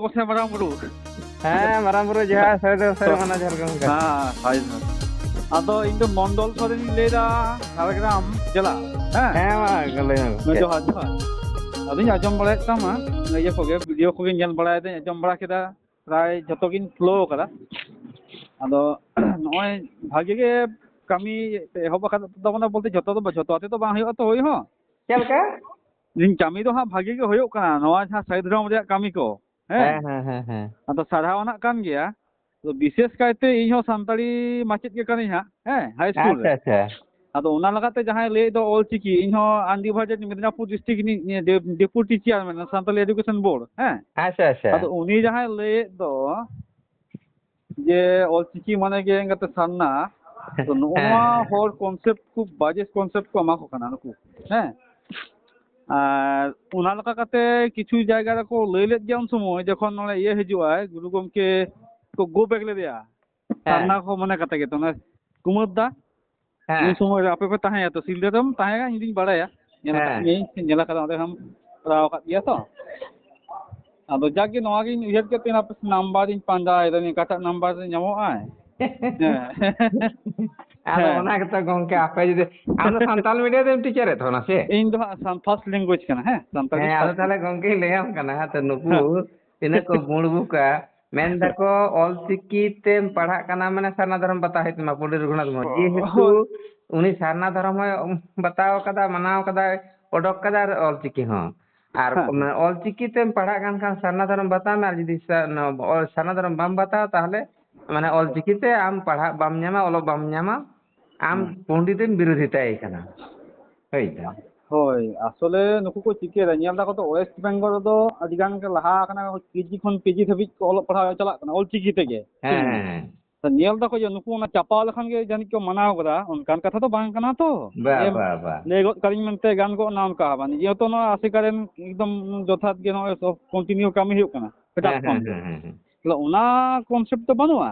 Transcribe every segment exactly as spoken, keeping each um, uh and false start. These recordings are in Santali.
ᱠᱚᱥᱮ ᱢᱟᱨᱟᱝ ᱵᱩᱨᱩ᱾ ᱦᱮᱸ, ᱢᱟᱨᱟᱝ ᱵᱩᱨᱩ ᱡᱚᱦᱟᱨ, ᱥᱟᱭ ᱫᱚ ᱥᱟᱭ ᱢᱟᱱᱟ ᱡᱚᱦᱟᱨ ᱜᱮ ᱜᱚᱢᱠᱮ᱾ ᱦᱮᱸ, ᱦᱳᱭ, ᱦᱳᱭ᱾ ᱟᱫᱚ ᱤᱧ ᱫᱚ ᱢᱚᱱᱰᱚᱞ ᱥᱚᱨᱮᱱᱤᱧ ᱞᱟᱹᱭᱫᱟ, ᱡᱷᱟᱲᱜᱨᱟᱢ ᱡᱮᱞᱟ᱾ ᱦᱮᱸ? ᱦᱮᱸ, ᱢᱟ ᱞᱟᱹᱭ ᱢᱮ ᱜᱚᱢᱠᱮ᱾ ᱡᱚᱦᱟᱨ, ᱡᱚᱦᱟᱨ᱾ ᱟᱫᱚᱧ ᱟᱸᱡᱚᱢ ᱵᱟᱲᱟᱭᱮᱫ ᱛᱟᱢᱟ, ᱤᱭᱟᱹ ᱠᱚᱜᱮ, ᱵᱷᱤᱰᱤᱭᱳ ᱠᱚᱜᱮ ᱧᱮᱞ ᱵᱟᱲᱟᱭᱮᱫᱟᱹᱧ, ᱟᱸᱡᱚᱢ ᱵᱟᱲᱟ ᱠᱮᱫᱟ, ᱯᱨᱟᱭ ᱡᱷᱚᱛᱚ ᱜᱤᱧ ᱯᱷᱚᱞᱳ ᱟᱠᱟᱫᱟ᱾ ᱟᱫᱚ ᱱᱚᱜᱼᱚᱭ ᱵᱷᱟᱜᱮ ᱜᱮ ᱠᱟᱹᱢᱤ ᱮᱦᱚᱵ ᱟᱠᱟᱫ ᱛᱟᱵᱚᱱᱟ ᱵᱚᱞᱛᱮ, ᱡᱷᱚᱛᱚ ᱫᱚ ᱵᱟ-, ᱡᱷᱚᱛᱚ ᱟᱛᱮ ᱫᱚ ᱵᱟᱝ ᱦᱩᱭᱩᱜᱼᱟ ᱛᱚ, ᱦᱳᱭ ᱦᱚᱸ᱾ ᱪᱮᱫ ᱞᱮᱠᱟ? ᱤᱧ ᱠᱟᱹᱢᱤ ᱫᱚ ᱦᱟᱸᱜ ᱵᱷᱟᱜᱮ ᱜᱮ ᱦᱩᱭᱩᱜ ᱠᱟᱱᱟ, ᱱᱚᱣᱟ ᱡᱟᱦᱟᱸ ᱥᱟᱹᱦᱤ ᱫᱷᱚᱨᱚᱢ ᱨᱮᱭᱟᱜ ᱠᱟᱹᱢᱤ ᱠᱚ, ᱦᱮᱸ? ᱦᱮᱸ, ᱦᱮᱸ, ᱦᱮᱸ, ᱦᱮᱸ᱾ ᱟᱫᱚ ᱥᱟᱨᱦᱟᱣ ᱟᱱᱟᱜ ᱠᱟᱱ ᱜᱮᱭᱟ᱾ ᱟᱫᱚ ᱵᱤᱥᱮᱥ ᱠᱟᱭᱛᱮ ᱤᱧ ᱦᱚᱸ ᱥᱟᱱᱛᱟᱲᱤ ᱢᱟᱪᱮᱫ ᱜᱮ ᱠᱟᱹᱱᱟᱹᱧ ᱦᱟᱸᱜ, ᱦᱮᱸ, ᱦᱟᱭ ᱥᱠᱩᱞ ᱟᱪᱪᱷᱟ, ᱨᱮ᱾ ᱟᱪᱪᱷᱟ᱾ ᱟᱫᱚ ᱚᱱᱟ ᱞᱮᱠᱟᱛᱮ ᱡᱟᱦᱟᱸᱭ ᱞᱟᱹᱭᱮᱫ ᱫᱚ ᱚᱞ ᱪᱤᱠᱤ, ᱤᱧ ᱦᱚᱸ undivided ᱢᱮᱫᱽᱱᱟᱯᱩᱨ ᱰᱤᱥᱴᱨᱤᱠᱴ ᱨᱤᱱᱤᱡ ᱰᱮ-, deputy chairman Santali education board, ᱦᱮᱸ? ᱟᱪᱪᱷᱟ, ᱟᱪᱪᱷᱟ᱾ ᱟᱫᱚ ᱩᱱᱤ ᱡᱟᱦᱟᱸᱭ ᱞᱟᱹᱭᱮᱫ ᱫᱚ ᱡᱮ ᱚᱞ ᱪᱤᱠᱤ ᱢᱟᱱᱮ ᱜᱮ ᱮᱸᱜᱟᱛᱮ ᱥᱟᱨᱱᱟ, ᱛᱚ ᱱᱚᱜᱼᱚ ᱦᱮᱸ, ᱱᱚᱣᱟ ᱦᱮᱸ᱾ ᱦᱚᱲ ᱠᱚᱱᱥᱮᱯᱴ ᱠᱷᱩᱵ ᱵᱟᱡᱮ ᱠᱚᱱᱥᱮᱯᱴ ᱠᱚ ᱮᱢᱟ ᱠᱚ ᱠᱟᱱᱟ ᱱᱩᱠᱩ, ᱦᱮᱸ? ᱟᱨ ᱚᱱᱟ ᱞᱮᱠᱟ ᱠᱟᱛᱮ ᱠᱤᱪᱷᱩ ᱡᱟᱭᱜᱟ ᱨᱮᱠᱚ ᱞᱟᱹᱭ ᱞᱮᱫ ᱜᱮᱭᱟ ᱩᱱ ᱥᱚᱢᱚᱭ, ᱡᱚᱠᱷᱚᱱ ᱱᱚᱰᱮ ᱤᱭᱟᱹ ᱦᱤᱡᱩᱜᱼᱟᱭ, ᱜᱩᱨᱩ ᱜᱚᱢᱠᱮ ᱠᱚ ᱜᱳ ᱵᱮᱠ ᱞᱮᱫᱮᱭᱟ, ᱦᱮᱸ᱾ ᱥᱟᱨᱱᱟ ᱠᱚ ᱢᱚᱱᱮ ᱠᱟᱛᱮ ᱜᱮ ᱛᱚ, ᱚᱱᱟ ᱠᱩᱢᱟᱹᱨ ᱫᱟ, ᱦᱮᱸ᱾ ᱩᱱ ᱥᱚᱢᱚᱭ ᱨᱮ ᱟᱯᱮ ᱯᱮ ᱛᱟᱦᱮᱸᱭᱟ ᱛᱚ, ᱥᱤᱞᱫᱟᱹ ᱨᱮᱢ ᱛᱟᱦᱮᱸᱭᱟ, ᱤᱧ ᱫᱩᱧ ᱵᱟᱲᱟᱭᱟ, ᱧᱮᱞ ᱟᱠᱟᱫ ᱦᱮᱸ᱾ ᱢᱤᱭᱟᱹᱧ, ᱧᱮᱞ ᱟᱠᱟᱫᱟ, ᱚᱸᱰᱮ ᱦᱚᱸᱢ ᱠᱚᱨᱟᱣ ᱟᱠᱟᱫ ᱜᱮᱭᱟ ᱛᱚ᱾ ᱟᱫᱚ ᱡᱟᱠ ᱜᱮ, ᱱᱚᱣᱟ ᱜᱤᱧ ᱩᱭᱦᱟᱹᱨ ᱠᱮᱫ ᱛᱮ, ᱦᱟᱯᱮ ᱱᱟᱢᱵᱟᱨ ᱤᱧ ᱯᱟᱸᱡᱟᱭᱮᱫᱟ, ᱚᱠᱟᱴᱟᱜ ᱱᱟᱢᱵᱟᱨ ᱨᱮ ᱧᱟᱢᱚᱜᱼᱟ᱾ ᱦᱮᱸ᱾ ᱟᱫᱚ ᱦᱮᱸ᱾ ᱚᱱᱟ ᱜᱮᱛᱚ ᱜᱚᱝᱠᱮ, ᱟᱯᱮ ᱡᱩᱫᱤ, ᱟᱢ ᱫᱚ ᱥᱟᱱᱛᱟᱞ ᱢᱤᱰᱤᱭᱟᱢ ᱛᱮᱢ ᱴᱤᱪᱟᱨᱮᱫ ᱛᱟᱦᱮᱱᱟ ᱥᱮ? ᱤᱧ ᱫᱚ ᱦᱟᱸᱜ ᱥᱟᱱ-, ᱯᱷᱟᱥᱴ ᱞᱮᱝᱜᱩᱭᱮᱡᱽ ᱠᱟᱱᱟ, ᱦᱮᱸ, ᱥᱟᱱᱛᱟᱲᱤ ᱦᱮᱸ, ᱟᱫᱚ ᱯᱷᱟᱥᱴ᱾ ᱛᱟᱦᱚᱞᱮ ᱜᱚᱝᱠᱮᱧ ᱞᱟᱹᱭᱟᱢ ᱠᱟᱱᱟ, ᱛᱚ ᱱᱩᱠᱩ ᱦᱮᱸ᱾ ᱛᱤᱱᱟᱹᱜ ᱠᱚ ᱵᱩᱲ ᱵᱩᱠᱟ, ᱢᱮᱱ ᱫᱟᱠᱚ ᱚᱞ ᱪᱤᱠᱤ ᱛᱮᱢ ᱯᱟᱲᱦᱟᱜ ᱠᱟᱱᱟ ᱢᱟᱱᱮ ᱥᱟᱨᱱᱟ ᱫᱷᱚᱨᱚᱢ ᱵᱟᱛᱟᱣ ᱦᱩᱭᱩᱜ ᱛᱟᱢᱟ, ᱯᱚᱱᱰᱤᱛ ᱨᱚᱜᱷᱩᱱᱟᱛᱷ ᱢᱩᱨᱢᱩ᱾ ᱡᱮᱦᱮᱛᱩ ᱦᱳᱭ᱾ ᱩᱱᱤ ᱥᱟᱨᱱᱟ ᱫᱷᱚᱨᱚᱢ ᱦᱚᱸᱭ ᱵᱟᱛᱟᱣ ᱠᱟᱫᱟ, ᱢᱟᱱᱟᱣ ᱠᱟᱫᱟᱭ, ᱚᱰᱚᱠ ᱠᱟᱫᱟᱭ ᱟᱨ ᱚᱞ ᱪᱤᱠᱤ ᱦᱚᱸ᱾ ᱟᱨ ᱦᱮᱸ᱾ ᱚᱱᱟ ᱚᱞ ᱪᱤᱠᱤ ᱛᱮᱢ ᱯᱟᱲᱦᱟᱜ ᱠᱟᱱ ᱠᱷᱟᱱ ᱥᱟᱨᱱᱟ ᱫᱷᱚᱨᱚᱢ ᱵᱟᱛᱟᱣ ᱢᱮ, ᱟᱨ ᱡᱩᱫᱤ ᱥᱟ-, ᱱᱚᱣᱟ ᱚᱞ-, ᱥᱟᱨᱱᱟ ᱫᱷᱚᱨᱚᱢ ᱵᱟᱢ ᱵᱟᱛᱟᱣᱟ, ᱛᱟᱦᱚᱞᱮ ᱢᱟᱱᱮ ᱚᱞ ᱪᱤᱠᱤ ᱛᱮ ᱟᱢ ᱯᱟᱲᱦᱟᱜ ᱵᱟᱢ ᱧᱟᱢᱟ, ᱚᱞᱚᱜ ᱵᱟᱢ ᱧᱟᱢᱟ, ᱟᱢ ᱦᱮᱸ᱾ ᱯᱚᱱᱰᱤᱛᱮᱢ ᱵᱤᱨᱳᱫᱷᱤᱛᱟᱭ ᱠᱟᱱᱟ᱾ ᱦᱳᱭ ᱫᱟ᱾ ᱦᱳᱭ, ᱟᱥᱚᱞᱮ ᱱᱩᱠᱩ ᱠᱚ ᱪᱤᱠᱟᱹᱭᱮᱫᱟ, ᱧᱮᱞ ᱫᱟᱠᱚ ᱛᱚ, ᱳᱭᱮᱥᱴ ᱵᱮᱝᱜᱚᱞ ᱨᱮᱫᱚ ᱟᱹᱰᱤ ᱜᱟᱱ ᱜᱮ ᱞᱟᱦᱟ ᱟᱠᱟᱱᱟ, ᱠᱮᱡᱤ ᱠᱷᱚᱱ ᱯᱤᱡᱤ ᱫᱷᱟᱹᱵᱤᱡ ᱠᱚ ᱚᱞᱚᱜ ᱯᱟᱲᱦᱟᱣ ᱪᱟᱞᱟᱜ ᱠᱟᱱᱟ ᱚᱞ ᱪᱤᱠᱤ ᱛᱮᱜᱮ᱾ ᱦᱮᱸ, ᱦᱮᱸ, ᱦᱮᱸ᱾ ᱛᱚ ᱧᱮᱞ ᱫᱟᱠᱚ ᱡᱮ ᱱᱩᱠᱩ ᱚᱱᱟ ᱪᱟᱯᱟᱣ ᱞᱮᱠᱷᱟᱱ ᱜᱮ ᱡᱟᱹᱱᱤᱡ ᱠᱚ ᱢᱟᱱᱟᱣ ᱠᱟᱫᱟ, ᱚᱱᱠᱟᱱ ᱠᱟᱛᱷᱟ ᱫᱚ ᱵᱟᱝ ᱠᱟᱱᱟ ᱛᱚ᱾ ᱵᱟ, ᱡᱮ ᱵᱟ, ᱵᱟ᱾ ᱞᱟᱹᱭ ᱜᱚᱫ ᱠᱟᱫᱤᱧ ᱢᱮᱱᱛᱮ ᱜᱟᱱ ᱜᱚᱫ ᱱᱟ, ᱚᱱᱠᱟ ᱦᱚᱸ ᱵᱟᱝ᱾ ᱱᱤᱡᱮ ᱦᱚᱸᱛᱚ ᱱᱚᱣᱟ ᱟᱥᱮᱠᱟ ᱨᱮᱱ ᱮᱠᱫᱚᱢ ᱡᱚᱛᱷᱟᱛ ᱜᱮ ᱱᱚᱜᱼᱚᱭ ᱥᱚᱵ ᱠᱚᱱᱴᱤᱱᱤᱭᱩ ᱠᱟᱹᱢᱤ ᱦᱩᱭᱩᱜ ᱠᱟᱱᱟ ᱮᱴᱟᱜ ᱦᱮᱸ, ᱠᱷᱚᱱ ᱦᱮᱸ, ᱫᱚ᱾ ᱦᱮᱸ, ᱦᱮᱸ, ᱦᱮᱸ᱾ ᱛᱟᱦᱞᱮ ᱚᱱᱟ ᱠᱚᱱᱥᱮᱯᱴ ᱫᱚ ᱵᱟᱹᱱᱩᱜᱼᱟ᱾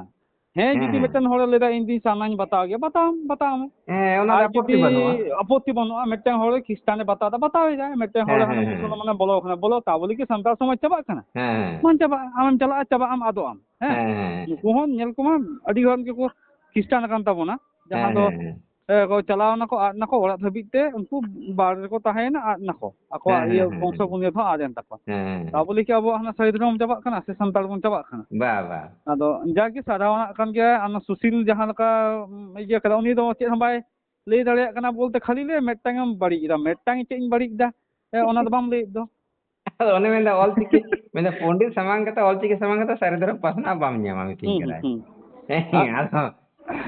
ᱦᱮᱸ, ᱦᱮᱸ, ᱡᱩᱫᱤ ᱦᱮᱸ᱾ ᱢᱤᱫᱴᱮᱱ ᱦᱚᱲᱮ ᱞᱟᱹᱭᱫᱟ, "ᱤᱧ ᱫᱩᱧ ᱥᱟᱨᱱᱟᱧ ᱵᱟᱛᱟᱣ ᱜᱮᱭᱟ", ᱵᱟᱛᱟᱣ ᱟᱢ, ᱵᱟᱛᱟᱣ ᱢᱮ᱾ ᱦᱮᱸ, ᱚᱱᱟ ᱨᱮ ᱟᱨ ᱟᱯᱚᱛᱛᱤ ᱡᱩᱫᱤ ᱵᱟᱹᱱᱩᱜᱼᱟ᱾ ᱟᱯᱚᱛᱛᱤ ᱵᱟᱹᱱᱩᱜᱼᱟ, ᱢᱤᱫᱴᱮᱱ ᱦᱚᱲ ᱠᱷᱨᱤᱥᱴᱟᱱᱮ ᱵᱟᱛᱟᱣ ᱫᱟ, ᱵᱟᱛᱟᱣ ᱮᱫᱟᱭ, ᱢᱤᱫᱴᱮᱱ ᱦᱚᱲ ᱦᱮᱸ, ᱦᱟᱱᱮ ᱦᱮᱸ, ᱦᱮᱸ᱾ ᱢᱩᱥᱚᱞᱢᱟᱱᱮ ᱵᱚᱞᱚ ᱠᱟᱱᱟ, ᱵᱚᱞᱚ, ᱛᱟ ᱵᱚᱞᱮ ᱠᱤ ᱥᱟᱱᱛᱟᱲ ᱥᱚᱢᱟᱡᱽ ᱪᱟᱵᱟᱜ ᱠᱟᱱᱟ? ᱦᱮᱸ, ᱦᱮᱸ᱾ ᱵᱟᱝ ᱪᱟᱵᱟᱜᱼᱟ, ᱟᱢᱮᱢ ᱪᱟᱞᱟᱜᱼᱟ, ᱪᱟᱵᱟᱜ ᱟᱢ, ᱟᱫᱚᱜ ᱟᱢ, ᱦᱮᱸ? ᱦᱮᱸ, ᱦᱮᱸ, ᱦᱮᱸ᱾ ᱱᱩᱠᱩ ᱦᱚᱸ ᱧᱮᱞ ᱠᱚᱢᱟ, ᱟᱹᱰᱤ ᱦᱚᱲ ᱜᱮᱠᱚ ᱠᱷᱨᱤᱥᱴᱟᱱ ᱟᱠᱟᱱ ᱛᱟᱵᱚᱱᱟ, ᱡᱟᱦᱟᱸ ᱦᱮᱸ, ᱫᱚ, ᱦᱮᱸ, ᱦᱮᱸ᱾ ᱮ, ᱠᱚ ᱪᱟᱞᱟᱣ ᱱᱟᱠᱚ, ᱟᱫ ᱱᱟᱠᱚ, ᱚᱲᱟᱜ ᱫᱷᱟᱹᱵᱤᱡ ᱛᱮ ᱩᱱᱠᱩ ᱵᱟᱦᱨᱮ ᱨᱮᱠᱚ ᱛᱟᱦᱮᱸᱭᱮᱱᱟ, ᱟᱫ ᱱᱟᱠᱚ, ᱦᱮᱸ, ᱟᱠᱚᱣᱟᱜ ᱦᱮᱸ, ᱤᱭᱟᱹ ᱦᱮᱸ, ᱵᱚᱝᱥᱚ ᱦᱮᱸ᱾ ᱵᱩᱱᱤᱭᱟᱹᱫ ᱦᱚᱸ ᱟᱫ ᱮᱱ ᱛᱟᱠᱚᱣᱟ᱾ ᱦᱮᱸ, ᱦᱮᱸ, ᱛᱟ ᱦᱮᱸ᱾ ᱵᱚᱞᱮ ᱠᱤ ᱟᱵᱚᱣᱟᱜ ᱦᱟᱱᱟ ᱥᱟᱹᱨᱤ ᱫᱷᱚᱨᱚᱢ ᱪᱟᱵᱟᱜ ᱠᱟᱱᱟ ᱥᱮ ᱥᱟᱱᱛᱟᱲ ᱵᱚᱱ ᱪᱟᱵᱟᱜ ᱠᱟᱱᱟ? ᱵᱟ, ᱵᱟ᱾ ᱟᱫᱚ ᱡᱟᱜᱮ ᱥᱟᱨᱦᱟᱣ ᱟᱱᱟᱜ ᱠᱟᱱ ᱜᱮᱭᱟ, ᱚᱱᱟ ᱥᱩᱥᱤᱞ ᱡᱟᱦᱟᱸ ᱞᱮᱠᱟ, ᱩᱢ, ᱤᱭᱟᱹ ᱠᱟᱫᱟ, ᱩᱱᱤ ᱫᱚ ᱪᱮᱫ ᱦᱚᱸ ᱵᱟᱭ ᱞᱟᱹᱭ ᱫᱟᱲᱮᱭᱟᱜ ᱠᱟᱱᱟ ᱵᱚᱞᱛᱮ ᱠᱷᱟᱹᱞᱤ ᱞᱟᱹᱭ, "ᱢᱤᱫᱴᱟᱝ ᱮᱢ ᱵᱟᱹᱲᱤᱡ ᱮᱫᱟ", ᱢᱤᱫᱴᱟᱝ ᱪᱮᱫ ᱤᱧ ᱵᱟᱹᱲᱤᱡ ᱮᱫᱟ? ᱮ, ᱚᱱᱟ ᱫᱚ ᱵᱟᱢ ᱞᱟᱹᱭᱮᱫ ᱫᱚ᱾ ᱟᱫᱚ ᱚᱱᱮ ᱢᱮᱱᱫᱟ ᱚᱞᱪᱤᱠᱤ, ᱢᱮᱱᱫᱟ ᱯᱚᱱᱰᱤᱛ ᱥᱟᱢᱟᱝ ᱠᱟᱛᱮ ᱚᱞᱪᱤᱠᱤ ᱥᱟᱢᱟᱝ ᱠᱟᱛᱮ ᱥᱟᱹᱨᱤ ᱫᱷᱚᱨᱚᱢ ᱯᱟᱥᱱᱟᱣ ᱵᱟᱢ ᱧᱟᱢᱟ, ᱢᱤᱛᱟᱹᱧ ᱦᱩᱸ, ᱦᱩᱸ, ᱠᱟᱱᱟᱭ᱾ ᱦᱩᱸ᱾ ᱦᱮᱸ, ᱟᱨ ᱟᱫᱚ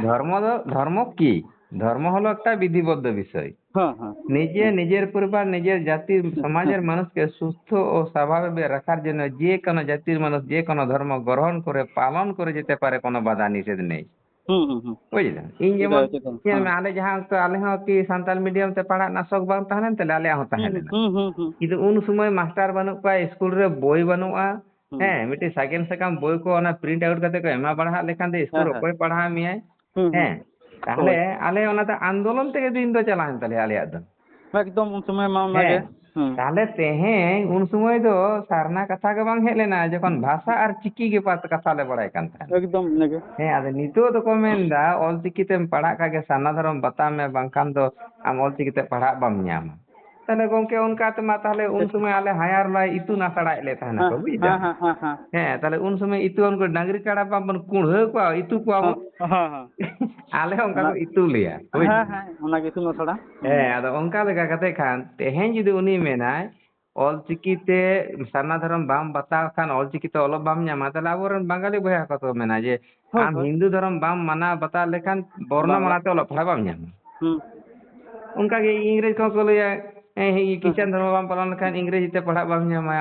ᱫᱷᱚᱨᱢᱚ ᱫᱚ, ᱫᱷᱚᱨᱢᱚ ᱠᱤ? ᱫᱷᱚᱨᱢᱚ ᱦᱚᱞᱚ ᱮᱠᱴᱟ ᱵᱤᱫᱷᱤᱵᱚᱫᱽᱫᱷᱚ ᱵᱤᱥᱚᱭ᱾ ᱦᱮᱸ, ᱦᱮᱸ, ᱱᱤᱡᱮ, ᱦᱮᱸ᱾ ᱱᱤᱡᱮᱨ ᱯᱚᱨᱤᱵᱟᱨ, ᱱᱤᱡᱮᱨ ᱡᱟᱹᱛᱤ, ᱦᱮᱸ, ᱥᱚᱢᱟᱡᱮᱨ ᱦᱮᱸ᱾ মানুষকে সুস্থ ও স্বাভাবিক রাখার জন্য যে কোনো জাতির মানুষ যে কোনো ধর্ম গ্রহণ করে পালন করে যেতে পারে, কোনো বাধা নিষেধ নেই। ᱦᱩᱸ, ᱦᱩᱸ, ᱦᱩᱸ᱾ ᱵᱩᱡᱽ ᱫᱟᱢ? ᱤᱧ ᱡᱮᱢᱚᱱ ᱧᱮᱞ ᱢᱮ, ᱟᱞᱮ ᱡᱟᱦᱟᱸ ᱚᱠᱛᱚ, ᱟᱞᱮ ᱦᱚᱸ ᱠᱤ ᱥᱟᱱᱛᱟᱲ ᱢᱤᱰᱤᱭᱟᱢ ᱛᱮ ᱯᱟᱲᱦᱟᱜ ᱨᱮᱱᱟᱜ ᱥᱚᱠ ᱵᱟᱝ ᱛᱟᱦᱮᱸ ᱞᱮᱱ ᱛᱟᱞᱮᱭᱟ? ᱟᱞᱮᱭᱟᱜ ᱦᱚᱸ ᱛᱟᱦᱮᱸ ᱦᱩᱸ, ᱞᱮᱱᱟ᱾ ᱦᱩᱸ, ᱦᱩᱸ, ᱦᱩᱸ᱾ ᱠᱤᱱᱛᱩ ᱩᱱ ᱥᱚᱢᱚᱭ ᱢᱟᱥᱴᱟᱨ ᱵᱟᱹᱱᱩᱜ ᱠᱚᱣᱟ, ᱤᱥᱠᱩᱞ ᱨᱮ ᱵᱳᱭ ᱵᱟᱹᱱᱩᱜᱼᱟ, ᱦᱩᱸ᱾ ᱦᱮᱸ, ᱢᱤᱫᱴᱤᱡ ᱥᱟᱜᱮᱱ ᱥᱟᱠᱟᱢ ᱵᱳᱭ ᱠᱚ ᱚᱱᱟ print out ᱠᱟᱛᱮ ᱠᱚ ᱮᱢᱟ ᱵᱟᱲᱟ ᱦᱟᱜ ᱞᱮᱠᱷᱟᱱ ᱫᱚ ᱤᱥᱠᱩᱞ ᱦᱮᱸ, ᱨᱮ ᱦᱮᱸ᱾ ᱚᱠᱚᱭ ᱯᱟᱲᱦᱟᱣ ᱢᱮᱭᱟᱭ? ᱦᱩᱸ, ᱦᱩᱸ᱾ ᱦᱮᱸ, ᱛᱟᱦᱞᱮ ᱦᱳᱭ᱾ ᱟᱞᱮ ᱚᱱᱟᱛᱮ ᱟᱱᱫᱳᱞᱚᱱ ᱛᱮᱜᱮ ᱫᱤᱱ ᱫᱚ ᱪᱟᱞᱟᱣᱮᱱ ᱛᱟᱞᱮᱭᱟ ᱟᱞᱮᱭᱟᱜ ᱫᱚ᱾ ᱮᱠᱫᱚᱢ ᱩᱱ ᱥᱚᱢᱚᱭ ᱢᱟ ᱚᱱᱟᱜᱮ᱾ ᱦᱮᱸ, ᱦᱩᱸ᱾ ᱛᱟᱦᱞᱮ ᱛᱮᱦᱮᱧ ᱩᱱ ᱥᱚᱢᱚᱭ ᱫᱚ ᱥᱟᱨᱱᱟ ᱠᱟᱛᱷᱟ ᱜᱮ ᱵᱟᱝ ᱦᱮᱡ ᱞᱮᱱᱟ, ᱡᱚᱠᱷᱚᱱ ᱵᱷᱟᱥᱟ ᱟᱨ ᱪᱤᱠᱤ ᱜᱮ ᱯᱟᱛ-, ᱠᱟᱛᱷᱟ ᱞᱮ ᱵᱟᱲᱟᱭ ᱠᱟᱱ ᱛᱟᱦᱮᱸᱫ᱾ ᱮᱠᱫᱚᱢ ᱤᱱᱟᱹᱜᱮ᱾ ᱦᱮᱸ, ᱟᱫᱚ ᱱᱤᱛᱚᱜ ᱫᱚᱠᱚ ᱢᱮᱱᱫᱟ, ᱚᱞᱪᱤᱠᱤ ᱛᱮᱢ ᱯᱟᱲᱦᱟᱜ ᱠᱷᱟᱡ ᱜᱮ ᱥᱟᱨᱱᱟ ᱫᱷᱚᱨᱚᱢ ᱵᱟᱛᱟᱣ ᱢᱮ, ᱵᱟᱝᱠᱷᱟᱱ ᱫᱚ ᱟᱢ ᱚᱞᱪᱤᱠᱤ ᱛᱮ ᱯᱟᱲᱦᱟᱜ ᱵᱟᱢ ᱧᱟᱢᱟ᱾ ᱛᱟᱦᱞᱮ ᱜᱚᱝᱠᱮ, ᱚᱱᱠᱟ ᱛᱮᱢᱟ ᱛᱟᱦᱞᱮ ᱩᱱ ᱥᱚᱢᱚᱭ ᱟᱞᱮ ᱦᱟᱭᱟᱨ ᱞᱮ ᱤᱛᱩᱱ ᱟᱥᱲᱟᱭᱮᱫ ᱞᱮ ᱛᱟᱦᱮᱱᱟ ᱠᱚ, ᱦᱮᱸ, ᱵᱩᱡ ᱫᱟᱢ? ᱦᱮᱸ, ᱦᱮᱸ, ᱦᱮᱸ, ᱦᱮᱸ᱾ ᱦᱮᱸ, ᱛᱟᱦᱞᱮ ᱩᱱ ᱥᱚᱢᱚᱭ ᱤᱛᱩ ᱩᱱᱠᱩ ᱰᱟᱝᱨᱤ ᱠᱟᱲᱟ ᱵᱟᱵᱚᱱ ᱠᱩᱲᱦᱟᱹ ᱠᱚᱣᱟ, ᱤᱛᱩ ᱠᱚᱣᱟ ᱦᱮᱸ, ᱵᱚᱱ᱾ ᱦᱮᱸ, ᱦᱮᱸ᱾ ᱟᱞᱮ ᱦᱚᱸ ᱚᱱᱠᱟ ᱚᱱᱟ, ᱠᱚ ᱤᱛᱩ ᱞᱮᱭᱟ, ᱵᱩᱡ ᱦᱮᱸ, ᱫᱟᱢ? ᱦᱮᱸ, ᱚᱱᱟ ᱜᱮ ᱤᱛᱩᱱ ᱟᱥᱲᱟ᱾ ᱦᱮᱸ, ᱦᱮᱸ᱾ ᱟᱫᱚ ᱚᱱᱠᱟ ᱞᱮᱠᱟ ᱠᱟᱛᱮ ᱠᱷᱟᱱ ᱛᱮᱦᱮᱧ ᱡᱩᱫᱤ ᱩᱱᱤ ᱢᱮᱱᱟᱭ, "ᱚᱞᱪᱤᱠᱤ ᱛᱮ ᱥᱟᱨᱱᱟ ᱫᱷᱚᱨᱚᱢ ᱵᱟᱢ ᱵᱟᱛᱟᱣ ᱠᱷᱟᱱ ᱚᱞᱪᱤᱠᱤ ᱛᱮ ᱚᱞᱚᱜ ᱵᱟᱢ ᱧᱟᱢᱟ", ᱛᱟᱦᱞᱮ ᱟᱵᱚᱨᱮᱱ ᱵᱟᱝᱜᱟᱞᱤ ᱵᱚᱭᱦᱟ ᱠᱚ ᱛᱚ ᱢᱮᱱᱟ ᱡᱮ, ᱦᱳᱭ, "ᱟᱢ ᱦᱳᱭ᱾ ᱦᱤᱱᱫᱩ ᱫᱷᱚᱨᱚᱢ ᱵᱟᱢ ᱢᱟᱱᱟᱣ ᱵᱟᱛᱟᱣ ᱞᱮᱠᱷᱟᱱ ᱵᱚᱨᱱᱚ ᱵᱟᱝᱞᱟ᱾ ᱢᱟᱞᱟ ᱛᱮ ᱚᱞᱚᱜ ᱯᱟᱲᱦᱟᱜ ᱵᱟᱢ ᱧᱟᱢᱟ᱾" ᱦᱩᱸ᱾ ᱚᱱᱠᱟ ᱜᱮ ᱤᱝᱨᱮᱡᱽ ᱠᱚᱦᱚᱸ ᱠᱚ ᱞᱟᱹᱭᱟ, ᱦᱮᱸ, ᱦᱮᱸ, ᱦᱩᱸ, ᱠᱷᱨᱤᱥᱪᱟᱱ ᱦᱩᱸ᱾ ᱫᱷᱚᱨᱢᱚ ᱵᱟᱢ ᱯᱟᱞᱚᱱ ᱞᱮᱠᱷᱟᱱ ᱤᱝᱨᱮᱡᱤ ᱛᱮ ᱯᱟᱲᱦᱟᱜ ᱵᱟᱢ ᱧᱟᱢᱟ᱾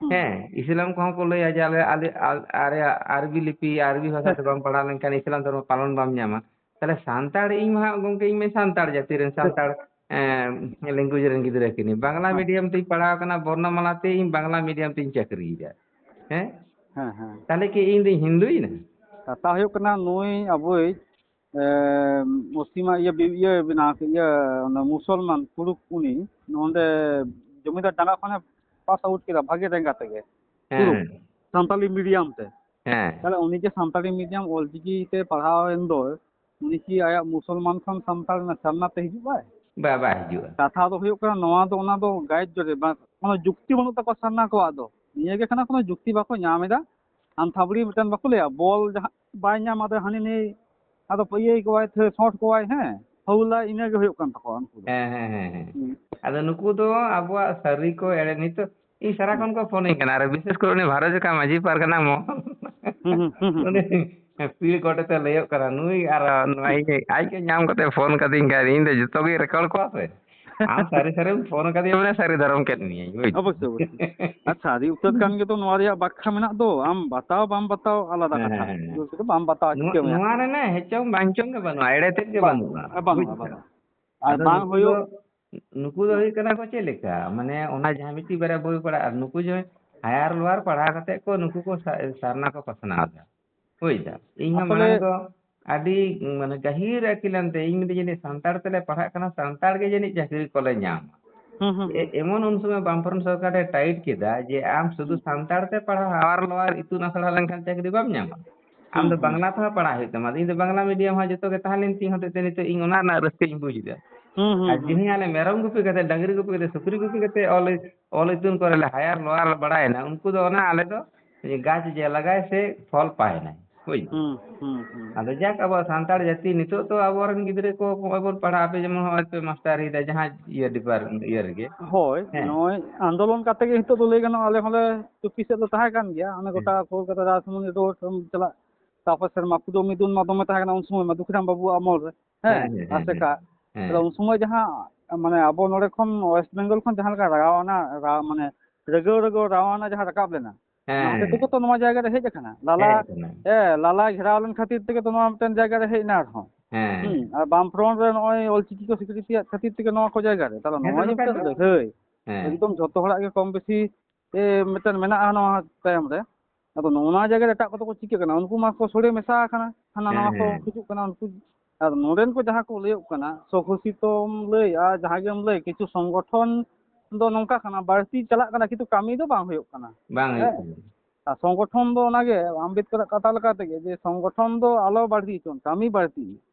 ᱦᱩᱸ᱾ ᱦᱮᱸ, ᱤᱥᱞᱟᱢ ᱠᱚᱦᱚᱸ ᱠᱚ ᱞᱟᱹᱭᱟ ᱡᱮ ᱟᱞᱮ, ᱟᱞᱮ, ᱟᱞ-, ᱟᱞᱮᱭᱟᱜ ᱟᱨᱵᱤ ᱞᱤᱯᱤ, ᱟᱨᱵᱤ ᱵᱷᱟᱥᱟ ᱛᱮ ᱵᱟᱢ ᱯᱟᱲᱦᱟᱣ ᱞᱮᱱᱠᱷᱟᱱ ᱤᱥᱞᱟᱢ ᱫᱷᱚᱨᱢᱚ ᱯᱟᱞᱚᱱ ᱵᱟᱢ ᱧᱟᱢᱟ᱾ ᱛᱟᱦᱞᱮ ᱥᱟᱱᱛᱟᱲ, ᱤᱧ ᱢᱟ ᱦᱟᱸᱜ ᱜᱚᱝᱠᱮ, ᱤᱧ ᱢᱟ ᱥᱟᱱᱛᱟᱲ ᱡᱟᱹᱛᱤ ᱨᱮᱱ, ᱦᱩᱸ᱾ ᱥᱟᱱᱛᱟᱲ, ᱮᱸ, language ᱨᱮᱱ ᱜᱤᱫᱽᱨᱟᱹ ᱠᱟᱹᱱᱟᱹᱧ᱾ ᱵᱟᱝᱞᱟ ᱦᱮᱸ᱾ ᱢᱤᱰᱤᱭᱟᱢ ᱛᱤᱧ ᱯᱟᱲᱦᱟᱣ ᱠᱟᱱᱟ, ᱵᱚᱨᱱᱚᱢᱟᱞᱟ ᱛᱮ ᱤᱧ ᱵᱟᱝᱞᱟ ᱢᱤᱰᱤᱭᱟᱢ ᱛᱤᱧ ᱪᱟᱹᱠᱨᱤᱭᱮᱫᱟ᱾ ᱦᱮᱸ? ᱦᱮᱸ, ᱦᱮᱸ᱾ ᱛᱟᱦᱞᱮ ᱠᱤ ᱤᱧ ᱫᱚᱧ ᱦᱤᱱᱫᱩᱭᱮᱱᱟ? ᱠᱟᱛᱷᱟ ᱦᱩᱭᱩᱜ ᱠᱟᱱᱟ, ᱱᱩᱭ ᱟᱵᱚᱭᱤᱡ, ᱮ, ᱯᱚᱥᱪᱤᱢᱟ ᱤᱭᱟᱹ ᱵᱤ-, ᱤᱭᱟᱹ ᱵᱮᱱᱟᱣ ᱠᱮᱫ, ᱤᱭᱟᱹ, ᱚᱱᱟ ᱢᱩᱥᱚᱞᱢᱟᱱ ᱠᱩᱲᱩᱠ, ᱩᱱᱤ ᱱᱚᱰᱮ ᱡᱚᱢᱤᱫᱟᱨ ᱰᱟᱸᱜᱟ ᱠᱷᱚᱱᱮ ᱯᱟᱥ ᱟᱣᱩᱴ ᱠᱮᱫᱟ ᱵᱷᱟᱜᱮ ᱨᱮᱸᱜᱟ ᱛᱮᱜᱮ, ᱠᱩᱲᱩᱠ, ᱦᱮᱸ᱾ ᱥᱟᱱᱛᱟᱞᱤ ᱢᱤᱰᱤᱭᱟᱢ ᱛᱮ᱾ ᱦᱮᱸ᱾ ᱛᱟᱦᱞᱮ ᱩᱱᱤ ᱡᱮ ᱥᱟᱱᱛᱟᱲᱤ ᱢᱤᱰᱤᱭᱟᱢ ᱚᱞᱪᱤᱠᱤ ᱛᱮ ᱯᱟᱲᱦᱟᱣ ᱮᱱ ᱫᱚ, ᱩᱱᱤ ᱠᱤ ᱟᱭᱟᱜ ᱢᱩᱥᱚᱞᱢᱟᱱ ᱠᱷᱚᱱ ᱥᱟᱱᱛᱟᱲ ᱨᱮᱱᱟᱜ ᱥᱟᱨᱱᱟ ᱛᱮ ᱦᱤᱡᱩᱜ ᱟᱭ? ᱵᱟ-, ᱵᱟᱭ ᱦᱤᱡᱩᱜᱼᱟ᱾ ᱠᱟᱛᱷᱟ ᱫᱚ ᱦᱩᱭᱩᱜ ᱠᱟᱱᱟ, ᱱᱚᱣᱟ ᱫᱚ ᱚᱱᱟ ᱫᱚ ᱜᱟᱭᱤᱰ ᱡᱚᱨᱮ ᱵᱟ-, ᱠᱳᱱᱳ ᱡᱩᱠᱛᱤ ᱵᱟᱹᱱᱩᱜ ᱛᱟᱠᱚᱣᱟ ᱥᱟᱨᱱᱟ ᱠᱚᱣᱟᱜ ᱫᱚ᱾ ᱱᱤᱭᱟᱹ ᱜᱮ ᱠᱟᱱᱟ, ᱠᱳᱱᱳ ᱡᱩᱠᱛᱤ ᱵᱟᱠᱚ ᱧᱟᱢ ᱮᱫᱟ᱾ ᱟᱱᱛᱷᱟᱵᱲᱤ ᱢᱤᱫᱴᱮᱱ ᱵᱟᱠᱚ ᱞᱟᱹᱭᱟ, ᱵᱚᱞ ᱡᱟᱦᱟᱸ ᱵᱟᱭ ᱧᱟᱢ, ᱟᱫᱚ ᱦᱟᱹᱱᱤ ᱱᱟᱹᱭ ᱟᱫᱚ ᱤᱭᱟᱹᱭ ᱠᱚᱣᱟᱭ, ᱛᱷᱟᱹ-, ᱥᱚᱴ ᱠᱚᱣᱟᱭ, ᱦᱮᱸ, ᱯᱷᱟᱣᱩᱞᱟᱭ, ᱤᱱᱟᱹ ᱜᱮ ᱦᱩᱭᱩᱜ ᱠᱟᱱ ᱛᱟᱠᱚᱣᱟ ᱩᱱᱠᱩ ᱫᱚ᱾ ᱦᱮᱸ, ᱦᱮᱸ, ᱦᱮᱸ, ᱦᱮᱸ᱾ ᱦᱩᱸ᱾ ᱟᱫᱚ ᱱᱩᱠᱩ ᱫᱚ ᱟᱵᱚᱣᱟᱜ ᱥᱟᱹᱨᱤ ᱠᱚ ᱮᱲᱮ, ᱱᱤᱛᱚᱜ ᱤᱧ ᱥᱟᱨᱟ ᱠᱷᱚᱱ ᱠᱚ ᱯᱷᱳᱱ ᱟᱹᱧ ᱠᱟᱱᱟ, ᱟᱨ ᱵᱤᱥᱮᱥ ᱠᱚᱨᱮ ᱩᱱᱤ ᱵᱷᱟᱨᱚᱛ ᱡᱟᱠᱟᱛ ᱢᱟᱹᱡᱷᱤ ᱯᱟᱨᱜᱟᱱᱟ ᱢᱚᱦᱚᱞ᱾ ᱦᱩᱸ, ᱦᱩᱸ, ᱦᱩᱸ, ᱦᱩᱸ, ᱩᱱᱤ ᱦᱩᱸ᱾ ᱯᱤᱲ ᱜᱚᱰᱮᱛ ᱮ ᱞᱟᱹᱭᱚᱜ ᱠᱟᱱᱟ, ᱱᱩᱭ ᱟᱨ ᱱᱚᱣᱟ ᱤᱧ, ᱟᱡ ᱜᱮ ᱧᱟᱢ ᱠᱟᱛᱮ ᱯᱷᱳᱱ ᱠᱟᱫᱤᱧ ᱠᱷᱟᱱ ᱤᱧ ᱫᱚ ᱡᱚᱛᱚ ᱜᱮ ᱨᱮᱠᱚᱨᱰ ᱠᱚᱣᱟ ᱥᱮ᱾ ᱟᱢ ᱥᱟᱹᱨᱤ ᱥᱟᱹᱨᱤᱢ ᱯᱷᱳᱱ ᱠᱟᱫᱤᱧᱟ ᱢᱟᱱᱮ ᱥᱟᱹᱨᱤ ᱫᱷᱚᱨᱚᱢ ᱠᱮᱫ ᱢᱤᱭᱟᱹᱧ, ᱵᱩᱡᱽ? ᱦᱮᱸ, ᱠᱟᱛᱷᱟ᱾ ᱦᱮᱸ, ᱦᱮᱸ᱾ ᱡᱳᱨ ᱠᱟᱛᱮ ᱵᱟᱢ ᱵᱟᱛᱟᱣ, ᱱᱚᱣᱟ, ᱪᱤᱠᱟᱹ ᱢᱮᱭᱟ? ᱱᱚᱣᱟ ᱨᱮᱱᱟᱜ ᱦᱮᱪᱚᱝ ᱵᱟᱝᱪᱚᱝ ᱜᱮ ᱵᱟᱹᱱᱩᱜᱼᱟ, ᱮᱲᱮ ᱛᱮᱫ ᱜᱮ ᱵᱟᱝ, ᱵᱟᱹᱱᱩᱜᱼᱟ, ᱵᱟᱹᱱᱩᱜᱼᱟ, ᱵᱩᱡᱽ ᱫᱟᱢ? ᱵᱟᱹᱱᱩᱜᱼᱟ᱾ ᱟᱨ ᱟᱫᱚ ᱵᱟᱝ ᱱᱩᱠᱩ ᱦᱩᱭᱩᱜ ᱫᱚ, ᱱᱩᱠᱩ ᱫᱚ ᱦᱩᱭᱩᱜ ᱠᱟᱱᱟ ᱠᱚ ᱪᱮᱫ ᱞᱮᱠᱟ, ᱢᱟᱱᱮ ᱚᱱᱟ ᱡᱟᱦᱟᱸ ᱢᱤᱫᱴᱤᱡ ᱵᱟᱨᱭᱟ ᱵᱳᱭ ᱯᱟᱲᱦᱟᱜ, ᱟᱨ ᱱᱩᱠᱩ ᱡᱮ ᱦᱟᱭᱟᱨ ᱞᱳᱣᱟᱨ ᱯᱟᱲᱦᱟᱣ ᱠᱟᱛᱮ ᱠᱚ ᱱᱩᱠᱩ ᱠᱚ ᱥᱟ-, ᱥᱟᱨᱱᱟ ᱠᱚ ᱯᱟᱥᱱᱟᱣ ᱮᱫᱟ, ᱵᱩᱡᱽ ᱫᱟᱢ? ᱤᱧ ᱦᱚᱸ ᱟᱥᱚᱞᱮ ᱢᱟᱲᱟᱝ ᱫᱚ ᱟᱹᱰᱤ, ᱢᱟᱱᱮ, ᱜᱟᱹᱦᱤᱨ ᱟᱹᱠᱤᱞ ᱟᱱᱛᱮ ᱤᱧ ᱢᱮᱱᱫᱟᱹᱧ, ᱡᱟᱹᱱᱤᱡ ᱥᱟᱱᱛᱟᱲ ᱛᱮᱞᱮ ᱯᱟᱲᱦᱟᱜ ᱠᱟᱱᱟ, ᱥᱟᱱᱛᱟᱲ ᱜᱮ ᱡᱟᱹᱱᱤᱡ ᱪᱟᱹᱠᱨᱤ ᱠᱚᱞᱮ ᱧᱟᱢᱟ᱾ ᱦᱩᱸ, ᱦᱩᱸ, ᱮ-, ᱦᱩᱸ᱾ ᱮᱢᱚᱱ ᱩᱱ ᱥᱚᱢᱚᱭ ᱵᱟᱢᱯᱷᱨᱚᱱᱴ ᱥᱚᱨᱠᱟᱨᱮ ᱴᱟᱭᱤᱴ ᱠᱮᱫᱟ ᱡᱮ ᱟᱢ ᱥᱩᱫᱷᱩ ᱦᱩᱸ᱾ ᱥᱟᱱᱛᱟᱲ ᱛᱮ ᱯᱟᱲᱦᱟᱣ ᱦᱟᱭᱟᱨ ᱞᱳᱣᱟᱨ ᱤᱛᱩᱱ ᱟᱥᱲᱟ ᱞᱮᱱᱠᱷᱟᱱ ᱪᱟᱹᱠᱨᱤ ᱵᱟᱢ ᱧᱟᱢᱟ᱾ ᱟᱢ ᱦᱩᱸ, ᱫᱚ ᱦᱩᱸ᱾ ᱵᱟᱝᱞᱟ ᱛᱮᱦᱚᱸ ᱯᱟᱲᱦᱟᱣ ᱦᱩᱭᱩᱜ ᱛᱟᱢᱟ᱾ ᱟᱫᱚ ᱤᱧ ᱫᱚ ᱵᱟᱝᱞᱟ ᱢᱤᱰᱤᱭᱟᱢ ᱦᱚᱸ ᱡᱚᱛᱚ ᱜᱮ ᱛᱟᱦᱮᱸ ᱞᱮᱱ ᱛᱤᱧ ᱦᱚᱛᱮᱡ ᱛᱮ ᱱᱤᱛᱚᱜ ᱤᱧ ᱚᱱᱟ ᱨᱮᱱᱟᱜ ᱨᱟᱹᱥᱠᱟᱹᱧ ᱵᱩᱡᱽ ᱮᱫᱟ᱾ ᱦᱩᱸ, ᱦᱩᱸ, ᱟᱨ ᱦᱩᱸ, ᱡᱮᱦᱤᱧ ᱦᱩᱸ᱾ ᱟᱞᱮ ᱢᱮᱨᱚᱢ ᱜᱩᱯᱤ ᱠᱟᱛᱮ, ᱰᱟᱝᱨᱤ ᱜᱩᱯᱤ ᱠᱟᱛᱮ, ᱥᱩᱠᱨᱤ ᱜᱩᱯᱤ ᱠᱟᱛᱮ ᱚᱞ, ᱚᱞ ᱤᱛᱩᱱ ᱠᱚᱨᱮ ᱞᱮ ᱦᱟᱭᱟᱨ ᱞᱳᱣᱟᱨ ᱵᱟᱲᱟᱭᱮᱱᱟ, ᱩᱱᱠᱩ ᱫᱚ ᱚᱱᱟ ᱟᱞᱮ ᱫᱚ ᱜᱟᱪᱷ ᱡᱮ ᱞᱟᱜᱟᱭ ᱥᱮ ᱯᱷᱚᱞ ᱯᱟᱭᱮᱱᱟᱭ᱾ ᱦᱩᱭ᱾ ᱦᱩᱸ, ᱦᱩᱸ, ᱦᱩᱸ᱾ ᱟᱫᱚ ᱡᱟᱠ, ᱟᱵᱚᱣᱟᱜ ᱥᱟᱱᱛᱟᱲ ᱡᱟᱹᱛᱤ ᱱᱤᱛᱚᱜ ᱫᱚ ᱟᱵᱚᱨᱮᱱ ᱜᱤᱫᱽᱨᱟᱹ ᱠᱚ ᱱᱚᱜᱼᱚᱭ ᱵᱚᱱ ᱯᱟᱲᱦᱟᱜ, ᱟᱯᱮ ᱡᱮᱢᱚᱱ ᱦᱚᱸᱜᱼᱚᱭ ᱯᱮ ᱢᱟᱥᱴᱟᱨᱤᱭᱮᱫᱟ ᱡᱟᱦᱟᱸ ᱤᱭᱟᱹ ᱰᱤᱯᱟᱨ-, ᱤᱭᱟᱹ ᱨᱮᱜᱮ᱾ ᱦᱳᱭ, ᱦᱮᱸ᱾ ᱱᱚᱜᱼᱚᱭ ᱟᱱᱫᱳᱞᱚᱱ ᱠᱟᱛᱮ ᱜᱮ ᱱᱤᱛᱚᱜ ᱫᱚ ᱞᱟᱹᱭ ᱜᱟᱱᱚᱜᱼᱟ, ᱟᱞᱮ ᱦᱚᱸᱞᱮ ᱪᱩᱯᱤ ᱥᱮᱫ ᱞᱮ ᱛᱟᱦᱮᱸ ᱠᱟᱱ ᱜᱮᱭᱟ, ᱚᱱᱮ ᱜᱚᱴᱟ ᱦᱮᱸ᱾ ᱠᱳᱞᱠᱟᱛᱟ ᱨᱟᱡᱽᱢᱚᱱᱤ ᱨᱳᱰ ᱪᱟᱞᱟᱜ, ᱛᱟᱨᱯᱚᱨ ᱥᱮᱨᱢᱟ ᱠᱩᱫᱩᱢ ᱢᱤᱫᱩᱱ ᱢᱟ ᱫᱚᱢᱮ ᱛᱟᱦᱮᱸ ᱠᱟᱱᱟ ᱩᱱ ᱥᱚᱢᱚᱭ ᱢᱟ, ᱫᱩᱠᱷᱤᱨᱟᱢ ᱵᱟᱹᱵᱩᱣᱟᱜ ᱟᱢᱚᱞ ᱨᱮ, ᱦᱮᱸ, ᱦᱮᱸ, ᱦᱮᱸ, ᱦᱮᱸ, ᱟᱥᱮᱠᱟ᱾ ᱦᱮᱸ᱾ ᱛᱟᱦᱞᱮ ᱩᱱ ᱥᱚᱢᱚᱭ ᱡᱟᱦᱟᱸ, ᱢᱟᱱᱮ, ᱟᱵᱚ ᱱᱚᱰᱮ ᱠᱷᱚᱱ ᱳᱭᱮᱥᱴ ᱵᱮᱝᱜᱚᱞ ᱠᱷᱚᱱ ᱡᱟᱦᱟᱸ ᱞᱮᱠᱟ ᱨᱟᱣᱟᱱᱟ, ᱨᱟ-, ᱢᱟᱱᱮ, ᱨᱟᱹᱜᱟᱹᱣ ᱨᱟᱹᱜᱟᱹᱣ ᱨᱟᱣᱟᱱᱟ ᱡᱟᱦᱟᱸ ᱨᱟᱠᱟᱵ ᱞᱮᱱᱟ, ᱚᱱᱟ ᱦᱚᱛᱮᱡ ᱛᱮᱜᱮ ᱦᱮᱸ᱾ ᱛᱚ ᱱᱚᱣᱟ ᱡᱟᱭᱜᱟ ᱨᱮ ᱦᱮᱡ ᱟᱠᱟᱱᱟ᱾ ᱞᱟᱞᱟ, ᱦᱮᱡ ᱟᱠᱟᱱᱟ᱾ ᱦᱮᱸ, ᱞᱟᱞᱟ ᱜᱷᱮᱨᱟᱣ ᱞᱮᱱ ᱠᱷᱟᱹᱛᱤᱨ ᱛᱮᱜᱮ ᱛᱚ ᱱᱚᱣᱟ ᱢᱤᱫᱴᱮᱱ ᱡᱟᱭᱜᱟ ᱨᱮ ᱦᱮᱡ ᱮᱱᱟ ᱟᱨᱦᱚᱸ᱾ ᱦᱮᱸ᱾ ᱦᱩᱸ, ᱟᱨ ᱵᱟᱢ ᱯᱷᱨᱚᱱᱴ ᱨᱮ ᱱᱚᱜᱼᱚᱭ ᱚᱞᱪᱤᱠᱤ ᱠᱚ ᱥᱤᱠᱨᱤᱛᱤᱭᱟᱜ ᱠᱷᱟᱹᱛᱤᱨ ᱛᱮᱜᱮ ᱱᱚᱣᱟ ᱠᱚ ᱡᱟᱭᱜᱟ ᱨᱮ᱾ ᱛᱟᱦᱞᱮ ᱦᱮᱸ, ᱱᱚᱣᱟ ᱛᱚ ᱡᱮ ᱵᱟᱠᱷᱟᱡ ᱢᱤᱫᱴᱮᱱ ᱫᱚ᱾ ᱞᱟᱹᱲᱦᱟᱹᱭ, ᱦᱮᱸ᱾ ᱮᱠᱫᱚᱢ ᱡᱷᱚᱛᱚ ᱦᱚᱲᱟᱜ ᱜᱮ ᱠᱚᱢ ᱵᱮᱥᱤ, ᱮ, ᱢᱤᱫᱴᱮᱱ ᱢᱮᱱᱟᱜᱼᱟ ᱱᱚᱣᱟ ᱛᱟᱭᱚᱢ ᱨᱮ᱾ ᱟᱫᱚ ᱱᱚᱜᱼᱚ ᱱᱚᱣᱟ ᱡᱟᱭᱜᱟ ᱨᱮ ᱮᱴᱟᱜ ᱠᱚᱫᱚ ᱠᱚ ᱪᱤᱠᱟᱹᱜ ᱠᱟᱱᱟ? ᱩᱱᱠᱩ ᱢᱟ ᱠᱚ ᱥᱚᱲᱮ ᱢᱮᱥᱟ ᱟᱠᱟᱱᱟ, ᱦᱟᱱᱟ ᱱᱟᱣᱟ ᱠᱚ ᱦᱤᱡᱩᱜ ᱠᱟᱱᱟ᱾ ᱩᱱᱠᱩ ᱟᱨ ᱱᱚᱰᱮᱱ ᱠᱚ ᱡᱟᱦᱟᱸ ᱠᱚ ᱞᱟᱹᱭᱚᱜ ᱠᱟᱱᱟ, ᱥᱚᱜᱷᱳᱥᱤᱛᱚᱢ ᱞᱟᱹᱭ ᱟᱨ ᱡᱟᱦᱟᱸ ᱜᱮᱢ ᱞᱟᱹᱭ, ᱠᱤᱪᱷᱩ ᱥᱚᱝᱜᱚᱴᱷᱚᱱ ᱫᱚ ᱱᱚᱝᱠᱟ ᱠᱟᱱᱟ, ᱵᱟᱹᱲᱛᱤ ᱪᱟᱞᱟᱜ ᱠᱟᱱᱟ, ᱠᱤᱱᱛᱩ ᱠᱟᱹᱢᱤ ᱫᱚ ᱵᱟᱝ ᱦᱩᱭᱩᱜ ᱠᱟᱱᱟ᱾ ᱵᱟᱝ ᱦᱩᱭᱩᱜ ᱦᱮᱸ? ᱠᱟᱱᱟ᱾ ᱟᱨ ᱥᱚᱝᱜᱚᱴᱷᱚᱱ ᱫᱚ ᱚᱱᱟᱜᱮ ᱟᱢᱵᱮᱫᱠᱚᱨᱟᱜ ᱠᱟᱛᱷᱟ ᱞᱮᱠᱟ ᱛᱮᱜᱮ, ᱡᱮ ᱥᱚᱝᱜᱚᱴᱷᱚᱱ ᱫᱚ ᱟᱞᱚ ᱵᱟᱹᱲᱛᱤ ᱦᱚᱪᱚᱱ, ᱠᱟᱹᱢᱤ ᱵᱟᱹᱲᱛᱤ᱾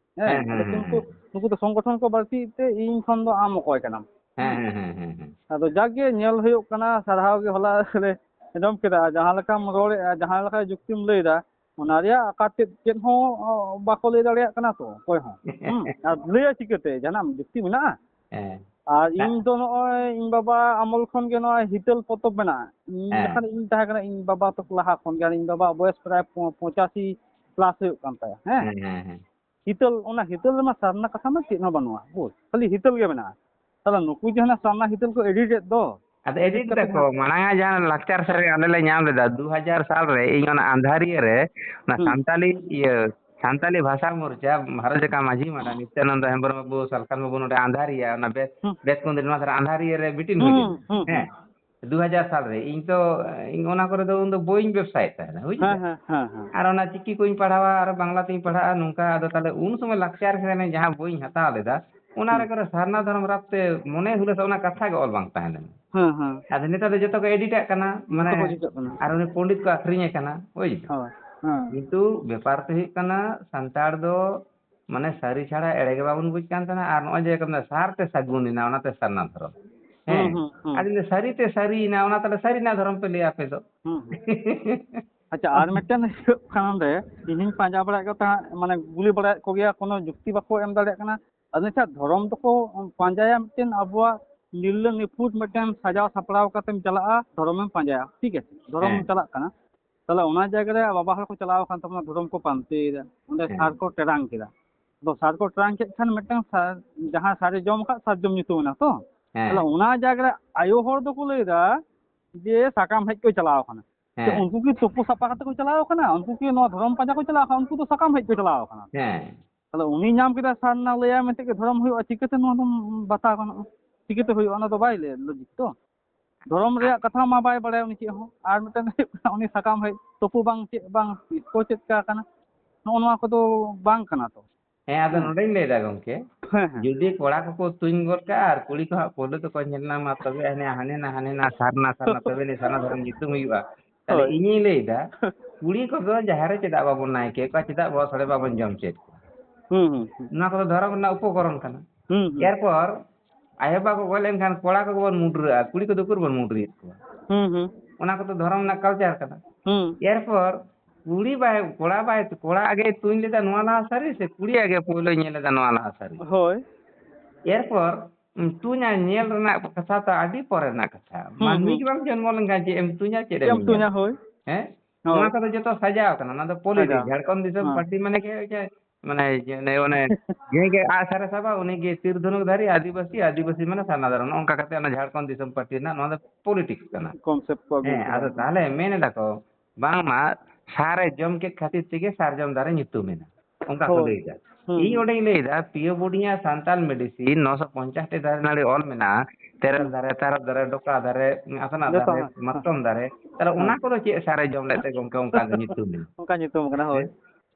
ᱦᱮᱸ, ᱦᱮᱸ, ᱦᱮᱸ, ᱟᱫᱚ ᱦᱮᱸ, ᱠᱤᱱᱛᱩ ᱦᱮᱸ᱾ ᱱᱩᱠᱩ ᱫᱚ ᱥᱚᱝᱜᱚᱴᱷᱚᱱ ᱠᱚ ᱵᱟᱹᱲᱛᱤᱭᱮᱫ ᱛᱮ ᱤᱧ ᱠᱷᱚᱱ ᱫᱚ ᱟᱢ ᱚᱠᱚᱭ ᱠᱟᱱᱟᱢ? ᱦᱮᱸ, ᱦᱮᱸ, ᱦᱮᱸ, ᱦᱮᱸ, ᱦᱮᱸ᱾ ᱟᱫᱚ ᱡᱟᱠ ᱜᱮ ᱧᱮᱞ ᱦᱩᱭᱩᱜ ᱠᱟᱱᱟ, ᱥᱟᱨᱦᱟᱣ ᱜᱮ ᱦᱚᱞᱟ ᱞᱮ ᱟᱸᱡᱚᱢ ᱠᱮᱫᱟ, ᱡᱟᱦᱟᱸ ᱞᱮᱠᱟᱢ ᱨᱚᱲᱮᱫᱼᱟ, ᱡᱟᱦᱟᱸ ᱞᱮᱠᱟ ᱡᱩᱠᱛᱤᱢ ᱞᱟᱹᱭᱫᱟ, ᱚᱱᱟ ᱨᱮᱭᱟᱜ ᱟᱠᱟᱨ ᱛᱮᱫ ᱪᱮᱫ ᱦᱚᱸ, ᱚ, ᱵᱟᱠᱚ ᱞᱟᱹᱭ ᱫᱟᱲᱮᱭᱟᱜ ᱠᱟᱱᱟ ᱛᱚ, ᱚᱠᱚᱭ ᱦᱚᱸ᱾ ᱦᱩᱸ? ᱟᱨ ᱞᱟᱹᱭᱟ ᱪᱤᱠᱟᱹᱛᱮ? ᱡᱟᱦᱟᱱᱟᱜ ᱡᱩᱠᱛᱤ ᱢᱮᱱᱟᱜᱼᱟ? ᱦᱮᱸ᱾ ᱟᱨ ᱫᱟᱜ ᱤᱧ ᱫᱚ ᱱᱚᱜᱼᱚᱭ ᱤᱧ ᱵᱟᱵᱟ ᱟᱢᱚᱞ ᱠᱷᱚᱱ ᱜᱮ ᱱᱚᱣᱟ ᱦᱤᱛᱟᱹᱞ ᱯᱚᱛᱚᱵ ᱢᱮᱱᱟᱜᱼᱟ᱾ ᱤᱧ ᱦᱮᱸ᱾ ᱡᱚᱠᱷᱚᱱ ᱤᱧ ᱛᱟᱦᱮᱸ ᱠᱟᱱᱟ, ᱤᱧ ᱵᱟᱵᱟ ᱛᱟᱠᱚ ᱞᱟᱦᱟ ᱠᱷᱚᱱ ᱜᱮ, ᱟᱨ ᱤᱧ ᱵᱟᱵᱟ ᱵᱚᱭᱮᱥ ᱯᱨᱟᱭ ᱯᱚ-, ᱯᱚᱸᱪᱟᱥᱤ ᱯᱞᱟᱥ ᱦᱩᱭᱩᱜ ᱠᱟᱱ ᱛᱟᱭᱟ, ᱦᱮᱸ᱾ ᱦᱮᱸ, ᱦᱮᱸ, ᱦᱮᱸ᱾ ᱦᱤᱛᱟᱹᱞ, ᱚᱱᱟ ᱦᱤᱛᱟᱹᱞ ᱨᱮᱢᱟ ᱥᱟᱨᱱᱟ ᱠᱟᱛᱷᱟ ᱢᱟ ᱪᱮᱫ ᱦᱚᱸ ᱵᱟᱹᱱᱩᱜᱼᱟ, ᱵᱩᱡᱽ? ᱠᱷᱟᱹᱞᱤ ᱦᱤᱛᱟᱹᱞ ᱜᱮ ᱢᱮᱱᱟᱜᱼᱟ᱾ ᱛᱟᱦᱞᱮ ᱱᱩᱠᱩ ᱡᱟᱦᱟᱸ ᱥᱟᱨᱱᱟ ᱦᱤᱛᱟᱹᱞ ᱠᱚ edit ᱮᱫ ᱫᱚ, ᱟᱫᱚ edit edit ᱠᱟᱛᱮ ᱫᱟᱠᱚ, ᱡᱟᱦᱟᱸ ᱢᱟᱲᱟᱝ ᱟᱜ ᱡᱟᱦᱟᱸ ᱞᱟᱠᱪᱟᱨ ᱥᱮᱨᱮᱧ ᱟᱞᱮ ᱞᱮ ᱧᱟᱢ ᱞᱮᱫᱟ, ᱫᱩ ᱦᱟᱡᱟᱨ ᱥᱟᱞ ᱨᱮ ᱤᱧ ᱚᱱᱟ ᱟᱸᱫᱷᱟᱨᱤᱭᱟᱹ ᱨᱮ ᱚᱱᱟ ᱦᱩᱸ᱾ ᱥᱟᱱᱛᱟᱞᱤ, ᱤᱭᱟᱹ, ᱥᱟᱱᱛᱟᱞᱤ ᱵᱷᱟᱥᱟ ᱢᱳᱨᱪᱟ, ᱵᱷᱟᱨᱚᱛ ᱡᱟᱠᱟᱛ ᱢᱟᱹᱡᱷᱤ ᱢᱟᱰᱟ ᱱᱤᱛᱭᱟᱱᱚᱱᱫᱚ ᱦᱮᱢᱵᱨᱚᱢ ᱵᱟᱵᱩ, ᱥᱟᱞᱠᱷᱟᱱ ᱵᱟᱵᱩ ᱱᱚᱰᱮ ᱟᱸᱫᱷᱟᱨᱤᱭᱟᱹ, ᱚᱱᱟ ᱵᱮ-, ᱦᱩᱸ᱾ ᱵᱮᱛᱠᱩᱸᱫᱽᱨᱤ ᱱᱚᱣᱟ ᱫᱷᱟᱨᱮ ᱟᱸᱫᱷᱟᱨᱤᱭᱟᱹ ᱨᱮ meeting ᱦᱩᱭ ᱞᱮᱱᱟ᱾ ᱦᱩᱸ, ᱦᱩᱸ, ᱦᱮᱸ᱾ ᱦᱩᱸ᱾ ᱫᱩ ᱦᱟᱡᱟᱨ ᱥᱟᱞ ᱨᱮ᱾ ᱤᱧ ᱛᱚ, ᱤᱧ ᱚᱱᱟ ᱠᱚᱨᱮ ᱫᱚ ᱩᱱ ᱫᱚ ᱵᱳᱭᱤᱧ ᱵᱮᱵᱥᱟᱭᱮᱫ ᱛᱟᱦᱮᱱᱟ, ᱵᱩᱡᱽ ᱦᱮᱸ, ᱫᱟᱢ? ᱦᱮᱸ, ᱦᱮᱸ, ᱦᱮᱸ᱾ ᱟᱨ ᱚᱱᱟ ᱪᱤᱠᱤ ᱠᱚᱧ ᱯᱟᱲᱦᱟᱣᱟ ᱟᱨ ᱵᱟᱝᱞᱟ ᱛᱤᱧ ᱯᱟᱲᱦᱟᱜᱼᱟ, ᱱᱚᱝᱠᱟ᱾ ᱟᱫᱚ ᱛᱟᱦᱞᱮ ᱩᱱ ᱥᱚᱢᱚᱭ ᱞᱟᱠᱪᱟᱨ ᱥᱮᱨᱮᱧ ᱡᱟᱦᱟᱸ ᱵᱳᱭᱤᱧ ᱦᱟᱛᱟᱣ ᱞᱮᱫᱟ, ᱚᱱᱟ ᱦᱩᱸ᱾ ᱨᱮ ᱠᱚᱨᱮ ᱥᱟᱨᱱᱟ ᱫᱷᱚᱨᱚᱢ ᱨᱟᱯ ᱛᱮ ᱢᱚᱱᱮ ᱦᱩᱞᱟᱹᱥ ᱚᱱᱟ ᱠᱟᱛᱷᱟ ᱜᱮ ᱚᱞ ᱵᱟᱝ ᱛᱟᱦᱮᱸ ᱞᱮᱱᱟ᱾ ᱦᱮᱸ, ᱦᱮᱸ᱾ ᱟᱫᱚ ᱱᱮᱛᱟᱨ ᱫᱚ ᱡᱚᱛᱚ ᱠᱚ edit ᱟᱜ ᱠᱟᱱᱟ, ᱡᱚᱛᱚ ᱢᱟᱱᱮ, ᱠᱚ edit ᱟᱜ ᱠᱟᱱᱟ᱾ ᱟᱨ ᱩᱱᱤ ᱯᱚᱸᱰᱤᱛ ᱠᱚ ᱟᱹᱠᱷᱨᱤᱧᱮ ᱠᱟᱱᱟ, ᱵᱩᱡᱽ ᱫᱟᱢ? ᱦᱳᱭ, ᱦᱮᱸ᱾ ᱠᱤᱱᱛᱩ ᱵᱮᱯᱟᱨ ᱫᱚ ᱦᱩᱭᱩᱜ ᱠᱟᱱᱟ, ᱥᱟᱱᱛᱟᱲ ᱫᱚ ᱢᱟᱱᱮ ᱥᱟᱹᱨᱤ ᱪᱷᱟᱲᱟ ᱮᱲᱮ ᱜᱮ ᱵᱟᱵᱚᱱ ᱵᱩᱡᱽ ᱠᱟᱱ ᱛᱟᱦᱮᱱᱟ᱾ ᱟᱨ ᱱᱚᱜᱼᱚᱭ ᱡᱮ ᱠᱚ ᱢᱮᱱᱟ, ᱥᱟᱨ ᱛᱮ ᱥᱟᱹᱜᱩᱱ ᱮᱱᱟ, ᱚᱱᱟᱛᱮ ᱥᱟᱨᱱᱟ ᱫᱷᱚᱨᱚᱢ᱾ ᱦᱩᱸ, ᱦᱮᱸ᱾ ᱦᱩᱸ, ᱦᱩᱸ᱾ ᱟᱫᱚ ᱥᱟᱹᱨᱤ ᱛᱮ ᱥᱟᱹᱨᱤᱭᱮᱱᱟ, ᱚᱱᱟ ᱛᱟᱦᱞᱮ ᱥᱟᱹᱨᱤᱱᱟᱜ ᱫᱷᱚᱨᱚᱢ ᱯᱮ ᱞᱟᱹᱭᱟ ᱟᱯᱮ ᱫᱚ᱾ ᱦᱩᱸ, ᱦᱩᱸ᱾ ᱟᱪᱪᱷᱟ, ᱟᱨ ᱢᱤᱫᱴᱮᱱ ᱦᱩᱭᱩᱜ ᱠᱟᱱᱟ ᱱᱚᱰᱮ, ᱤᱧᱤᱧ ᱯᱟᱸᱡᱟ ᱵᱟᱲᱟᱭᱮᱫ ᱠᱚ ᱛᱟᱦᱮᱸᱫ, ᱢᱟᱱᱮ ᱜᱩᱞᱤ ᱵᱟᱲᱟᱭᱮᱫ ᱠᱚᱜᱮᱭᱟ, ᱠᱳᱱᱳ ᱡᱩᱠᱛᱤ ᱵᱟᱠᱚ ᱮᱢ ᱫᱟᱲᱮᱭᱟᱜ ᱠᱟᱱᱟ᱾ ᱟᱫᱚ ᱟᱪᱪᱷᱟ, ᱫᱷᱚᱨᱚᱢ ᱫᱚᱠᱚ ᱯᱟᱸᱡᱟᱭᱟ ᱢᱤᱫᱴᱮᱱ ᱟᱵᱚᱣᱟᱜ ᱱᱤᱨᱞᱟᱹ ᱱᱤᱯᱷᱩᱴ ᱢᱤᱫᱴᱮᱱ ᱥᱟᱡᱟᱣ ᱥᱟᱯᱲᱟᱣ ᱠᱟᱛᱮᱢ ᱪᱟᱞᱟᱜᱼᱟ, ᱫᱷᱚᱨᱚᱢᱮᱢ ᱯᱟᱸᱡᱟᱭᱟ, ᱴᱷᱤᱠ ᱟᱪᱷᱮ, ᱫᱷᱚᱨᱚᱢᱮᱢ ᱦᱮᱸ᱾ ᱪᱟᱞᱟᱜ ᱠᱟᱱᱟ᱾ ᱛᱟᱦᱞᱮ ᱚᱱᱟ ᱡᱟᱭᱜᱟ ᱨᱮ ᱵᱟᱵᱟ ᱦᱚᱲ ᱠᱚ ᱪᱟᱞᱟᱣ ᱟᱠᱟᱱ ᱛᱟᱵᱚᱱᱟ, ᱫᱷᱚᱨᱚᱢ ᱠᱚ ᱯᱟᱱᱛᱮᱭᱮᱫᱟ, ᱚᱸᱰᱮ ᱦᱮᱸ᱾ ᱥᱟᱨ ᱠᱚ ᱴᱮᱨᱟᱝ ᱠᱮᱫᱟ᱾ ᱟᱫᱚ ᱥᱟᱨ ᱠᱚ ᱴᱮᱨᱟᱝ ᱠᱮᱫ ᱠᱷᱟᱱ ᱢᱤᱫᱴᱟᱝ ᱥᱟᱨ, ᱡᱟᱦᱟᱸ ᱥᱟᱨᱮ ᱡᱚᱢ ᱟᱠᱟᱫ ᱥᱟᱨᱡᱚᱢ ᱧᱩᱛᱩᱢ ᱮᱱᱟ ᱛᱚ᱾ ᱦᱮᱸ᱾ ᱛᱟᱦᱞᱮ ᱚᱱᱟ ᱡᱟᱭᱜᱟ ᱨᱮ ᱟᱭᱳ ᱦᱚᱲ ᱫᱚᱠᱚ ᱞᱟᱹᱭᱫᱟ ᱡᱮ ᱥᱟᱠᱟᱢ ᱦᱮᱡ ᱠᱚ ᱪᱟᱞᱟᱣ ᱟᱠᱟᱱᱟ᱾ ᱦᱮᱸ᱾ ᱩᱱᱠᱩ ᱠᱤ ᱛᱩᱯᱩ ᱥᱟᱯᱷᱟ ᱠᱟᱛᱮ ᱠᱚ ᱪᱟᱞᱟᱣ ᱟᱠᱟᱱᱟ? ᱩᱱᱠᱩ ᱠᱤ ᱱᱚᱣᱟ ᱫᱷᱚᱨᱚᱢ ᱯᱟᱸᱡᱟ ᱠᱚ ᱪᱟᱞᱟᱣ ᱟᱠᱟᱱᱟ? ᱩᱱᱠᱩ ᱫᱚ ᱥᱟᱠᱟᱢ ᱦᱮᱡ ᱠᱚ ᱪᱟᱞᱟᱣ ᱟᱠᱟᱱᱟ᱾ ᱦᱮᱸ᱾ ᱛᱟᱦᱞᱮ ᱩᱱᱤ ᱧᱟᱢ ᱠᱮᱫᱟ ᱥᱟᱨᱱᱟ ᱞᱟᱹᱭᱟᱭ ᱢᱮᱱᱛᱮ ᱜᱮ ᱫᱷᱚᱨᱚᱢ ᱦᱩᱭᱩᱜᱼᱟ, ᱪᱤᱠᱟᱹᱛᱮ ᱱᱚᱣᱟ ᱫᱚ ᱵᱟᱛᱟᱣ ᱜᱟᱱᱚᱜᱼᱟ? ᱪᱤᱠᱟᱹᱛᱮ ᱦᱩᱭᱩᱜᱼᱟ? ᱚᱱᱟ ᱫᱚ ᱵᱟᱭ ᱞᱟᱹᱭᱟ, ᱞᱚᱡᱤᱠ ᱛᱚ᱾ ᱫᱷᱚᱨᱚᱢ ᱨᱮᱭᱟᱜ ᱠᱟᱛᱷᱟ ᱢᱟ ᱵᱟᱭ ᱵᱟᱲᱟᱭᱟ ᱩᱱᱤ ᱪᱮᱫ ᱦᱚᱸ᱾ ᱟᱨ ᱢᱤᱫᱴᱮᱱ ᱦᱩᱭᱩᱜ ᱠᱟᱱᱟ, ᱩᱱᱤ ᱥᱟᱠᱟᱢ ᱦᱮᱡ ᱛᱩᱯᱩ ᱵᱟᱝ ᱪᱮᱫ ᱵᱟᱝ ᱠᱚ ᱪᱮᱫ ᱠᱟ ᱠᱟᱱᱟ, ᱱᱚᱜᱼᱚ ᱱᱚᱣᱟ ᱠᱚᱫᱚ ᱵᱟᱝ ᱠᱟᱱᱟ ᱛᱚ᱾ ᱦᱮᱸ, ᱟᱫᱚ ᱦᱮᱸ᱾ ᱱᱚᱰᱮᱧ ᱞᱟᱹᱭᱫᱟ ᱜᱚᱝᱠᱮ, ᱦᱮᱸ, ᱦᱮᱸ᱾ ᱡᱩᱫᱤ ᱠᱚᱲᱟ ᱠᱚᱠᱚ ᱛᱩᱧ ᱜᱚᱫ ᱠᱟᱜᱼᱟ ᱟᱨ ᱠᱩᱲᱤ ᱠᱚ ᱦᱟᱸᱜ ᱯᱳᱭᱞᱳ ᱛᱮᱠᱚ ᱧᱮᱞ ᱧᱟᱢᱟ, ᱛᱚᱵᱮ ᱟᱹᱱᱤᱡ ᱦᱟᱱᱮ ᱱᱟ, ᱦᱟᱱᱮ ᱱᱟ, ᱥᱟᱨᱱᱟ, ᱥᱟᱨᱱᱟ, ᱛᱚᱵᱮ ᱟᱹᱱᱤᱡ ᱥᱟᱨᱱᱟ ᱫᱷᱚᱨᱚᱢ ᱧᱩᱛᱩᱢ ᱦᱩᱭᱩᱜᱼᱟ᱾ ᱛᱟᱦᱞᱮ ᱦᱳᱭ᱾ ᱤᱧᱤᱧ ᱞᱟᱹᱭᱫᱟ, ᱠᱩᱲᱤ ᱠᱚᱫᱚ ᱡᱟᱦᱮᱨ ᱨᱮ ᱪᱮᱫᱟᱜ ᱵᱟᱵᱚᱱ ᱱᱟᱭᱠᱮ ᱠᱚᱣᱟ, ᱪᱮᱫᱟᱜ ᱵᱚᱦᱚᱜ ᱥᱚᱲᱮ ᱵᱟᱵᱚᱱ ᱡᱚᱢ ᱦᱚᱪᱚᱭᱮᱫ ᱠᱚᱣᱟ? ᱦᱩᱸ, ᱦᱩᱸ, ᱦᱩᱸ᱾ ᱱᱚᱣᱟ ᱠᱚᱫᱚ ᱫᱷᱚᱨᱚᱢ ᱨᱮᱱᱟᱜ ᱩᱯᱚᱠᱚᱨᱚᱱ ᱠᱟᱱᱟ᱾ ᱦᱩᱸ, ᱦᱩᱸ᱾ ᱮᱨᱯᱚᱨ ᱟᱭᱳ ᱵᱟᱵᱟ ᱠᱚ ᱜᱚᱡ ᱞᱮᱱᱠᱷᱟᱱ ᱠᱚᱲᱟ ᱠᱚᱜᱮ ᱵᱚᱱ ᱢᱩᱰᱨᱟᱹᱜᱼᱟ, ᱠᱩᱲᱤ ᱠᱚᱫᱚ ᱩᱠᱩᱨ ᱵᱚᱱ ᱢᱩᱰᱨᱤᱭᱮᱫ ᱠᱚᱣᱟ? ᱦᱩᱸ, ᱦᱩᱸ᱾ ᱚᱱᱟ ᱠᱚᱫᱚ ᱫᱷᱚᱨᱚᱢ ᱨᱮᱱᱟᱜ culture ᱠᱟᱱᱟ᱾ ᱦᱩᱸ᱾ ᱮᱨᱯᱚᱨ ᱠᱩᱲᱤ ᱵᱟᱭ, ᱠᱚᱲᱟ ᱵᱟᱭ, ᱠᱚᱲᱟ ᱟᱜᱮ ᱛᱩᱧ ᱞᱮᱫᱟ ᱱᱚᱣᱟ ᱞᱟᱦᱟ ᱥᱟᱹᱨᱤ ᱥᱮ ᱠᱩᱲᱤ ᱟᱜᱮ ᱯᱳᱭᱞᱳᱭ ᱧᱮᱞ ᱞᱮᱫᱟ ᱱᱚᱣᱟ ᱞᱟᱦᱟ ᱥᱟᱹᱨᱤ? ᱦᱳᱭ᱾ ᱮᱨᱯᱚᱨ, ᱩᱸ, ᱛᱩᱧᱟ ᱧᱮᱞ ᱨᱮᱱᱟᱜ ᱠᱟᱛᱷᱟ ᱛᱚ ᱟᱹᱰᱤ ᱯᱚᱨᱮ ᱨᱮᱱᱟᱜ ᱠᱟᱛᱷᱟ᱾ ᱦᱩᱸ, ᱢᱟᱹᱱᱢᱤ ᱦᱩᱸ᱾ ᱜᱮ ᱵᱟᱢ ᱡᱚᱱᱢᱚ ᱞᱮᱱᱠᱷᱟᱱ ᱪᱮᱫ ᱮᱢ ᱛᱩᱧᱟ, ᱪᱮᱫ ᱪᱮᱫ ᱮᱢ ᱮᱢ ᱧᱮᱞᱟ? ᱛᱩᱧᱟ, ᱦᱳᱭ᱾ ᱦᱮᱸ? ᱦᱳᱭ᱾ ᱱᱚᱣᱟ ᱠᱚᱫᱚ ᱡᱚᱛᱚ ᱥᱟᱡᱟᱣ ᱠᱟᱱᱟ, ᱱᱚᱣᱟ ᱫᱚ politics᱾ ᱥᱟᱡᱟᱣ᱾ ᱡᱷᱟᱲᱠᱷᱚᱸᱰ ᱫᱤᱥᱚᱢ ᱦᱮᱸ᱾ ᱯᱟᱨᱴᱤ ᱢᱟᱱᱮ ᱜᱮ ᱦᱩᱭᱩᱜ ᱡᱮ, ᱢᱟᱱᱮ ᱡᱮ, ᱚᱱᱮ, ᱚᱱᱮ, ᱡᱟᱦᱟᱸᱭ ᱜᱮ ᱟᱜ ᱥᱟᱨᱮ ᱥᱟᱵᱟ, ᱩᱱᱤ ᱜᱮ ᱛᱤᱨ ᱫᱷᱚᱱᱩᱠ ᱫᱷᱟᱨᱤ, ᱟᱹᱫᱤᱵᱟᱹᱥᱤ, ᱟᱹᱫᱤᱵᱟᱹᱥᱤ ᱢᱟᱱᱮ ᱥᱟᱨᱱᱟ ᱫᱷᱚᱨᱚᱢ᱾ ᱱᱚᱜᱼᱚ ᱱᱚᱝᱠᱟ ᱠᱟᱛᱮ ᱚᱱᱟ ᱡᱷᱟᱲᱠᱷᱚᱸᱰ ᱫᱤᱥᱚᱢ ᱯᱟᱨᱴᱤ ᱨᱮᱱᱟᱜ ᱱᱚᱣᱟ ᱫᱚ politics ᱠᱟᱱᱟ᱾ Concept ᱠᱚ ᱟᱹᱜᱩ ᱦᱮᱸ, ᱠᱟᱫᱟ᱾ ᱟᱫᱚ ᱛᱟᱦᱞᱮ ᱢᱮᱱ ᱮᱫᱟ ᱠᱚ, ᱵᱟᱝᱢᱟ ᱥᱟᱨᱮ ᱡᱚᱢ ᱠᱮᱫ ᱠᱷᱟᱹᱛᱤᱨ ᱛᱮᱜᱮ ᱥᱟᱨᱡᱚᱢ ᱫᱟᱨᱮ ᱧᱩᱛᱩᱢ ᱮᱱᱟ, ᱚᱱᱠᱟ ᱠᱚ ᱦᱳᱭ᱾ ᱞᱟᱹᱭ ᱮᱫᱟ᱾ ᱦᱩᱸ, ᱤᱧ ᱦᱩᱸ᱾ ᱚᱸᱰᱮᱧ ᱞᱟᱹᱭ ᱮᱫᱟ, ᱯᱤᱭᱳ ᱵᱳᱰᱤᱧᱟ ᱥᱟᱱᱛᱟᱞ medicine ᱱᱚᱥᱚ ᱯᱚᱧᱪᱟᱥ ᱴᱤ ᱫᱟᱨᱮ ᱱᱟᱹᱲᱤ ᱚᱞ ᱢᱮᱱᱟᱜᱼᱟ, ᱛᱮᱨᱮᱞ ᱦᱩᱸ᱾ ᱫᱟᱨᱮ, ᱛᱟᱨᱚᱵ ᱫᱟᱨᱮ, ᱰᱚᱠᱟ ᱫᱟᱨᱮ, ᱟᱛᱱᱟᱜ ᱡᱚᱛᱚ ᱫᱟᱨᱮ, ᱦᱮᱸ, ᱦᱮᱸ, ᱢᱟᱛᱠᱚᱢ ᱦᱮᱸ᱾ ᱫᱟᱨᱮ, ᱛᱟᱦᱞᱮ ᱦᱮᱸ᱾ ᱚᱱᱟ ᱠᱚᱫᱚ ᱪᱮᱫ ᱥᱟᱨᱮ ᱡᱚᱢ ᱞᱮᱫ ᱛᱮ ᱜᱚᱢᱠᱮ ᱚᱱᱠᱟ ᱫᱚ ᱧᱩᱛᱩᱢ ᱮᱱᱟ? ᱚᱱᱠᱟ ᱧᱩᱛᱩᱢ ᱠᱟᱱᱟ, ᱦᱳᱭ᱾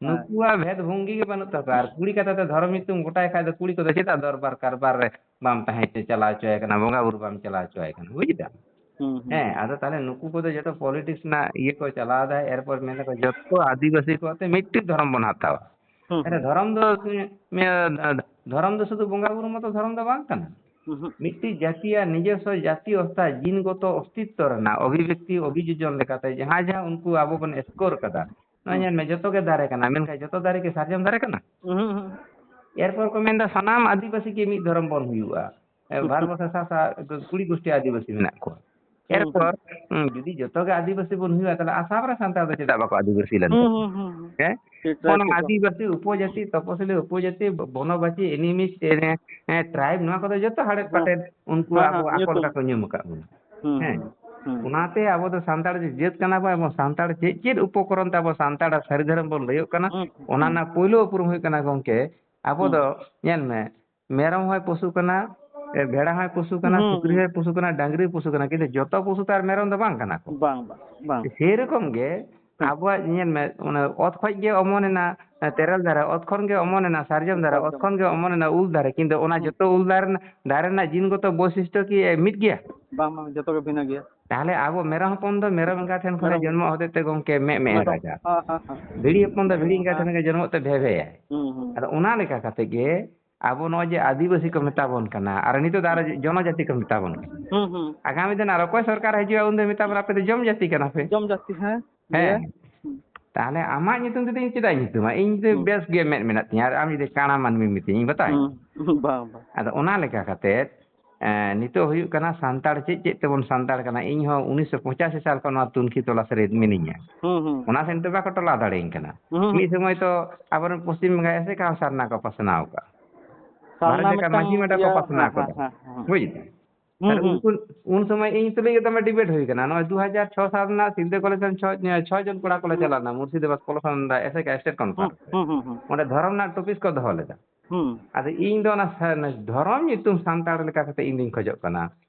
ᱦᱮᱸ? ᱦᱮᱸ᱾ ᱱᱩᱠᱩᱣᱟᱜ ᱵᱷᱮᱫ ᱵᱷᱚᱝᱜᱤ ᱜᱮ ᱵᱟᱹᱱᱩᱜ ᱛᱟᱠᱚᱣᱟ᱾ ᱟᱨ ᱠᱩᱲᱤ ᱠᱟᱛᱷᱟ ᱛᱮ ᱫᱷᱚᱨᱚᱢ ᱧᱩᱛᱩᱢ ᱜᱚᱴᱟᱭ ᱠᱷᱟᱡ ᱫᱚ ᱠᱩᱲᱤ ᱠᱚᱫᱚ ᱪᱮᱫᱟᱜ ᱫᱚᱨᱵᱟᱨ ᱠᱟᱨᱵᱟᱨ ᱨᱮ ᱵᱟᱢ ᱛᱟᱦᱮᱸ ᱦᱚᱪᱚ, ᱪᱟᱞᱟᱣ ᱦᱚᱪᱚᱭ ᱠᱟᱱᱟ, ᱵᱚᱸᱜᱟ ᱵᱩᱨᱩ ᱵᱟᱢ ᱪᱟᱞᱟᱣ ᱦᱚᱪᱚᱭ ᱠᱟᱱᱟ, ᱵᱩᱡᱽ ᱫᱟᱢ? ᱦᱩᱸ, ᱦᱩᱸ, ᱦᱮᱸ, ᱦᱩᱸ᱾ ᱟᱫᱚ ᱛᱟᱦᱞᱮ ᱱᱩᱠᱩ ᱠᱚᱫᱚ ᱡᱚᱛᱚ politics ᱨᱮᱱᱟᱜ ᱤᱭᱟᱹ ᱠᱚ ᱪᱟᱞᱟᱣ ᱮᱫᱟ, ᱮᱨᱯᱚᱨ ᱢᱮᱱ ᱫᱟᱠᱚ ᱡᱚᱛᱚ ᱟᱹᱫᱤᱵᱟᱹᱥᱤ ᱠᱚ ᱟᱛᱮ ᱢᱤᱫᱴᱤᱡ ᱫᱷᱚᱨᱚᱢ ᱵᱚᱱ ᱦᱟᱛᱟᱣᱟ᱾ ᱦᱩᱸ, ᱛᱟᱦᱞᱮ ᱦᱩᱸ᱾ ᱫᱷᱚᱨᱚᱢ ᱫᱚ, ᱫᱷᱚᱨᱚᱢ ᱫᱚ ᱥᱩᱫᱷᱩ ᱵᱚᱸᱜᱟ ᱵᱩᱨᱩ ᱢᱚᱛᱚ ᱫᱷᱚᱨᱚᱢ ᱫᱚ ᱵᱟᱝ ᱠᱟᱱᱟ᱾ ᱩᱦᱩᱸ᱾ ᱢᱤᱫᱴᱤᱡ ᱡᱟᱹᱛᱤᱭᱟᱜ ᱱᱤᱡᱚᱥᱥᱚ ᱡᱟᱹᱛᱤ ᱚᱥᱛᱟ ᱡᱤᱱᱜᱚᱛᱚ ᱚᱥᱛᱤᱛᱛᱚ ᱨᱮᱱᱟᱜ ᱚᱵᱷᱤᱵᱮᱠᱛᱤ ᱚᱵᱷᱤᱡᱳᱡᱚᱱ ᱞᱮᱠᱟᱛᱮ ᱡᱟᱦᱟᱸ ᱡᱟᱦᱟᱸ ᱩᱱᱠᱩ ᱟᱵᱚ ᱵᱚᱱ ᱥᱠᱳᱨ ᱠᱟᱫᱟ, ᱱᱚᱣᱟ ᱦᱩᱸ᱾ ᱧᱮᱞ ᱢᱮ ᱡᱚᱛᱚ ᱜᱮ ᱫᱟᱨᱮ ᱠᱟᱱᱟ, ᱢᱮᱱᱠᱷᱟᱱ ᱡᱚᱛᱚ ᱫᱟᱨᱮ ᱠᱤ ᱥᱟᱨᱡᱚᱢ ᱫᱟᱨᱮ ᱠᱟᱱᱟ? ᱩᱦᱩᱸ, ᱩᱦᱩᱸ᱾ ᱮᱨᱯᱚᱨ ᱠᱚ ᱢᱮᱱᱫᱟ ᱥᱟᱱᱟᱢ ᱟᱹᱫᱤᱵᱟᱹᱥᱤ ᱜᱮ ᱢᱤᱫ ᱫᱷᱚᱨᱚᱢ ᱵᱚᱱ ᱦᱩᱭᱩᱜᱼᱟ᱾ ᱮ, ᱵᱷᱟᱨᱚᱛ ᱵᱚᱨᱥᱚ ᱥᱟᱥᱟ ᱠᱩᱲᱤ ᱜᱳᱥᱴᱤ ᱟᱹᱫᱤᱵᱟᱹᱥᱤ ᱢᱮᱱᱟᱜ ᱠᱚᱣᱟ᱾ ᱦᱩᱸ, ᱮᱨᱯᱚᱨ, ᱦᱩᱸ᱾ ᱦᱩᱸ, ᱡᱩᱫᱤ ᱡᱚᱛᱚ ᱜᱮ ᱟᱹᱫᱤᱵᱟᱹᱥᱤ ᱵᱚᱱ ᱦᱩᱭᱩᱜᱼᱟ, ᱛᱟᱦᱞᱮ ᱟᱥᱟᱢ ᱨᱮ ᱥᱟᱱᱛᱟᱲ ᱫᱚ ᱪᱮᱫᱟᱜ ᱵᱟᱠᱚ ᱟᱹᱫᱤᱵᱟᱹᱥᱤ ᱞᱮᱱ ᱦᱩᱸ, ᱛᱟᱵᱚᱱᱟ? ᱦᱩᱸ, ᱦᱩᱸ, ᱦᱩᱸ᱾ ᱦᱮᱸ? ᱴᱷᱤᱠ, ᱴᱷᱤᱠ, ᱚᱱᱟ ᱴᱷᱤᱠ᱾ ᱟᱹᱫᱤᱵᱟᱹᱥᱤ, ᱩᱯᱚᱡᱟᱹᱛᱤ, ᱛᱚᱯᱚᱥᱤᱞᱤ, ᱩᱯᱚᱡᱟᱹᱛᱤ, ᱵᱚᱱᱚᱵᱟᱥᱤ, ᱮᱱᱤᱢᱤᱥ, ᱮ, ᱮ, tribe, ᱱᱚᱣᱟ ᱠᱚᱫᱚ ᱡᱚᱛᱚ ᱦᱟᱲᱮᱫ ᱦᱮᱸ᱾ ᱯᱟᱴᱮᱫ ᱩᱱᱠᱩ ᱦᱮᱸ, ᱟᱵᱚ ᱦᱮᱸ, ᱟᱠᱚ ᱧᱩᱛᱩᱢ᱾ ᱞᱮᱠᱟ ᱠᱚ ᱧᱩᱢ ᱟᱠᱟᱫ ᱵᱚᱱᱟ᱾ ᱦᱩᱸ, ᱦᱮᱸ? ᱦᱩᱸ, ᱦᱩᱸ᱾ ᱚᱱᱟᱛᱮ ᱟᱵᱚ ᱫᱚ ᱥᱟᱱᱛᱟᱲ ᱡᱟᱹᱛ ᱠᱟᱱᱟ ᱵᱚᱱ, ᱮᱵᱚᱝ ᱥᱟᱱᱛᱟᱲ ᱪᱮᱫ ᱪᱮᱫ ᱩᱯᱚᱠᱚᱨᱚᱱ ᱛᱮ ᱟᱵᱚ ᱥᱟᱱᱛᱟᱲ ᱥᱟᱹᱨᱤ ᱫᱷᱚᱨᱚᱢ ᱵᱚᱱ ᱞᱟᱹᱭᱚᱜ ᱠᱟᱱᱟ, ᱦᱩᱸ, ᱚᱱᱟ ᱦᱩᱸ᱾ ᱨᱮᱱᱟᱜ ᱯᱳᱭᱞᱳ ᱩᱯᱨᱩᱢ ᱦᱩᱭᱩᱜ ᱠᱟᱱᱟ ᱜᱚᱝᱠᱮ, ᱟᱵᱚ ᱦᱩᱸ᱾ ᱫᱚ ᱧᱮᱞ ᱢᱮ, ᱢᱮᱨᱚᱢ ᱦᱚᱸᱭ ᱯᱚᱥᱩ ᱠᱟᱱᱟ, ᱮ, ᱵᱷᱮᱲᱟ ᱦᱚᱸᱭ ᱯᱚᱥᱩ ᱠᱟᱱᱟ, ᱦᱩᱸ, ᱥᱩᱠᱨᱤ ᱦᱩᱸ᱾ ᱦᱚᱸᱭ ᱯᱚᱥᱩ ᱠᱟᱱᱟ, ᱰᱟᱝᱨᱤ ᱯᱚᱥᱩ ᱠᱟᱱᱟ, ᱠᱤᱱᱛᱩ ᱡᱚᱛᱚ ᱯᱚᱥᱩ ᱛᱚ ᱟᱨ ᱢᱮᱨᱚᱢ ᱫᱚ ᱵᱟᱝ ᱠᱟᱱᱟ ᱠᱚ᱾ ᱵᱟᱝ, ᱵᱟᱝ, ᱵᱟᱝ᱾ ᱥᱮᱨᱚᱠᱚᱢ ᱜᱮ ᱦᱩᱸ᱾ ᱟᱵᱚᱣᱟᱜ ᱧᱮᱞ ᱢᱮ, ᱚᱱᱟ ᱚᱛ ᱠᱷᱚᱡ ᱜᱮ ᱚᱢᱚᱱ ᱮᱱᱟ, ᱮ, ᱛᱮᱨᱮᱞ ᱫᱟᱨᱮ, ᱚᱛ ᱠᱷᱚᱱ ᱜᱮ ᱚᱢᱚᱱ ᱮᱱᱟ ᱥᱟᱨᱡᱚᱢ ᱫᱟᱨᱮ, ᱚᱛ ᱥᱟᱨᱡᱚᱢ᱾ ᱠᱷᱚᱱ ᱜᱮ ᱚᱢᱚᱱ ᱮᱱᱟ ᱩᱞ ᱫᱟᱨᱮ, ᱠᱤᱱᱛᱩ ᱚᱱᱟ ᱦᱩᱸ᱾ ᱡᱚᱛᱚ ᱩᱞ ᱫᱟᱨᱮ ᱨᱮᱱᱟᱜ, ᱫᱟᱨᱮ ᱨᱮᱱᱟᱜ ᱡᱤᱱ ᱜᱚᱛᱚ ᱵᱳᱭᱥᱤᱥᱴᱚ ᱠᱤ, ᱮ, ᱢᱤᱫ ᱜᱮᱭᱟ? ᱵᱟᱝ, ᱵᱟᱝ, ᱡᱚᱛᱚ ᱜᱮ ᱵᱷᱤᱱᱟᱹ ᱜᱮᱭᱟ᱾ ᱛᱟᱦᱞᱮ ᱟᱵᱚ ᱢᱮᱨᱚᱢ ᱦᱚᱯᱚᱱ ᱫᱚ ᱢᱮᱨᱚᱢ ᱮᱸᱜᱟ ᱴᱷᱮᱱ ᱠᱷᱚᱱᱮ ᱢᱮᱨᱚᱢ᱾ ᱡᱚᱱᱢᱚᱜ ᱦᱚᱛᱮᱡ ᱛᱮ ᱜᱚᱢᱠᱮ ᱢᱮᱫ ᱢᱮᱫ ᱮ ᱢᱮᱨᱚᱢ᱾ ᱨᱟᱡᱟ᱾ ᱦᱮᱸ, ᱦᱮᱸ, ᱦᱮᱸ᱾ ᱵᱷᱤᱲᱤ ᱦᱚᱯᱚᱱ ᱫᱚ ᱵᱷᱤᱲᱤ ᱮᱸᱜᱟ ᱦᱮᱸ᱾ ᱴᱷᱮᱱ ᱜᱮ ᱡᱚᱱᱢᱚᱜ ᱛᱮ ᱵᱷᱮᱵᱷᱮᱭᱟᱭ᱾ ᱦᱩᱸ, ᱦᱩᱸ᱾ ᱟᱫᱚ ᱚᱱᱟ ᱞᱮᱠᱟ ᱠᱟᱛᱮ ᱜᱮ ᱟᱵᱚ ᱱᱚᱜᱼᱚᱭ ᱡᱮ ᱟᱹᱫᱤᱵᱟᱹᱥᱤ ᱠᱚ ᱢᱮᱛᱟ ᱵᱚᱱ ᱠᱟᱱᱟ, ᱟᱨ ᱱᱤᱛᱚᱜ ᱫᱚ ᱟᱨᱚ ᱦᱩᱸ᱾ ᱡᱚᱱᱚᱡᱟᱹᱛᱤ ᱠᱚ ᱢᱮᱛᱟ ᱵᱚᱱ ᱠᱟᱱᱟ᱾ ᱦᱩᱸ, ᱦᱩᱸ᱾ ᱟᱜᱟᱢᱤ ᱫᱤᱱ ᱟᱨ ᱚᱠᱚᱭ ᱥᱚᱨᱠᱟᱨ ᱦᱤᱡᱩᱜᱼᱟ, ᱩᱱ ᱫᱚᱭ ᱢᱮᱛᱟ ᱵᱚᱱᱟ, "ᱟᱯᱮ ᱫᱚ ᱡᱚᱢ ᱡᱟᱹᱛᱤ ᱠᱟᱱᱟ ᱯᱮ᱾" ᱡᱚᱢ ᱡᱟᱹᱛᱤ, ᱦᱮᱸ᱾ ᱦᱮᱸ᱾ ᱦᱩᱸ᱾ ᱛᱟᱦᱞᱮ ᱟᱢᱟᱜ ᱧᱩᱛᱩᱢ ᱛᱮᱫᱚ ᱤᱧ ᱪᱮᱫᱟᱜ ᱤᱧ ᱧᱩᱛᱩᱢᱟ? ᱤᱧ ᱫᱚ ᱦᱩᱸ᱾ ᱵᱮᱥ ᱜᱮ ᱢᱮᱫ ᱢᱮᱱᱟᱜ ᱛᱤᱧᱟ, ᱟᱨ ᱟᱢ ᱡᱩᱫᱤ ᱠᱟᱬᱟ ᱢᱟᱹᱱᱢᱤᱢ ᱢᱤᱛᱟᱹᱧᱟ, ᱤᱧ ᱵᱟᱛᱟᱣᱟᱹᱧ? ᱦᱩᱸ᱾ ᱵᱟᱝ, ᱵᱟᱝ᱾ ᱟᱫᱚ ᱚᱱᱟ ᱞᱮᱠᱟ ᱠᱟᱛᱮ, ᱮᱸ, ᱱᱤᱛᱚᱜ ᱦᱩᱭᱩᱜ ᱠᱟᱱᱟ ᱥᱟᱱᱛᱟᱲ ᱪᱮᱫ ᱪᱮᱫ ᱛᱮᱵᱚᱱ ᱥᱟᱱᱛᱟᱲ ᱠᱟᱱᱟ᱾ ᱤᱧ ᱦᱚᱸ ᱩᱱᱤᱥᱥᱚ ᱯᱚᱸᱪᱟᱥᱤ ᱥᱟᱞ ᱠᱷᱚᱱ ᱱᱚᱣᱟ ᱛᱩᱱᱠᱷᱤ ᱛᱚᱞᱟᱥ ᱨᱮ ᱢᱤᱱᱟᱹᱧᱟ᱾ ᱦᱩᱸ, ᱦᱩᱸ᱾ ᱚᱱᱟ ᱥᱮᱱ ᱛᱮ ᱵᱟᱠᱚ ᱴᱚᱞᱟᱣ ᱫᱟᱲᱮᱭᱟᱹᱧ ᱠᱟᱱᱟ᱾ ᱦᱩᱸ, ᱦᱩᱸ᱾ ᱢᱤᱫ ᱥᱚᱢᱚᱭ ᱛᱚ ᱟᱵᱚᱨᱮᱱ ᱯᱚᱥᱪᱤᱢ ᱵᱚᱝᱜᱟ ᱮᱥᱮᱠᱟ ᱦᱚᱸ ᱥᱟᱨᱱᱟ ᱠᱚ ᱯᱟᱥᱱᱟᱣ ᱠᱟᱜᱼᱟ᱾ ᱥᱟᱨᱱᱟ ᱵᱷᱟᱨᱚᱛ ᱡᱟᱠᱟᱛ ᱢᱤᱫᱴᱟᱝ ᱢᱟᱹᱡᱷᱤ ᱢᱟᱰᱣᱟ ᱠᱚ ᱤᱭᱟᱹ, ᱯᱟᱥᱱᱟᱣ ᱦᱮᱸ, ᱠᱟᱫᱟ᱾ ᱦᱮᱸ, ᱦᱮᱸ, ᱦᱮᱸ᱾ ᱵᱩᱡᱽ ᱫᱟᱢ? ᱦᱩᱸ, ᱛᱟᱦᱞᱮ ᱦᱩᱸ᱾ ᱩᱱᱠᱩ, ᱩᱱ ᱥᱚᱢᱚᱭ ᱤᱧ ᱛᱩᱞᱩᱡ ᱜᱮ ᱫᱚᱢᱮ ᱰᱤᱵᱮᱴ ᱦᱩᱭ ᱠᱟᱱᱟ᱾ ᱱᱚᱜᱼᱚᱭ ᱫᱩ ᱦᱟᱡᱟᱨ ᱪᱷᱚ ᱥᱟᱞ ᱨᱮᱱᱟᱜ ᱥᱤᱞᱫᱟᱹ ᱠᱚᱞᱮᱡᱽ ᱨᱮᱱ ᱪᱷᱚ, ᱪᱷᱚ ᱡᱚᱱ ᱠᱚᱲᱟ ᱠᱚᱞᱮ ᱦᱩᱸ᱾ ᱪᱟᱞᱟᱣ ᱞᱮᱱᱟ ᱢᱩᱨᱥᱤᱫᱟᱵᱟᱫᱽ ᱯᱚᱞᱚᱥᱚᱱ ᱮᱥᱮᱠᱟ ᱥᱴᱮᱴ ᱦᱩᱸ, ᱠᱚᱱᱯᱷᱟᱨᱮᱱᱥ ᱨᱮ᱾ ᱦᱩᱸ, ᱦᱩᱸ, ᱦᱩᱸ, ᱦᱩᱸ᱾ ᱚᱸᱰᱮ ᱫᱷᱚᱨᱚᱢ ᱨᱮᱱᱟᱜ ᱴᱚᱯᱤᱠ ᱠᱚ ᱫᱚᱦᱚ ᱞᱮᱫᱟ᱾ ᱦᱩᱸ᱾ ᱟᱫᱚ ᱤᱧ ᱫᱚ ᱚᱱᱟ ᱥᱟ-, ᱚᱱᱟ ᱫᱷᱚᱨᱚᱢ ᱧᱩᱛᱩᱢ ᱥᱟᱱᱛᱟᱲ ᱞᱮᱠᱟ ᱠᱟᱛᱮ ᱤᱧ ᱫᱩᱧ ᱠᱷᱚᱡᱚᱜ ᱠᱟᱱᱟ᱾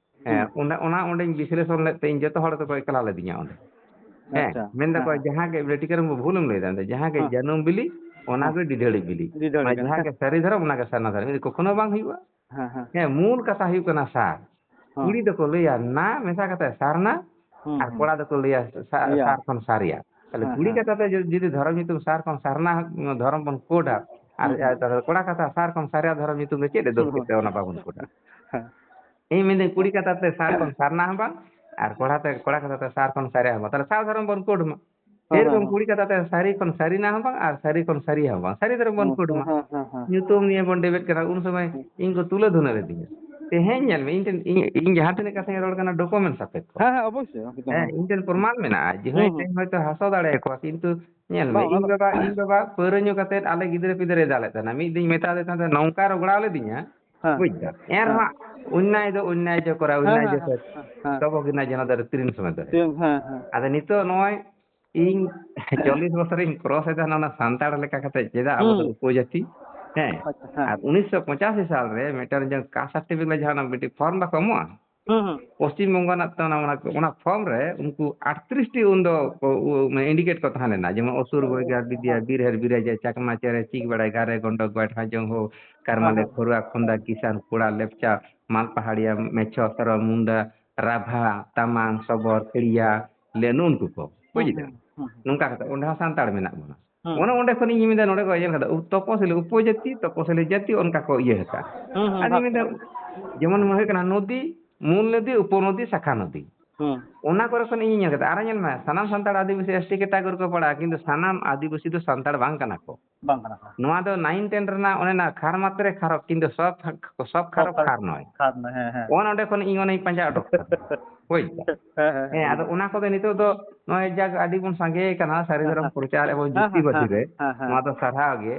ᱦᱮᱸ, ᱦᱩᱸ᱾ ᱚᱱᱟ, ᱚᱱᱟ ᱚᱸᱰᱮᱧ ᱵᱤᱥᱞᱮᱥᱚᱱ ᱞᱮᱫ ᱛᱮ ᱤᱧ ᱡᱚᱛᱚ ᱦᱚᱲ ᱫᱚᱠᱚ ᱮᱠᱞᱟ ᱞᱮᱫᱤᱧᱟ ᱚᱸᱰᱮ᱾ ᱦᱮᱸ, ᱟᱪᱪᱷᱟ᱾ ᱢᱮᱱ ᱦᱮᱸ, ᱫᱟᱠᱚ, ᱦᱮᱸ᱾ "ᱡᱟᱦᱟᱸ ᱜᱮ ᱴᱤᱠᱟᱹᱨ ᱵᱟᱹᱵᱩ ᱵᱷᱩᱞᱮᱢ ᱞᱟᱹᱭᱫᱟ, ᱚᱸᱰᱮ ᱡᱟᱦᱟᱸ ᱜᱮ ᱦᱮᱸ᱾ ᱡᱟᱹᱱᱩᱢ ᱵᱤᱞᱤ, ᱚᱱᱟ ᱦᱮᱸ᱾ ᱜᱮ ᱰᱤᱰᱷᱟᱹᱲᱤ ᱵᱤᱞᱤ᱾ ᱰᱤᱰᱷᱟᱹᱲᱤ ᱢᱟᱱᱮ ᱠᱟᱱᱟ᱾ ᱡᱟᱦᱟᱸ ᱜᱮ ᱥᱟᱹᱨᱤ ᱫᱷᱚᱨᱚᱢ, ᱚᱱᱟ ᱜᱮ ᱥᱟᱨᱱᱟ ᱫᱷᱚᱨᱚᱢ᱾" ᱤᱧ ᱫᱚ ᱠᱚᱠᱷᱚᱱᱳ ᱵᱟᱝ ᱦᱩᱭᱩᱜᱼᱟ᱾ ᱦᱮᱸ, ᱦᱮᱸ᱾ ᱦᱮᱸ, ᱢᱩᱞ ᱠᱟᱛᱷᱟ ᱦᱩᱭᱩᱜ ᱠᱟᱱᱟ ᱥᱟᱨ᱾ ᱦᱮᱸ᱾ ᱠᱩᱲᱤ ᱫᱚᱠᱚ ᱞᱟᱹᱭᱟ ᱱᱟ ᱢᱮᱥᱟ ᱠᱟᱛᱮ ᱥᱟᱨᱱᱟ, ᱦᱩᱸ, ᱟᱨ ᱦᱩᱸ᱾ ᱠᱚᱲᱟ ᱫᱚᱠᱚ ᱞᱟᱹᱭᱟ ᱥᱟ-, ᱤᱭᱟ᱾ ᱥᱟᱨ ᱠᱷᱚᱱ ᱥᱟᱨᱤᱭᱟ᱾ ᱛᱟᱦᱞᱮ ᱦᱮᱸ, ᱠᱩᱲᱤ ᱦᱮᱸ᱾ ᱠᱟᱛᱷᱟ ᱛᱮ ᱡᱩ-, ᱡᱩᱫᱤ ᱫᱷᱚᱨᱚᱢ ᱧᱩᱛᱩᱢ ᱥᱟᱨ ᱠᱷᱚᱱ ᱥᱟᱨᱱᱟ ᱫᱷᱚᱨᱚᱢ ᱵᱚᱱ ᱠᱳᱰᱟ, ᱟᱨ, ᱦᱩᱸ, ᱦᱩᱸ᱾ ᱟᱨ ᱠᱚᱲᱟ ᱠᱟᱛᱷᱟ ᱥᱟᱨ ᱠᱷᱚᱱ ᱥᱟᱨᱤᱭᱟ ᱫᱷᱚᱨᱚᱢ ᱧᱩᱛᱩᱢ ᱫᱚ ᱪᱮᱫ ᱮ ᱫᱳᱥ ᱠᱮᱫ ᱛᱮ ᱚᱱᱟ ᱵᱟᱵᱚᱱ ᱠᱳᱰᱟ? ᱦᱮᱸ᱾ ᱤᱧ ᱢᱮᱱᱫᱟᱹᱧ ᱠᱩᱲᱤ ᱠᱟᱛᱷᱟ ᱛᱮ ᱥᱟᱨ ᱠᱷᱚᱱ ᱥᱟᱨᱱᱟ ᱦᱚᱸ ᱵᱟᱝ, ᱟᱨ ᱠᱚᱲᱟ ᱛᱮ, ᱠᱚᱲᱟ ᱠᱟᱛᱷᱟ ᱛᱮ ᱥᱟᱨ ᱠᱷᱚᱱ ᱥᱟᱨᱤᱭᱟ ᱦᱚᱸ ᱵᱟᱝ᱾ ᱛᱟᱦᱞᱮ ᱥᱟᱨ ᱫᱷᱚᱨᱚᱢ ᱵᱚᱱ ᱠᱳᱰ ᱢᱟ᱾ ᱦᱮᱸ, ᱦᱮᱸ, ᱥᱮᱨᱚᱠᱚᱢ ᱦᱮᱸ᱾ ᱠᱩᱲᱤ ᱠᱟᱛᱷᱟ ᱛᱮ ᱥᱟᱹᱨᱤ ᱠᱷᱚᱱ ᱥᱟᱹᱨᱤᱱᱟ ᱦᱚᱸ ᱵᱟᱝ ᱟᱨ ᱥᱟᱹᱨᱤ ᱠᱷᱚᱱ ᱥᱟᱹᱨᱤᱭᱟ ᱦᱚᱸ ᱵᱟᱝ, ᱥᱟᱹᱨᱤ ᱫᱷᱚᱨᱚᱢ ᱵᱚᱱ ᱦᱮᱸ, ᱠᱳᱰ ᱦᱮᱸ, ᱢᱟ᱾ ᱦᱮᱸ, ᱦᱮᱸ, ᱦᱮᱸ᱾ ᱧᱩᱛᱩᱢ ᱱᱤᱭᱮ ᱵᱚᱱ ᱰᱤᱵᱮᱴ ᱠᱟᱱᱟ, ᱩᱱ ᱥᱚᱢᱚᱭ ᱦᱮᱸ᱾ ᱤᱧ ᱠᱚ ᱛᱩᱞᱟᱹ ᱫᱷᱩᱱᱟᱹ ᱞᱤᱫᱤᱧᱟ᱾ ᱛᱮᱦᱮᱧ ᱧᱮᱞ ᱢᱮ, ᱤᱧ ᱴᱷᱮᱱ, ᱤᱧ, ᱤᱧ ᱡᱟᱦᱟᱸ ᱛᱤᱱᱟᱹᱜ ᱠᱟᱛᱷᱟᱧ ᱨᱚᱲ ᱠᱟᱱᱟ, ᱰᱚᱠᱩᱢᱮᱱᱴ ᱥᱟᱯᱮᱠᱠᱷᱚ᱾ ᱦᱮᱸ, ᱦᱮᱸ, ᱚᱵᱚᱥᱥᱳᱭ, ᱚᱥᱩᱵᱤᱫᱷᱟ ᱦᱮᱸ, ᱵᱟᱹᱱᱩᱜ᱾ ᱤᱧ ᱴᱷᱮᱱ ᱯᱨᱚᱢᱟᱱ ᱢᱮᱱᱟᱜᱼᱟ ᱡᱮ, ᱦᱮᱸ, ᱦᱳᱭ, ᱦᱮᱸ᱾ ᱛᱮᱦᱮᱧ ᱦᱚᱭᱛᱳ ᱦᱟᱥᱟ ᱫᱟᱲᱮᱭᱟᱠᱚᱣᱟ, ᱠᱤᱱᱛᱩ ᱧᱮᱞ ᱢᱮ, ᱵᱟᱝ, ᱚᱱᱟ ᱤᱧ ᱫᱚ ᱵᱟᱵᱟ, ᱤᱧ ᱵᱟᱵᱟ ᱯᱟᱹᱣᱨᱟᱹ ᱧᱩ ᱠᱟᱛᱮᱫ ᱟᱞᱮ ᱜᱤᱫᱽᱨᱟᱹ ᱯᱤᱫᱽᱨᱟᱹᱭ ᱫᱟᱞᱮᱫ ᱛᱟᱦᱮᱱᱟ᱾ ᱢᱤᱫ ᱫᱤᱱ ᱢᱮᱛᱟ ᱫᱮ ᱛᱟᱦᱮᱸ, ᱱᱚᱝᱠᱟ ᱨᱚᱜᱽᱲᱟᱣ ᱞᱤᱫᱤᱧᱟ, ᱦᱮᱸ, ᱵᱩᱡᱽ ᱫᱟᱢ? ᱦᱮᱸ᱾ ᱮᱱᱨᱮᱦᱚᱸ ᱚᱱᱱᱟᱭ ᱫᱚ ᱚᱱᱱᱟᱭ ᱡᱚ ᱠᱚᱨᱟ, ᱦᱮᱸ, ᱚᱱᱱᱟᱭ ᱦᱮᱸ, ᱡᱚ ᱦᱮᱸ, ᱥᱮ ᱦᱮᱸ, ᱦᱮᱸ᱾ ᱛᱚᱵᱚ ᱜᱤᱱᱟ ᱡᱚᱱᱚ ᱫᱚ ᱛᱤᱨᱤᱱ ᱥᱚᱢᱚᱭ ᱫᱚ᱾ ᱴᱷᱤᱠ, ᱦᱮᱸ, ᱦᱮᱸ᱾ ᱟᱫᱚ ᱱᱤᱛᱚᱜ ᱱᱚᱜᱼᱚᱭ ᱤᱧ ᱪᱚᱞᱞᱤᱥ ᱵᱚᱪᱷᱚᱨᱤᱧ ᱠᱨᱚᱥ ᱮᱫᱟ, ᱚᱱᱟ ᱥᱟᱱᱛᱟᱲ ᱞᱮᱠᱟ ᱠᱟᱛᱮ ᱪᱮᱫᱟᱜ ᱟᱵᱚ ᱫᱚ ᱦᱩᱸ᱾ ᱩᱯᱚᱡᱟᱹᱛᱤ? ᱦᱮᱸ᱾ ᱟᱪᱪᱷᱟ, ᱦᱮᱸ᱾ ᱟᱨ ᱩᱱᱤᱥᱥᱚ ᱯᱚᱸᱪᱟᱥᱤ ᱥᱟᱞ ᱨᱮ ᱢᱤᱫᱴᱟᱝ ᱡᱟᱦᱟᱸ ᱠᱟᱥᱴ ᱥᱟᱨᱴᱤᱯᱷᱤᱠᱮᱴ ᱞᱟᱹᱜᱤᱫ ᱡᱟᱦᱟᱸ ᱚᱱᱟ ᱢᱤᱫᱴᱤᱡ ᱯᱷᱚᱨᱢ ᱵᱟᱠᱚ ᱮᱢᱚᱜᱼᱟ? ᱦᱩᱸ, ᱦᱩᱸ᱾ ᱯᱚᱥᱪᱤᱢ ᱵᱚᱝᱜᱚ ᱨᱮᱱᱟᱜ ᱛᱚ ᱚᱱᱟ, ᱚᱱᱟ, ᱚᱱᱟ ᱯᱷᱚᱨᱢ ᱨᱮ ᱩᱱᱠᱩ ᱟᱴᱛᱨᱤᱥ ᱴᱤ ᱩᱱᱫᱚ ᱠᱚ, ᱩ-, ᱢᱟᱱᱮ indicate ᱠᱚ ᱛᱟᱦᱮᱸ ᱞᱮᱱᱟ, ᱡᱮᱢᱚᱱ ᱚᱥᱩᱨ, ᱚ, ᱵᱳᱭᱜᱟ, ᱵᱤᱫᱽᱭᱟ, ᱦᱮᱸ᱾ ᱵᱤᱨ ᱦᱮᱨ, ᱵᱤᱨ ᱨᱟᱡᱟ, ᱪᱟᱠᱢᱟ ᱪᱮᱨᱮ, ᱪᱤᱠ ᱵᱟᱲᱟᱭ, ᱜᱟᱨᱮ, ᱜᱚᱱᱰᱚ, ᱜᱚᱭᱴᱷᱟ, ᱡᱚᱝᱦᱳ, ᱠᱟᱨᱢᱟᱞᱮ, ᱦᱮᱸ, ᱦᱮᱸ᱾ ᱠᱷᱚᱨᱩᱣᱟ, ᱠᱷᱚᱱᱫᱟ, ᱠᱤᱥᱟᱱ, ᱠᱚᱲᱟ, ᱞᱮᱯᱪᱟ, ᱢᱟᱞ ᱯᱟᱦᱟᱲᱤᱭᱟ, ᱢᱮᱪᱷᱚ, ᱥᱚᱨᱚ, ᱢᱩᱱᱰᱟ, ᱨᱟᱵᱷᱟ, ᱛᱟᱢᱟᱝ, ᱥᱚᱵᱚᱨ, ᱠᱷᱮᱲᱤᱭᱟ, ᱞᱮ ᱱᱩᱜᱼᱩ ᱱᱩᱠᱩ ᱠᱚ, ᱵᱩᱡᱽ ᱦᱩᱸ, ᱫᱟ? ᱦᱩᱸ, ᱦᱩᱸ, ᱦᱩᱸ᱾ ᱱᱚᱝᱠᱟ ᱠᱟᱛᱮ ᱚᱸᱰᱮ ᱦᱚᱸ ᱥᱟᱱᱛᱟᱲ ᱢᱮᱱᱟᱜ ᱵᱚᱱᱟ᱾ ᱦᱩᱸ᱾ ᱚᱱᱮ ᱚᱸᱰᱮ ᱠᱷᱚᱱ ᱤᱧ ᱢᱮᱱᱫᱟ, ᱱᱚᱰᱮ ᱠᱚ ᱧᱮᱞ ᱠᱟᱫᱟ, ᱩ-, ᱛᱚᱯᱚᱥᱤᱞᱤ, ᱩᱯᱚᱡᱟᱹᱛᱤ, ᱛᱚᱯᱚᱥᱤᱞᱤ ᱡᱟᱹᱛᱤ, ᱚᱱᱠᱟ ᱠᱚ ᱤᱭᱟᱹ ᱟᱠᱟᱫᱼᱟ᱾ ᱦᱩᱸ, ᱦᱩᱸ, ᱟᱫᱚᱧ ᱵᱷᱟᱜᱽ ᱢᱮᱱᱫᱟ, ᱠᱚᱨᱟ᱾ ᱡᱮᱢᱚᱱ ᱦᱩᱭᱩᱜ ᱠᱟᱱᱟ ᱱᱚᱫᱤ, ᱢᱩᱞ ᱱᱚᱫᱤ, ᱩᱯᱚᱱᱚᱫᱤ, ᱥᱟᱠᱷᱟ ᱱᱚᱫᱤ᱾ ᱦᱩᱸ᱾ ᱚᱱᱟ ᱠᱚᱨᱮ ᱠᱷᱚᱱ ᱤᱧ ᱧᱮᱞ ᱠᱮᱫᱟ᱾ ᱟᱨᱚ ᱧᱮᱞ ᱢᱮ, ᱥᱟᱱᱟᱢ ᱥᱟᱱᱛᱟᱲ ᱟᱹᱫᱤᱵᱟᱹᱥᱤ S T category ᱠᱚ ᱯᱟᱲᱟᱜᱼᱟ, ᱠᱤᱱᱛᱩ ᱥᱟᱱᱟᱢ ᱟᱹᱫᱤᱵᱟᱹᱥᱤ ᱫᱚ ᱥᱟᱱᱛᱟᱲ ᱵᱟᱝ ᱠᱟᱱᱟ ᱠᱚ᱾ ᱵᱟᱝ ᱠᱟᱱᱟ ᱠᱚ᱾ ᱱᱚᱣᱟ ᱫᱚ nine ten ᱨᱮᱱᱟᱜ ᱚᱱᱮ ᱚᱱᱟ ᱠᱷᱟᱨ ᱢᱟᱛᱨᱮ ᱠᱷᱟᱨᱚᱜ, ᱠᱤᱱᱛᱩ ᱥᱚᱵ ᱠᱷᱟ-, ᱥᱚᱵ ᱠᱷᱟᱨᱚᱜ ᱥᱚᱵ ᱠᱷᱟᱨ ᱠᱷᱟᱨ ᱱᱚᱭ᱾ ᱠᱷᱟᱨ ᱱᱚᱭ, ᱦᱮᱸ, ᱦᱮᱸ᱾ ᱚᱱ ᱚᱸᱰᱮ ᱠᱷᱚᱱ ᱤᱧ ᱚᱱᱮᱧ ᱯᱟᱸᱡᱟ ᱚᱰᱚᱠ ᱠᱟᱫᱟ᱾ ᱦᱳᱭ᱾ ᱦᱮᱸ, ᱦᱮᱸ, ᱦᱮᱸ, ᱦᱮᱸ, ᱟᱫᱚ ᱦᱮᱸ᱾ ᱚᱱᱟ ᱠᱚᱫᱚ ᱱᱤᱛᱚᱜ ᱫᱚ ᱱᱚᱜᱼᱚᱭ ᱡᱟᱠ ᱟᱹᱰᱤ ᱵᱚᱱ ᱥᱟᱸᱜᱮ ᱠᱟᱱᱟ, ᱥᱟᱹᱨᱤ ᱦᱮᱸ, ᱫᱷᱚᱨᱚᱢ ᱦᱮᱸ᱾ ᱯᱨᱚᱪᱟᱨ ᱮᱵᱚᱝ ᱦᱮᱸ, ᱡᱩᱠᱛᱤ ᱦᱮᱸ, ᱵᱟᱹᱥᱤ ᱦᱮᱸ, ᱨᱮ, ᱦᱮᱸ, ᱦᱮᱸ, ᱱᱚᱣᱟ ᱦᱮᱸ᱾ ᱫᱚ ᱥᱟᱨᱦᱟᱣ ᱜᱮ᱾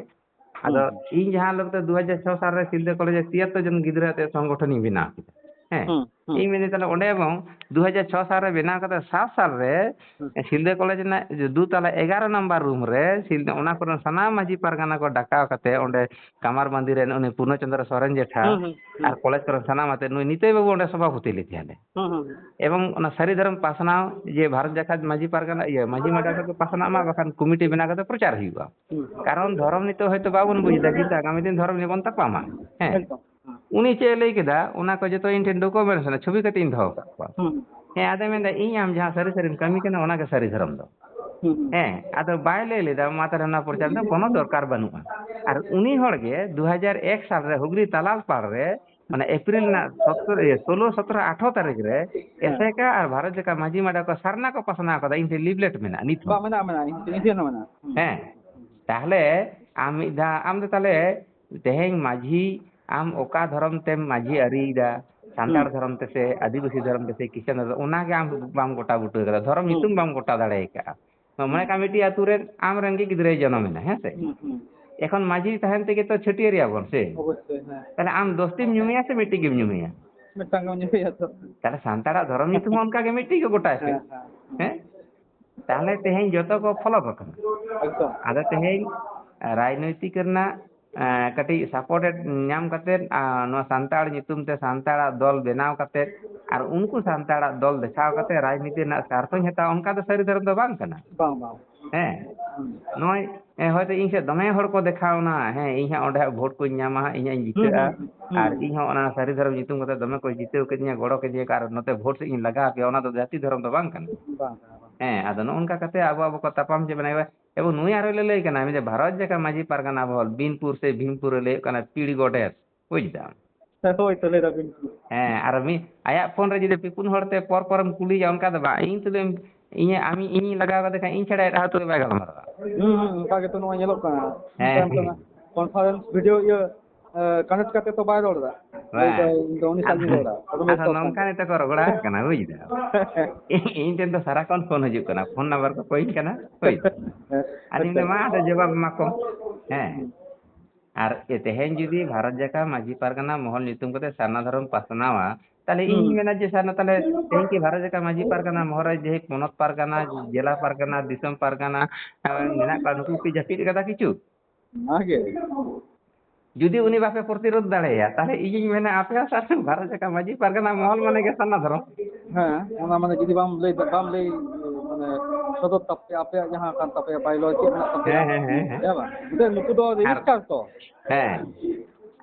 ᱦᱩᱸ, ᱟᱫᱚ ᱦᱩᱸ᱾ ᱤᱧ ᱡᱟᱦᱟᱸ ᱞᱚᱠᱛᱮ ᱫᱩ ᱦᱟᱡᱟᱨ ᱪᱷᱚ ᱥᱟᱞ ᱨᱮ ᱥᱤᱞᱫᱟᱹ ᱠᱚᱞᱮᱡᱽ ᱨᱮ ᱛᱤᱭᱟᱛᱛᱳᱨ ᱡᱚᱱ ᱜᱤᱫᱽᱨᱟᱹ ᱟᱛᱮ ᱥᱚᱝᱜᱚᱴᱷᱚᱱᱤᱧ ᱵᱮᱱᱟᱣ ᱠᱮᱫᱟ᱾ ᱦᱮᱸ᱾ ᱦᱩᱸ, ᱦᱩᱸ᱾ ᱤᱧ ᱢᱮᱱᱫᱟᱹᱧ ᱛᱟᱦᱞᱮ ᱚᱸᱰᱮ ᱮᱵᱚᱝ ᱫᱩ ᱦᱟᱡᱟᱨ ᱪᱷᱚ ᱥᱟᱞ ᱨᱮ ᱵᱮᱱᱟᱣ ᱠᱟᱛᱮ ᱥᱟᱛ ᱥᱟᱞ ᱨᱮ ᱦᱩᱸ᱾ ᱥᱤᱞᱫᱟᱹ ᱠᱚᱞᱮᱡᱽ ᱨᱮᱱᱟᱜ ᱫᱩ ᱛᱟᱞᱟ ᱮᱜᱟᱨᱚ ᱱᱟᱢᱵᱟᱨ ᱨᱩᱢ ᱨᱮ ᱥᱤᱞᱫᱟᱹ, ᱚᱱᱟ ᱠᱚᱨᱮᱱ ᱥᱟᱱᱟᱢ ᱢᱟᱹᱡᱷᱤ ᱯᱟᱨᱜᱟᱱᱟ ᱠᱚ ᱰᱟᱠᱟᱣ ᱠᱟᱛᱮ ᱚᱸᱰᱮ ᱠᱟᱢᱟᱨ ᱵᱟᱸᱫᱤ ᱨᱮᱱ ᱩᱱᱤ ᱯᱩᱨᱱᱚ ᱪᱚᱸᱫᱽᱨᱚ ᱥᱚᱨᱮᱱ ᱡᱮᱴᱷᱟ ᱦᱩᱸ, ᱦᱩᱸ, ᱦᱩᱸ᱾ ᱟᱨ ᱠᱚᱞᱮᱡᱽ ᱠᱚᱨᱮᱱ ᱥᱟᱱᱟᱢ ᱟᱛᱮ ᱱᱩᱭ ᱱᱤᱛᱟᱹᱭ ᱵᱟᱹᱵᱩ ᱚᱸᱰᱮ ᱥᱚᱵᱷᱟᱯᱚᱛᱤ ᱞᱮᱫᱮᱭᱟᱞᱮ᱾ ᱦᱩᱸ, ᱦᱩᱸ, ᱦᱩᱸ᱾ ᱮᱵᱚᱝ ᱚᱱᱟ ᱥᱟᱹᱨᱤ ᱫᱷᱚᱨᱚᱢ ᱯᱟᱥᱱᱟᱣ ᱡᱮ ᱵᱷᱟᱨᱚᱛ ᱡᱟᱠᱟᱛ ᱢᱟᱹᱡᱷᱤ ᱯᱟᱨᱜᱟᱱᱟ, ᱤᱭᱟᱹ, ᱢᱟᱹᱡᱷᱤ ᱢᱟᱰᱣᱟ ᱨᱮᱠᱚ ᱯᱟᱥᱱᱟᱜ ᱢᱟ, ᱵᱟᱠᱷᱟᱱ ᱠᱚᱢᱤᱴᱤ ᱵᱮᱱᱟᱣ ᱠᱟᱛᱮ ᱯᱨᱚᱪᱟᱨ ᱦᱩᱭᱩᱜᱼᱟ᱾ ᱦᱩᱸ᱾ ᱠᱟᱨᱚᱱ ᱫᱷᱚᱨᱚᱢ ᱱᱤᱛᱚᱜ ᱦᱚᱭᱛᱳ ᱵᱟᱵᱚᱱ ᱵᱩᱡᱽ ᱮᱫᱟ, ᱠᱤᱱᱛᱩ ᱟᱜᱟᱢᱤ ᱫᱤᱱ ᱫᱷᱚᱨᱚᱢ ᱱᱤᱭᱮ ᱵᱚᱱ ᱛᱟᱯᱟᱢᱟ᱾ ᱦᱮᱸ᱾ ᱮᱠᱫᱚᱢ᱾ ᱦᱩᱸ᱾ ᱩᱱᱤ ᱪᱮᱫ ᱮ ᱞᱟᱹᱭ ᱠᱮᱫᱟ, ᱚᱱᱟ ᱠᱚ ᱡᱚᱛᱚ ᱤᱧ ᱴᱷᱮᱱ ᱰᱚᱠᱩᱢᱮᱱᱴᱥ ᱢᱮᱱᱟᱜᱼᱟ, ᱪᱷᱚᱵᱤ ᱠᱟᱛᱮ ᱤᱧ ᱫᱚᱦᱚ ᱟᱠᱟᱫ ᱠᱚᱣᱟ᱾ ᱦᱩᱸ᱾ ᱦᱮᱸ, ᱟᱫᱚᱭ ᱢᱮᱱᱫᱟ, ᱤᱧ ᱟᱢ ᱡᱟᱦᱟᱸ ᱥᱟᱹᱨᱤ ᱥᱟᱹᱨᱤᱢ ᱠᱟᱹᱢᱤ ᱠᱟᱱᱟ, ᱚᱱᱟ ᱜᱮ ᱥᱟᱹᱨᱤ ᱫᱷᱚᱨᱚᱢ ᱫᱚ᱾ ᱦᱩᱸ, ᱦᱩᱸ᱾ ᱦᱮᱸ, ᱟᱫᱚ ᱵᱟᱭ ᱞᱟᱹᱭ ᱞᱮᱫᱟ, ᱢᱟ ᱛᱟᱦᱞᱮ ᱚᱱᱟ ᱯᱨᱚᱪᱟᱨ ᱫᱚ ᱠᱳᱱᱳ ᱫᱚᱨᱠᱟᱨ ᱵᱟᱹᱱᱩᱜᱼᱟ᱾ ᱟᱨ ᱩᱱᱤ ᱦᱚᱲ ᱜᱮ ᱫᱩ ᱦᱟᱡᱟᱨ ᱮᱠ ᱥᱟᱞ ᱨᱮ ᱦᱩᱜᱽᱞᱤ ᱛᱟᱞᱟᱞ ᱯᱟᱲ ᱨᱮ, ᱢᱟᱱᱮ ᱮᱯᱨᱤᱞ ᱨᱮᱱᱟᱜ ᱥᱚᱛᱨᱚ, ᱤᱭᱟᱹ, ᱥᱳᱞᱳ, ᱥᱚᱛᱨᱚ, ᱟᱴᱷᱨᱚ ᱛᱟᱹᱨᱤᱠᱷ ᱨᱮ ᱦᱮᱸ᱾ ᱮᱥᱮᱠᱟ ᱟᱨ ᱵᱷᱟᱨᱚᱛ ᱡᱟᱠᱟᱛ ᱢᱟᱹᱡᱷᱤ ᱢᱟᱰᱣᱟ ᱠᱚ ᱥᱟᱨᱱᱟ ᱠᱚ ᱯᱟᱥᱱᱟᱣ ᱠᱟᱫᱟ, ᱤᱧ ᱴᱷᱮᱱ ᱞᱤᱯᱞᱮᱴ ᱢᱮᱱᱟᱜᱼᱟ ᱱᱤᱛ ᱦᱚᱸ᱾ ᱵᱟᱝ, ᱢᱮᱱᱟᱜᱼᱟ, ᱢᱮᱱᱟᱜᱼᱟ, ᱤᱧ, ᱤᱧ ᱴᱷᱮᱱ ᱦᱚᱸ ᱢᱮᱱᱟᱜᱼᱟ᱾ ᱦᱩᱸ᱾ ᱦᱮᱸ, ᱛᱟᱦᱞᱮ ᱟᱢ ᱢᱤᱫ ᱫᱷᱟᱣ, ᱟᱢ ᱫᱚ ᱛᱟᱦᱞᱮ ᱛᱮᱦᱮᱧ ᱢᱟᱹᱡᱷᱤ, ᱟᱢ ᱚᱠᱟ ᱫᱷᱚᱨᱚᱢ ᱛᱮᱢ ᱢᱟᱹᱡᱷᱤ ᱟᱹᱨᱤᱭᱮᱫᱟ, ᱥᱟᱱᱛᱟᱲ ᱦᱩᱸ᱾ ᱫᱷᱚᱨᱚᱢ ᱛᱮᱥᱮ ᱟᱹᱫᱤᱵᱟᱹᱥᱤ ᱫᱷᱚᱨᱚᱢ ᱛᱮᱥᱮ ᱠᱷᱨᱤᱥᱴᱟᱱ ᱫᱷᱚᱨᱚᱢ, ᱚᱱᱟᱜᱮ ᱟᱢ ᱵᱟᱢ ᱜᱚᱴᱟ ᱵᱩᱴᱟᱹ ᱠᱟᱫᱟ, ᱫᱷᱚᱨᱚᱢ ᱦᱩᱸ᱾ ᱧᱩᱛᱩᱢ ᱵᱟᱢ ᱜᱚᱴᱟ ᱫᱟᱲᱮ ᱟᱠᱟᱫᱼᱟ᱾ ᱢᱚᱱᱮ ᱦᱩᱸ᱾ ᱠᱟᱜ ᱢᱮ, ᱢᱤᱫᱴᱤᱡ ᱟᱹᱛᱩ ᱨᱮ ᱟᱢ ᱨᱮᱱ ᱜᱮ ᱜᱤᱫᱽᱨᱟᱹᱭ ᱡᱚᱱᱚᱢ ᱮᱱᱟ, ᱦᱮᱸ ᱥᱮ? ᱦᱩᱸ, ᱦᱩᱸ᱾ ᱮᱠᱷᱚᱱ ᱢᱟᱹᱡᱷᱤ ᱛᱟᱦᱮᱱ ᱛᱮᱜᱮ ᱛᱚ ᱪᱷᱟᱹᱴᱭᱟᱹᱨ ᱮᱭᱟ ᱵᱚᱱ ᱥᱮ? ᱚᱵᱚᱥᱥᱳᱭ, ᱦᱮᱸ᱾ ᱛᱟᱦᱞᱮ ᱟᱢ ᱫᱚᱥ ᱴᱤᱢ ᱧᱩᱢᱮᱭᱟ ᱥᱮ ᱢᱤᱫᱴᱤᱡ ᱜᱮᱢ ᱧᱩᱢᱮᱭᱟ? ᱢᱤᱫᱴᱟᱝ ᱜᱮᱢ ᱧᱩᱢᱮᱭᱟ ᱛᱚ᱾ ᱛᱟᱦᱞᱮ ᱥᱟᱱᱛᱟᱲᱟᱜ ᱫᱷᱚᱨᱚᱢ ᱧᱩᱛᱩᱢ ᱦᱚᱸ ᱚᱱᱠᱟ ᱜᱮ ᱢᱤᱫᱴᱤᱡ ᱜᱮ ᱜᱚᱴᱟᱭ ᱯᱮ᱾ ᱦᱮᱸ, ᱦᱮᱸ, ᱦᱮᱸ᱾ ᱦᱮᱸ? ᱛᱟᱦᱞᱮ ᱛᱮᱦᱮᱧ ᱡᱚᱛᱚ ᱠᱚ ᱯᱷᱚᱞᱚᱯ ᱟᱠᱟᱱᱟ᱾ ᱮᱠᱫᱚᱢ᱾ ᱟᱫᱚ ᱛᱮᱦᱮᱧ ᱨᱟᱡᱽᱱᱳᱭᱛᱤᱠ ᱨᱮᱱᱟᱜ ᱮᱸ, ᱠᱟᱹᱴᱤᱡ supported ᱧᱟᱢ ᱠᱟᱛᱮᱫ, ᱟᱨ ᱱᱚᱣᱟ ᱥᱟᱱᱛᱟᱲ ᱧᱩᱛᱩᱢ ᱛᱮ ᱥᱟᱱᱛᱟᱲᱟᱜ ᱫᱚᱞ ᱵᱮᱱᱟᱣ ᱠᱟᱛᱮᱫ, ᱟᱨ ᱩᱱᱠᱩ ᱥᱟᱱᱛᱟᱲᱟᱜ ᱫᱚᱞ ᱫᱮᱠᱷᱟᱣ ᱠᱟᱛᱮᱫ ᱨᱟᱡᱽᱱᱤᱛᱤ ᱨᱮᱱᱟᱜ ᱥᱟᱨᱛᱷᱚᱧ ᱦᱟᱛᱟᱣᱟ, ᱚᱱᱠᱟ ᱫᱚ ᱥᱟᱹᱨᱤ ᱫᱷᱚᱨᱚᱢ ᱫᱚ ᱵᱟᱝ ᱠᱟᱱᱟ᱾ ᱵᱟᱝ, ᱵᱟᱝ᱾ ᱦᱮᱸ᱾ ᱦᱩᱸ᱾ ᱱᱚᱜᱼᱚᱭ, ᱮ, ᱦᱚᱭᱛᱳ ᱤᱧ ᱥᱮᱫ ᱫᱚᱢᱮ ᱦᱚᱲ ᱠᱚ ᱫᱮᱠᱷᱟᱣ ᱮᱱᱟ, ᱦᱮᱸ, ᱤᱧ ᱦᱟᱸᱜ ᱚᱸᱰᱮ ᱦᱟᱸᱜ ᱵᱷᱳᱴ ᱠᱚᱧ ᱧᱟᱢᱟ ᱦᱟᱸᱜ, ᱤᱧ ᱦᱟᱸᱜ ᱤᱧ ᱦᱩᱸ, ᱡᱤᱛᱟᱹᱜᱼᱟ, ᱦᱩᱸ, ᱦᱩᱸ᱾ ᱟᱨ ᱤᱧ ᱦᱚᱸ ᱚᱱᱟ ᱥᱟᱹᱨᱤ ᱫᱷᱚᱨᱚᱢ ᱧᱩᱛᱩᱢ ᱠᱟᱛᱮ ᱫᱚᱢᱮ ᱠᱚ ᱡᱤᱛᱟᱹᱣ ᱠᱤᱫᱤᱧᱟ, ᱜᱚᱲᱚ ᱠᱤᱫᱤᱧᱟ ᱠᱚ, ᱟᱨ ᱱᱚᱛᱮ ᱵᱷᱳᱴ ᱥᱮᱫ ᱤᱧ ᱞᱟᱜᱟᱣ ᱯᱮᱭᱟ, ᱚᱱᱟ ᱫᱚ ᱡᱟᱹᱛᱤ ᱫᱷᱚᱨᱚᱢ ᱫᱚ ᱵᱟᱝ ᱠᱟᱱᱟ᱾ ᱵᱟᱝ ᱠᱟᱱᱟ, ᱵᱟᱝ᱾ ᱦᱮᱸ, ᱟᱫᱚ ᱱᱚᱜᱼᱚ ᱱᱚᱝᱠᱟ ᱠᱟᱛᱮ ᱟᱵᱚ, ᱟᱵᱚ ᱠᱚ ᱛᱟᱯᱟᱢ ᱪᱮᱫ ᱵᱮᱱᱟ, ᱮᱵᱚᱝ ᱱᱩᱭ ᱟᱨᱚᱭ ᱞᱟᱹᱞᱟᱹᱭ ᱠᱟᱱᱟ, ᱢᱮᱱᱫᱟ ᱵᱷᱟᱨᱚᱛ ᱡᱟᱠᱟᱛ ᱢᱟᱹᱡᱷᱤ ᱯᱟᱨᱜᱟᱱᱟ ᱢᱚᱦᱚᱞ, ᱵᱤᱱᱯᱩᱨ ᱥᱮ ᱵᱷᱤᱢᱯᱩᱨ ᱨᱮ ᱞᱟᱹᱭᱚᱜ ᱠᱟᱱᱟ ᱯᱤᱲ ᱜᱚᱰᱮᱛ, ᱵᱩᱡᱽ ᱫᱟᱢ? ᱦᱮᱸ, ᱦᱳᱭ ᱛᱚ, ᱞᱟᱹᱭ ᱫᱟᱵᱤᱱ᱾ ᱦᱮᱸ, ᱟᱨ ᱢᱤᱫ ᱟᱭᱟᱜ ᱯᱷᱳᱱ ᱨᱮ ᱡᱩᱫᱤ ᱯᱮ ᱯᱩᱱ ᱦᱚᱲ ᱛᱮ ᱯᱚᱨ ᱯᱚᱨᱮᱢ ᱠᱩᱞᱤᱭᱟ, ᱚᱱᱠᱟ ᱫᱚ ᱵᱟᱝ, ᱤᱧ ᱛᱩᱞᱟᱹᱧ, ᱤᱧ, ᱟᱢ, ᱤᱧᱤᱧ ᱞᱟᱜᱟᱣ ᱠᱟᱫᱮ ᱠᱷᱟᱱ, ᱤᱧ ᱪᱷᱟᱲᱟ ᱮᱴᱟᱜ ᱦᱚᱲ ᱛᱩᱞᱟᱹᱭ ᱵᱟᱭ ᱜᱟᱞᱢᱟᱨᱟᱣᱟ᱾ ᱦᱩᱸ, ᱦᱩᱸ, ᱚᱱᱠᱟ ᱜᱮᱛᱚ ᱱᱚᱜᱼᱚᱭ ᱧᱮᱞᱚᱜ ᱠᱟᱱᱟ᱾ ᱦᱮᱸ, ᱢᱤᱫᱴᱟᱝ ᱦᱮᱸ᱾ Conference video ᱤᱭᱟᱹ, ᱮ, connect ᱠᱟᱛᱮ ᱛᱚ ᱵᱟᱭ ᱨᱚᱲ ᱮᱫᱟ᱾ ᱞᱟᱹᱭ ᱵᱟᱝ᱾ ᱫᱟᱭ, "ᱤᱧ ᱫᱚ ᱩᱱᱤ ᱥᱟᱶ ᱜᱤᱧ ᱨᱚᱲᱟ, ᱯᱚᱨᱚᱢᱮᱥ ᱟᱫᱚ ᱥᱟᱶ ᱱᱚᱝᱠᱟ ᱥᱟᱶ ᱜᱮ᱾ ᱱᱤᱛᱚᱜ ᱠᱚ ᱨᱚᱜᱚᱲᱟ ᱠᱟᱱᱟ, ᱵᱩᱡᱽ ᱫᱟᱢ? ᱤᱧ ᱴᱷᱮᱱ ᱫᱚ ᱥᱟᱨᱟ ᱠᱷᱚᱱ ᱯᱷᱳᱱ ᱦᱤᱡᱩᱜ ᱠᱟᱱᱟ, ᱯᱷᱳᱱ ᱱᱟᱢᱵᱟᱨ ᱠᱚ ᱠᱚᱭᱤᱧ ᱠᱟᱱᱟ, ᱵᱩᱡᱽ ᱫᱟᱢ? ᱦᱮᱸ, ᱟᱫᱚᱧ ᱟᱪᱪᱷᱟ᱾ ᱢᱮᱱᱫᱟ, "ᱢᱟ, ᱟᱫᱚ ᱡᱚᱵᱟᱵ ᱮᱢᱟ ᱠᱚᱢ᱾" ᱦᱮᱸ᱾ ᱟᱨ ᱮ, ᱛᱮᱦᱮᱧ ᱡᱩᱫᱤ ᱵᱷᱟᱨᱚᱛ ᱡᱟᱠᱟᱛ ᱢᱟᱹᱡᱷᱤ ᱯᱟᱨᱜᱟᱱᱟ ᱢᱚᱦᱚᱞ ᱧᱩᱛᱩᱢ ᱠᱟᱛᱮ ᱥᱟᱨᱱᱟ ᱫᱷᱚᱨᱚᱢ ᱯᱟᱥᱱᱟᱣᱟ, ᱛᱟᱦᱞᱮ ᱤᱧ ᱦᱩᱸ᱾ ᱢᱮᱱᱟ ᱡᱮ ᱥᱟᱨᱱᱟ, ᱛᱟᱦᱞᱮ ᱛᱮᱦᱮᱧ ᱠᱤ ᱵᱷᱟᱨᱚᱛ ᱡᱟᱠᱟᱛ ᱢᱟᱹᱡᱷᱤ ᱯᱟᱨᱜᱟᱱᱟ ᱢᱚᱦᱚᱞ ᱨᱮ ᱡᱮ ᱯᱚᱱᱚᱛ ᱯᱟᱨᱜᱟᱱᱟ, ᱡᱮᱞᱟ ᱯᱟᱨᱜᱟᱱᱟ, ᱫᱤᱥᱚᱢ ᱯᱟᱨᱜᱟᱱᱟ, ᱮ, ᱢᱮᱱᱟᱜ ᱠᱚᱣᱟ, ᱱᱩᱠᱩ ᱠᱤ ᱡᱟᱹᱯᱤᱫ ᱠᱟᱫᱟ ᱠᱤᱪᱷᱩ? ᱚᱱᱟᱜᱮ᱾ ᱡᱩᱫᱤ ᱩᱱᱤ ᱵᱟᱯᱮ ᱯᱨᱚᱛᱤᱨᱳᱫᱷ ᱫᱟᱲᱮᱭᱟᱭᱟ, ᱛᱟᱦᱞᱮ ᱤᱧᱤᱧ ᱢᱮᱱᱟ, ᱟᱯᱮ ᱦᱚᱸ ᱥᱟᱨᱱᱟ ᱵᱷᱟᱨᱚᱛ ᱡᱟᱠᱟᱛ ᱢᱟᱹᱡᱷᱤ ᱯᱟᱨᱜᱟᱱᱟ ᱢᱚᱦᱚᱞ ᱢᱟᱱᱮ ᱜᱮ ᱥᱟᱨᱱᱟ ᱫᱷᱚᱨᱚᱢ᱾ ᱦᱮᱸ, ᱚᱱᱟ ᱢᱟᱱᱮ ᱡᱩᱫᱤ ᱵᱟᱢ ᱞᱟᱹᱭ, ᱵᱟᱢ ᱞᱟᱹᱭ, ᱢᱟᱱᱮ, ᱥᱚᱫᱚᱨ ᱛᱟᱯᱮᱭᱟ, ᱟᱯᱮᱭᱟᱜ ᱡᱟᱦᱟᱸ ᱠᱟᱱ ᱛᱟᱯᱮᱭᱟ, bylaw ᱪᱮᱫ ᱢᱮᱱᱟᱜ ᱛᱟᱯᱮᱭᱟ, ᱦᱮᱸ, ᱦᱮᱸ, ᱦᱮᱸ, ᱦᱮᱸ᱾ ᱦᱮᱸ ᱵᱟᱝ? ᱱᱤᱛᱚᱜ ᱱᱩᱠᱩ ᱫᱚ ᱟᱨ register ᱛᱚ᱾ ᱦᱮᱸ᱾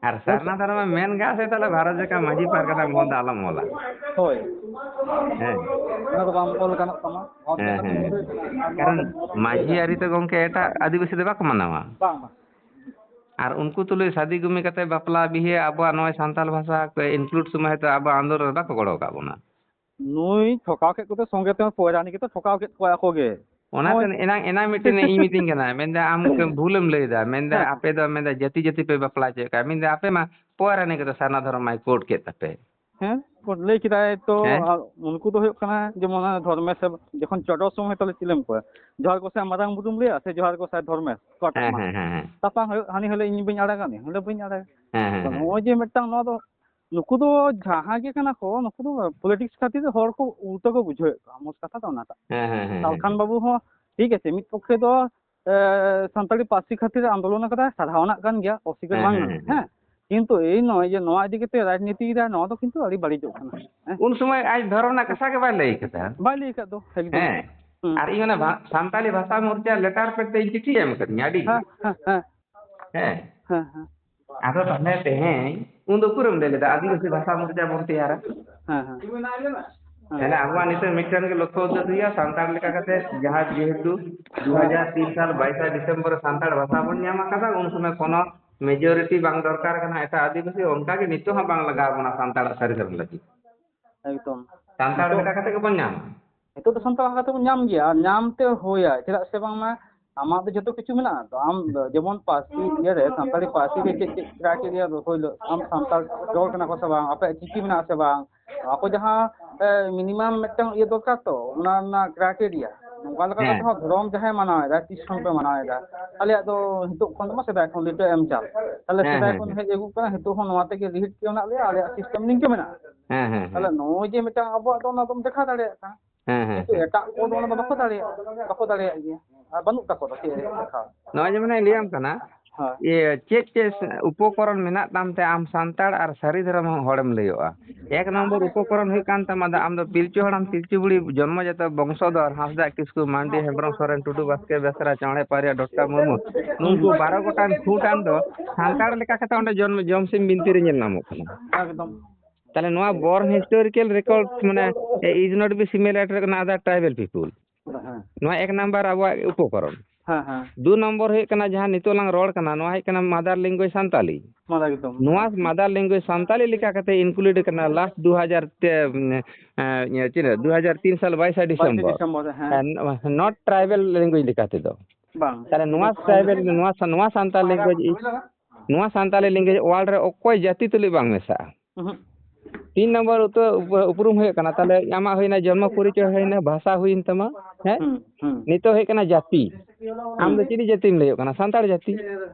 ᱟᱨ ᱦᱳᱭ ᱥᱮ? ᱥᱟᱨᱱᱟ ᱫᱷᱚᱨᱚᱢ ᱮᱢ ᱢᱮᱱ ᱠᱟᱜ ᱥᱮ, ᱛᱟᱦᱞᱮ ᱵᱷᱟᱨᱚᱛ ᱡᱟᱠᱟᱛ ᱢᱟᱹᱡᱷᱤ ᱯᱟᱨᱜᱟᱱᱟ ᱢᱚᱦᱚᱞ ᱫᱚ ᱟᱞᱚᱢ ᱚᱞᱟ᱾ ᱦᱳᱭ᱾ ᱦᱮᱸ᱾ ᱚᱱᱟ ᱫᱚ ᱵᱟᱝ ᱚᱞ ᱜᱟᱱᱚᱜ ᱛᱟᱢᱟ᱾ ᱵᱷᱟᱨᱚᱛ ᱦᱮᱸ, ᱡᱟᱠᱟᱛ ᱦᱮᱸ, ᱢᱚᱦᱚᱞ ᱦᱮᱸ᱾ ᱨᱮ ᱟᱨ ᱱᱚᱣᱟ ᱠᱟᱨᱚᱱ ᱫᱚ ᱢᱟᱹᱡᱷᱤ ᱟᱹᱨᱤ ᱫᱚ ᱜᱚᱝᱠᱮ ᱮᱴᱟᱜ ᱟᱹᱫᱤᱵᱟᱹᱥᱤ ᱫᱚ ᱵᱟᱠᱚ ᱢᱟᱱᱟᱣᱟ᱾ ᱵᱟᱝ, ᱵᱟᱝ᱾ ᱟᱨ ᱩᱱᱠᱩ ᱛᱩᱞᱩᱡ ᱥᱟᱫᱤ ᱜᱩᱢᱤ ᱠᱟᱛᱮ ᱵᱟᱯᱞᱟ ᱵᱤᱦᱟᱹ ᱟᱵᱚᱣᱟᱜ ᱱᱚᱜᱼᱚᱭ ᱥᱟᱱᱛᱟᱲ ᱵᱷᱟᱥᱟ ᱠᱚ include ᱥᱚᱢᱚᱭ ᱦᱚᱭᱛᱳ ᱟᱵᱚ ᱟᱱᱫᱳᱞᱚᱱ ᱨᱮ ᱵᱟᱠᱚ ᱜᱚᱲᱚ ᱟᱠᱟᱫ ᱵᱚᱱᱟ᱾ ᱱᱩᱭ ᱴᱷᱚᱠᱟᱣ ᱠᱮᱫ ᱠᱚᱛᱮ ᱥᱚᱸᱜᱮ ᱛᱮ ᱯᱚᱭᱨᱟᱱᱤ ᱜᱮᱛᱚ ᱴᱷᱚᱠᱟᱣ ᱠᱮᱫ ᱠᱚᱣᱟ ᱟᱠᱚ ᱜᱮ᱾ ᱚᱱᱟ ᱛᱮ ᱱᱚᱜᱼᱚᱭ᱾ ᱮᱱᱟᱝ, ᱮᱱᱟᱝ ᱢᱤᱫᱴᱮᱱ ᱤᱧ ᱢᱤᱛᱟᱹᱧ ᱠᱟᱱᱟ, ᱢᱮᱱᱫᱟ ᱟᱢ ᱦᱮᱸ᱾ ᱵᱷᱩᱞᱮᱢ ᱞᱟᱹᱭᱫᱟ, ᱢᱮᱱᱫᱟ ᱦᱮᱸ᱾ ᱟᱯᱮ ᱫᱚ, ᱢᱮᱱᱫᱟ ᱡᱟᱹᱛᱤ ᱡᱟᱹᱛᱤ ᱯᱮ ᱵᱟᱯᱞᱟ ᱦᱚᱪᱚᱭᱮᱫ ᱠᱚᱣᱟ, ᱢᱮᱱᱫᱟ ᱟᱯᱮ ᱢᱟ ᱯᱚᱭᱨᱟᱱᱤ ᱠᱚᱫᱚ ᱥᱟᱨᱱᱟ ᱫᱷᱚᱨᱚᱢ ᱢᱟᱭ code ᱠᱮᱫ ᱛᱟᱯᱮ᱾ ᱦᱮᱸ, ᱞᱟᱹᱭ ᱠᱮᱫᱟᱭ ᱛᱚ, ᱦᱮᱸ? ᱟᱨ ᱩᱱᱠᱩ ᱫᱚ ᱦᱩᱭᱩᱜ ᱠᱟᱱᱟ ᱡᱮᱢᱚᱱ ᱚᱱᱟ ᱫᱷᱚᱨᱢᱮᱥ ᱡᱚᱠᱷᱚᱱ ᱪᱚᱰᱚᱨ ᱥᱚᱢᱚᱭ ᱛᱟᱦᱞᱮ ᱪᱤᱞᱤᱢ ᱠᱚᱭᱟ? ᱡᱚᱦᱟᱨ ᱜᱚᱸᱥᱟᱭ ᱢᱟᱨᱟᱝ ᱵᱩᱨᱩᱢ ᱞᱟᱹᱭᱟ ᱥᱮ ᱡᱚᱦᱟᱨ ᱜᱚᱸᱥᱟᱭ ᱫᱷᱚᱨᱢᱮᱥ? ᱚᱠᱟᱴᱟᱜ ᱦᱮᱸ, ᱢᱟ? ᱦᱮᱸ, ᱦᱮᱸ, ᱦᱮᱸ᱾ ᱛᱟᱯᱟᱝ ᱦᱩᱭᱩᱜ, ᱦᱟᱹᱱᱤ ᱦᱤᱞᱳᱜ ᱤᱧ ᱵᱟᱹᱧ ᱟᱲᱟᱜᱟ, ᱱᱩᱭ ᱦᱤᱞᱳᱜ ᱵᱟᱹᱧ ᱟᱲᱟᱜᱟ᱾ ᱦᱮᱸ, ᱦᱮᱸ, ᱛᱚ ᱦᱮᱸ᱾ ᱱᱚᱜᱼᱚᱭ ᱡᱮ ᱢᱤᱫᱴᱟᱝ ᱱᱚᱣᱟ ᱫᱚ, ᱱᱩᱠᱩ ᱫᱚ ᱡᱟᱦᱟᱸ ᱜᱮ ᱠᱟᱱᱟ ᱠᱚ, ᱱᱩᱠᱩ ᱫᱚ politics ᱠᱷᱟᱹᱛᱤᱨ ᱦᱚᱲ ᱠᱚ ᱩᱞᱴᱟᱹ ᱠᱚ ᱵᱩᱡᱷᱟᱹᱣᱮᱫ ᱠᱚᱣᱟ, ᱢᱳᱴ ᱠᱟᱛᱷᱟ ᱫᱚ ᱚᱱᱟᱴᱟᱜ᱾ ᱦᱮᱸ, ᱦᱮᱸ, ᱦᱮᱸ, ᱦᱮᱸ᱾ ᱥᱟᱞᱠᱷᱟᱱ ᱵᱟᱹᱵᱩ ᱦᱚᱸ ᱴᱷᱤᱠ ᱟᱪᱷᱮ, ᱢᱤᱫ ᱯᱚᱠᱠᱷᱮ ᱫᱚ ᱮ, ᱥᱟᱱᱛᱟᱲᱤ ᱯᱟᱹᱨᱥᱤ ᱠᱷᱟᱹᱛᱤᱨ ᱟᱸᱫᱳᱞᱚᱱ ᱟᱠᱟᱫᱟᱭ, ᱥᱟᱨᱦᱟᱣ ᱨᱮᱱᱟᱜ ᱠᱟᱱ ᱜᱮᱭᱟ, ᱚᱥᱤᱠᱟᱨ ᱦᱮᱸ, ᱵᱟᱝ ᱦᱮᱸ, ᱠᱟᱱᱟ᱾ ᱦᱮᱸ᱾ ᱦᱮᱸ, ᱠᱤᱱᱛᱩ ᱮᱭ ᱱᱚᱜᱼᱚᱭ ᱡᱮ ᱱᱚᱣᱟ ᱤᱫᱤ ᱠᱟᱛᱮ ᱨᱟᱡᱽᱱᱤᱛᱤᱭᱮᱫᱟ, ᱱᱚᱣᱟ ᱫᱚ ᱠᱤᱱᱛᱩ ᱟᱹᱰᱤ ᱵᱟᱹᱲᱤᱡᱚᱜ ᱠᱟᱱᱟ᱾ ᱦᱮᱸ? ᱩᱱ ᱥᱚᱢᱚᱭ ᱟᱡ ᱫᱷᱚᱨᱚᱢ ᱨᱮᱱᱟᱜ ᱠᱟᱛᱷᱟ ᱜᱮ ᱵᱟᱭ ᱞᱟᱹᱭ ᱠᱟᱫᱟ᱾ ᱵᱟᱭ ᱞᱟᱹᱭ ᱟᱠᱟᱫ ᱫᱚ, ᱮᱠᱫᱚᱢ᱾ ᱦᱮᱸ᱾ ᱦᱩᱸ᱾ ᱟᱨ ᱤᱧ ᱚᱱᱟ ᱵᱷᱟ-, ᱥᱟᱱᱛᱟᱞᱤ ᱵᱷᱟᱥᱟ ᱢᱳᱨᱪᱟ ᱞᱮᱴᱟᱨ ᱯᱮᱰ ᱛᱮ ᱤᱧ ᱪᱤᱴᱷᱤ ᱮᱢ ᱠᱟᱫᱤᱧᱟ ᱟᱹᱰᱤ᱾ ᱦᱮᱸ, ᱦᱮᱸ, ᱦᱮᱸ᱾ ᱦᱮᱸ᱾ ᱦᱮᱸ, ᱦᱮᱸ᱾ ᱟᱫᱚ ᱛᱟᱦᱞᱮ ᱛᱮᱦᱮᱧ ᱩᱱ ᱫᱚ ᱩᱠᱩᱨᱮᱢ ᱞᱟᱹᱭ ᱞᱮᱫᱟ ᱟᱹᱫᱤᱵᱟᱹᱥᱤ ᱵᱷᱟᱥᱟ ᱢᱳᱨᱪᱟ ᱵᱚᱱ ᱛᱮᱭᱟᱨᱟ? ᱦᱮᱸ, ᱦᱮᱸ᱾ ᱦᱮᱸ᱾ ᱛᱟᱦᱞᱮ ᱟᱵᱚᱣᱟᱜ ᱱᱤᱛᱚᱜ ᱢᱤᱫᱴᱮᱱ ᱜᱮ ᱞᱚᱠᱠᱷᱚ ᱩᱫᱽᱫᱮᱥᱥᱚ ᱦᱩᱭᱩᱜᱼᱟ, ᱥᱟᱱᱛᱟᱲ ᱞᱮᱠᱟ ᱠᱟᱛᱮ ᱡᱟᱦᱟᱸ ᱡᱮᱦᱮᱛᱩ ᱫᱩ ᱦᱟᱡᱟᱨ ᱛᱤᱱ ᱥᱟᱞ ᱵᱟᱭᱤᱥᱟ ᱰᱤᱥᱮᱢᱵᱚᱨ ᱨᱮ ᱥᱟᱱᱛᱟᱲ ᱵᱷᱟᱥᱟ ᱵᱚᱱ ᱧᱟᱢ ᱟᱠᱟᱫᱟ, ᱩᱱ ᱥᱚᱢᱚᱭ ᱠᱳᱱᱳ majority ᱵᱟᱝ ᱫᱚᱨᱠᱟᱨ ᱠᱟᱱᱟ ᱮᱴᱟᱜ ᱟᱹᱫᱤᱵᱟᱹᱥᱤ, ᱚᱱᱠᱟ ᱜᱮ ᱱᱤᱛᱚᱜ ᱦᱚᱸ ᱵᱟᱝ ᱞᱟᱜᱟᱣ ᱵᱚᱱᱟ ᱥᱟᱱᱛᱟᱲᱟᱜ ᱥᱟᱹᱨᱤ ᱫᱷᱚᱨᱚᱢ ᱞᱟᱹᱜᱤᱫ᱾ ᱮᱠᱫᱚᱢ᱾ ᱥᱟᱱᱛᱟᱲ ᱱᱤᱛᱚᱜ ᱞᱮᱠᱟ ᱠᱟᱛᱮ ᱜᱮᱵᱚᱱ ᱧᱟᱢᱟ᱾ ᱱᱤᱛᱚᱜ ᱫᱚ ᱥᱟᱱᱛᱟᱲ ᱞᱮᱠᱟ ᱛᱮᱵᱚᱱ ᱧᱟᱢ ᱜᱮᱭᱟ, ᱟᱨ ᱧᱟᱢ ᱛᱮ ᱦᱩᱭᱟ, ᱪᱮᱫᱟᱜ ᱥᱮ ᱵᱟᱝᱢᱟ ᱟᱢᱟᱜ ᱫᱚ ᱡᱚᱛᱚ ᱠᱤᱪᱷᱩ ᱢᱮᱱᱟᱜᱼᱟ᱾ ᱛᱚ ᱟᱢ ᱫᱚ ᱡᱮᱢᱚᱱ ᱯᱟᱹᱨᱥᱤ ᱤᱭᱟᱹ ᱨᱮ, ᱥᱟᱱᱛᱟᱲᱤ ᱯᱟᱹᱨᱥᱤ ᱨᱮ ᱪᱮᱫ ᱪᱮᱫ criteria ᱫᱚ ᱦᱩᱭ ᱦᱤᱞᱳᱜ ᱟᱢ ᱥᱟᱱᱛᱟᱲ ᱨᱚᱲ ᱠᱟᱱᱟ ᱠᱚ ᱥᱮ ᱵᱟᱝ, ᱟᱯᱮᱭᱟᱜ ᱪᱤᱠᱤ ᱢᱮᱱᱟᱜᱼᱟ ᱥᱮ ᱵᱟᱝ, ᱱᱚᱣᱟ ᱠᱚ ᱡᱟᱦᱟᱸ, ᱮ, minimum ᱢᱤᱫᱴᱟᱝ ᱤᱭᱟᱹ ᱫᱚᱨᱠᱟᱨ ᱛᱚ, ᱚᱱᱟ ᱨᱮᱱᱟᱜ criteria᱾ ᱱᱚᱝᱠᱟ ᱞᱮᱠᱟ ᱦᱮᱸ᱾ ᱠᱟᱛᱮ ᱦᱚᱸ ᱫᱷᱚᱨᱚᱢ ᱡᱟᱦᱟᱸᱭ ᱢᱟᱱᱟᱣ ᱮᱫᱟ, ᱛᱤᱥ ᱠᱷᱚᱱ ᱯᱮ ᱢᱟᱱᱟᱣ ᱮᱫᱟ? ᱟᱞᱮᱭᱟᱜ ᱫᱚ ᱱᱤᱛᱚᱜ ᱠᱷᱚᱱ ᱫᱚ ᱵᱟᱝ, ᱥᱮᱫᱟᱭ ᱠᱷᱚᱱ ᱞᱤᱴᱟᱹ ᱮᱢ ᱪᱟᱞ᱾ ᱛᱟᱦᱞᱮ ᱦᱮᱸ, ᱥᱮᱫᱟᱭ ᱦᱮᱸ, ᱠᱷᱚᱱ ᱦᱮᱸ᱾ ᱦᱮᱡ ᱟᱹᱜᱩᱜ ᱠᱟᱱᱟ, ᱱᱤᱛᱚᱜ ᱦᱚᱸ ᱱᱚᱣᱟ ᱛᱮᱜᱮ ᱨᱤᱦᱤᱴ ᱜᱮ ᱢᱮᱱᱟᱜ ᱞᱮᱭᱟ, ᱟᱞᱮᱭᱟᱜ system ᱱᱤᱝᱠᱟᱹ ᱢᱮᱱᱟᱜᱼᱟ᱾ ᱦᱮᱸ, ᱦᱮᱸ, ᱦᱮᱸ᱾ ᱛᱟᱦᱞᱮ ᱱᱚᱜᱼᱚᱭ ᱡᱮ ᱢᱤᱫᱴᱟᱝ ᱟᱵᱚᱣᱟᱜ ᱫᱚ ᱚᱱᱟ ᱫᱚᱢ ᱫᱮᱠᱷᱟᱣ ᱫᱟᱲᱮᱭᱟᱜ ᱠᱟᱱᱟ᱾ ᱦᱮᱸ, ᱦᱮᱸ, ᱠᱤᱱᱛᱩ ᱦᱮᱸ᱾ ᱮᱴᱟᱜ ᱠᱚᱫᱚ ᱚᱱᱟ ᱫᱚ ᱵᱟᱠᱚ ᱫᱟᱲᱮᱭᱟᱜᱼᱟ, ᱵᱟᱠᱚ ᱫᱟᱲᱮᱭᱟᱜ ᱜᱮᱭᱟ᱾ ᱟᱨ ᱵᱟᱹᱱᱩᱜ ᱛᱟᱠᱚᱣᱟ ᱫᱚ ᱪᱮᱫ ᱨᱮᱭᱟᱜ ᱫᱮᱠᱷᱟᱣ᱾ ᱱᱚᱜᱼᱚᱭ ᱡᱮ ᱢᱟᱱᱮ ᱞᱟᱹᱭᱟᱢ ᱠᱟᱱᱟ, ᱦᱳᱭ᱾ ᱤᱭᱟᱹ, ᱪᱮᱫ ᱪᱮᱫ ᱩᱯᱚᱠᱚᱨᱚᱱ ᱢᱮᱱᱟᱜ ᱛᱟᱢ ᱛᱮ ᱟᱢ ᱥᱟᱱᱛᱟᱲ ᱟᱨ ᱥᱟᱹᱨᱤ ᱫᱷᱚᱨᱚᱢ ᱦᱚᱲᱮᱢ ᱞᱟᱹᱭᱚᱜᱼᱟ? ᱮᱠ ᱱᱚᱢᱵᱚᱨ ᱩᱯᱚᱠᱚᱨᱚᱱ ᱦᱩᱭᱩᱜ ᱠᱟᱱ ᱛᱟᱢᱟ, ᱫᱚ ᱟᱢ ᱫᱚ ᱯᱤᱞᱪᱩ ᱦᱟᱲᱟᱢ ᱯᱤᱞᱪᱩ ᱵᱩᱲᱦᱤ ᱡᱚᱱᱢᱚ ᱡᱟᱛᱚᱠ ᱵᱚᱝᱥᱚᱫᱷᱚᱨ ᱦᱟᱸᱥᱫᱟ ᱠᱤᱥᱠᱩ ᱢᱟᱱᱰᱤ ᱦᱮᱢᱵᱨᱚᱢ ᱥᱚᱨᱮᱱ ᱴᱩᱰᱩ ᱵᱟᱥᱠᱮ ᱵᱮᱥᱨᱟ ᱪᱟᱣᱲᱮ ᱯᱟᱨᱮ ᱰᱚᱴᱠᱟ ᱢᱩᱨᱢᱩ, ᱦᱩᱸ, ᱱᱩᱠᱩ ᱦᱩᱸ᱾ ᱵᱟᱨᱚ ᱜᱚᱴᱟᱝ ᱠᱷᱩᱸᱴ ᱟᱢ ᱫᱚ ᱥᱟᱱᱛᱟᱲ ᱞᱮᱠᱟ ᱠᱟᱛᱮ ᱚᱸᱰᱮ ᱡᱚᱱᱢ, ᱡᱚᱢᱥᱤᱢ ᱵᱤᱱᱛᱤ ᱨᱮ ᱧᱮᱞ ᱧᱟᱢᱚᱜ ᱠᱟᱱᱟ᱾ ᱮᱠᱫᱚᱢ᱾ ᱛᱟᱦᱞᱮ ᱱᱚᱣᱟ born historical record ᱢᱟᱱᱮ is not be similar to another tribal people᱾ ᱦᱮᱸ᱾ ᱱᱚᱣᱟ ᱮᱠ ᱱᱟᱢᱵᱟᱨ ᱟᱵᱚᱣᱟᱜ ᱩᱯᱚᱠᱚᱨᱚᱱ᱾ ᱦᱮᱸ, ᱦᱮᱸ᱾ ᱫᱩ ᱱᱚᱢᱵᱚᱨ ᱦᱩᱭᱩᱜ ᱠᱟᱱᱟ ᱡᱟᱦᱟᱸ ᱱᱤᱛᱚᱜ ᱞᱟᱝ ᱨᱚᱲ ᱠᱟᱱᱟ, ᱱᱚᱣᱟ ᱦᱩᱭᱩᱜ ᱠᱟᱱᱟ mother language ᱥᱟᱱᱛᱟᱞᱤ᱾ ᱢᱟ ᱮᱠᱫᱚᱢ᱾ ᱱᱚᱣᱟ mother language ᱥᱟᱱᱛᱟᱞᱤ ᱞᱮᱠᱟ ᱠᱟᱛᱮ included ᱠᱟᱱᱟ last ᱫᱩ ᱦᱟᱡᱟᱨ ᱛᱮ, ᱮᱸ, ᱪᱤᱱᱟᱹ, ᱫᱩ ᱦᱟᱡᱟᱨ ᱛᱤᱱ ᱥᱟᱞ ᱵᱟᱭᱤᱥᱟ ᱵᱟᱭᱤᱥᱮ ᱰᱤᱥᱮᱢᱵᱚᱨ᱾ ᱰᱤᱥᱮᱢᱵᱚᱨ ᱨᱮ, ᱦᱮᱸ᱾ ᱮᱸ, not tribal language ᱞᱮᱠᱟ ᱛᱮᱫᱚ᱾ ᱵᱟᱝ᱾ ᱛᱟᱦᱞᱮ ᱱᱚᱣᱟ tribal, ᱱᱚᱣᱟ ᱥᱟ-, ᱱᱚᱣᱟ ᱥᱟᱱᱛᱟᱲ language, ᱱᱚᱣᱟ ᱥᱟᱱᱛᱟᱲᱤ language world ᱨᱮ ᱚᱠᱚᱭ ᱡᱟᱹᱛᱤ ᱛᱩᱞᱩᱡ ᱵᱟᱝ ᱢᱮᱥᱟᱜᱼᱟ? ᱩᱦᱩᱸ᱾ ᱛᱤᱱ ᱱᱚᱢᱵᱚᱨ ᱩᱛᱟᱹ-, ᱩᱯ-, ᱩᱯᱨᱩᱢ ᱦᱩᱭᱩᱜ ᱠᱟᱱᱟ, ᱛᱟᱦᱞᱮ ᱟᱢᱟᱜ ᱦᱩᱭᱱᱟ ᱡᱚᱱᱢᱚ ᱯᱚᱨᱤᱪᱚᱭ, ᱦᱩᱭᱱᱟ ᱵᱷᱟᱥᱟ, ᱦᱩᱭᱮᱱ ᱛᱟᱢᱟ, ᱦᱮᱸ? ᱦᱩᱸ, ᱦᱩᱸ᱾ ᱱᱤᱛᱚᱜ ᱦᱩᱭᱩᱜ ᱠᱟᱱᱟ ᱡᱟᱹᱛᱤ᱾ ᱟᱢ ᱫᱚ ᱦᱩᱸ᱾ ᱪᱤᱞᱤ ᱡᱟᱹᱛᱤᱢ ᱞᱟᱹᱭᱚᱜ ᱠᱟᱱᱟ? ᱥᱟᱱᱛᱟᱲ ᱡᱟᱹᱛᱤ᱾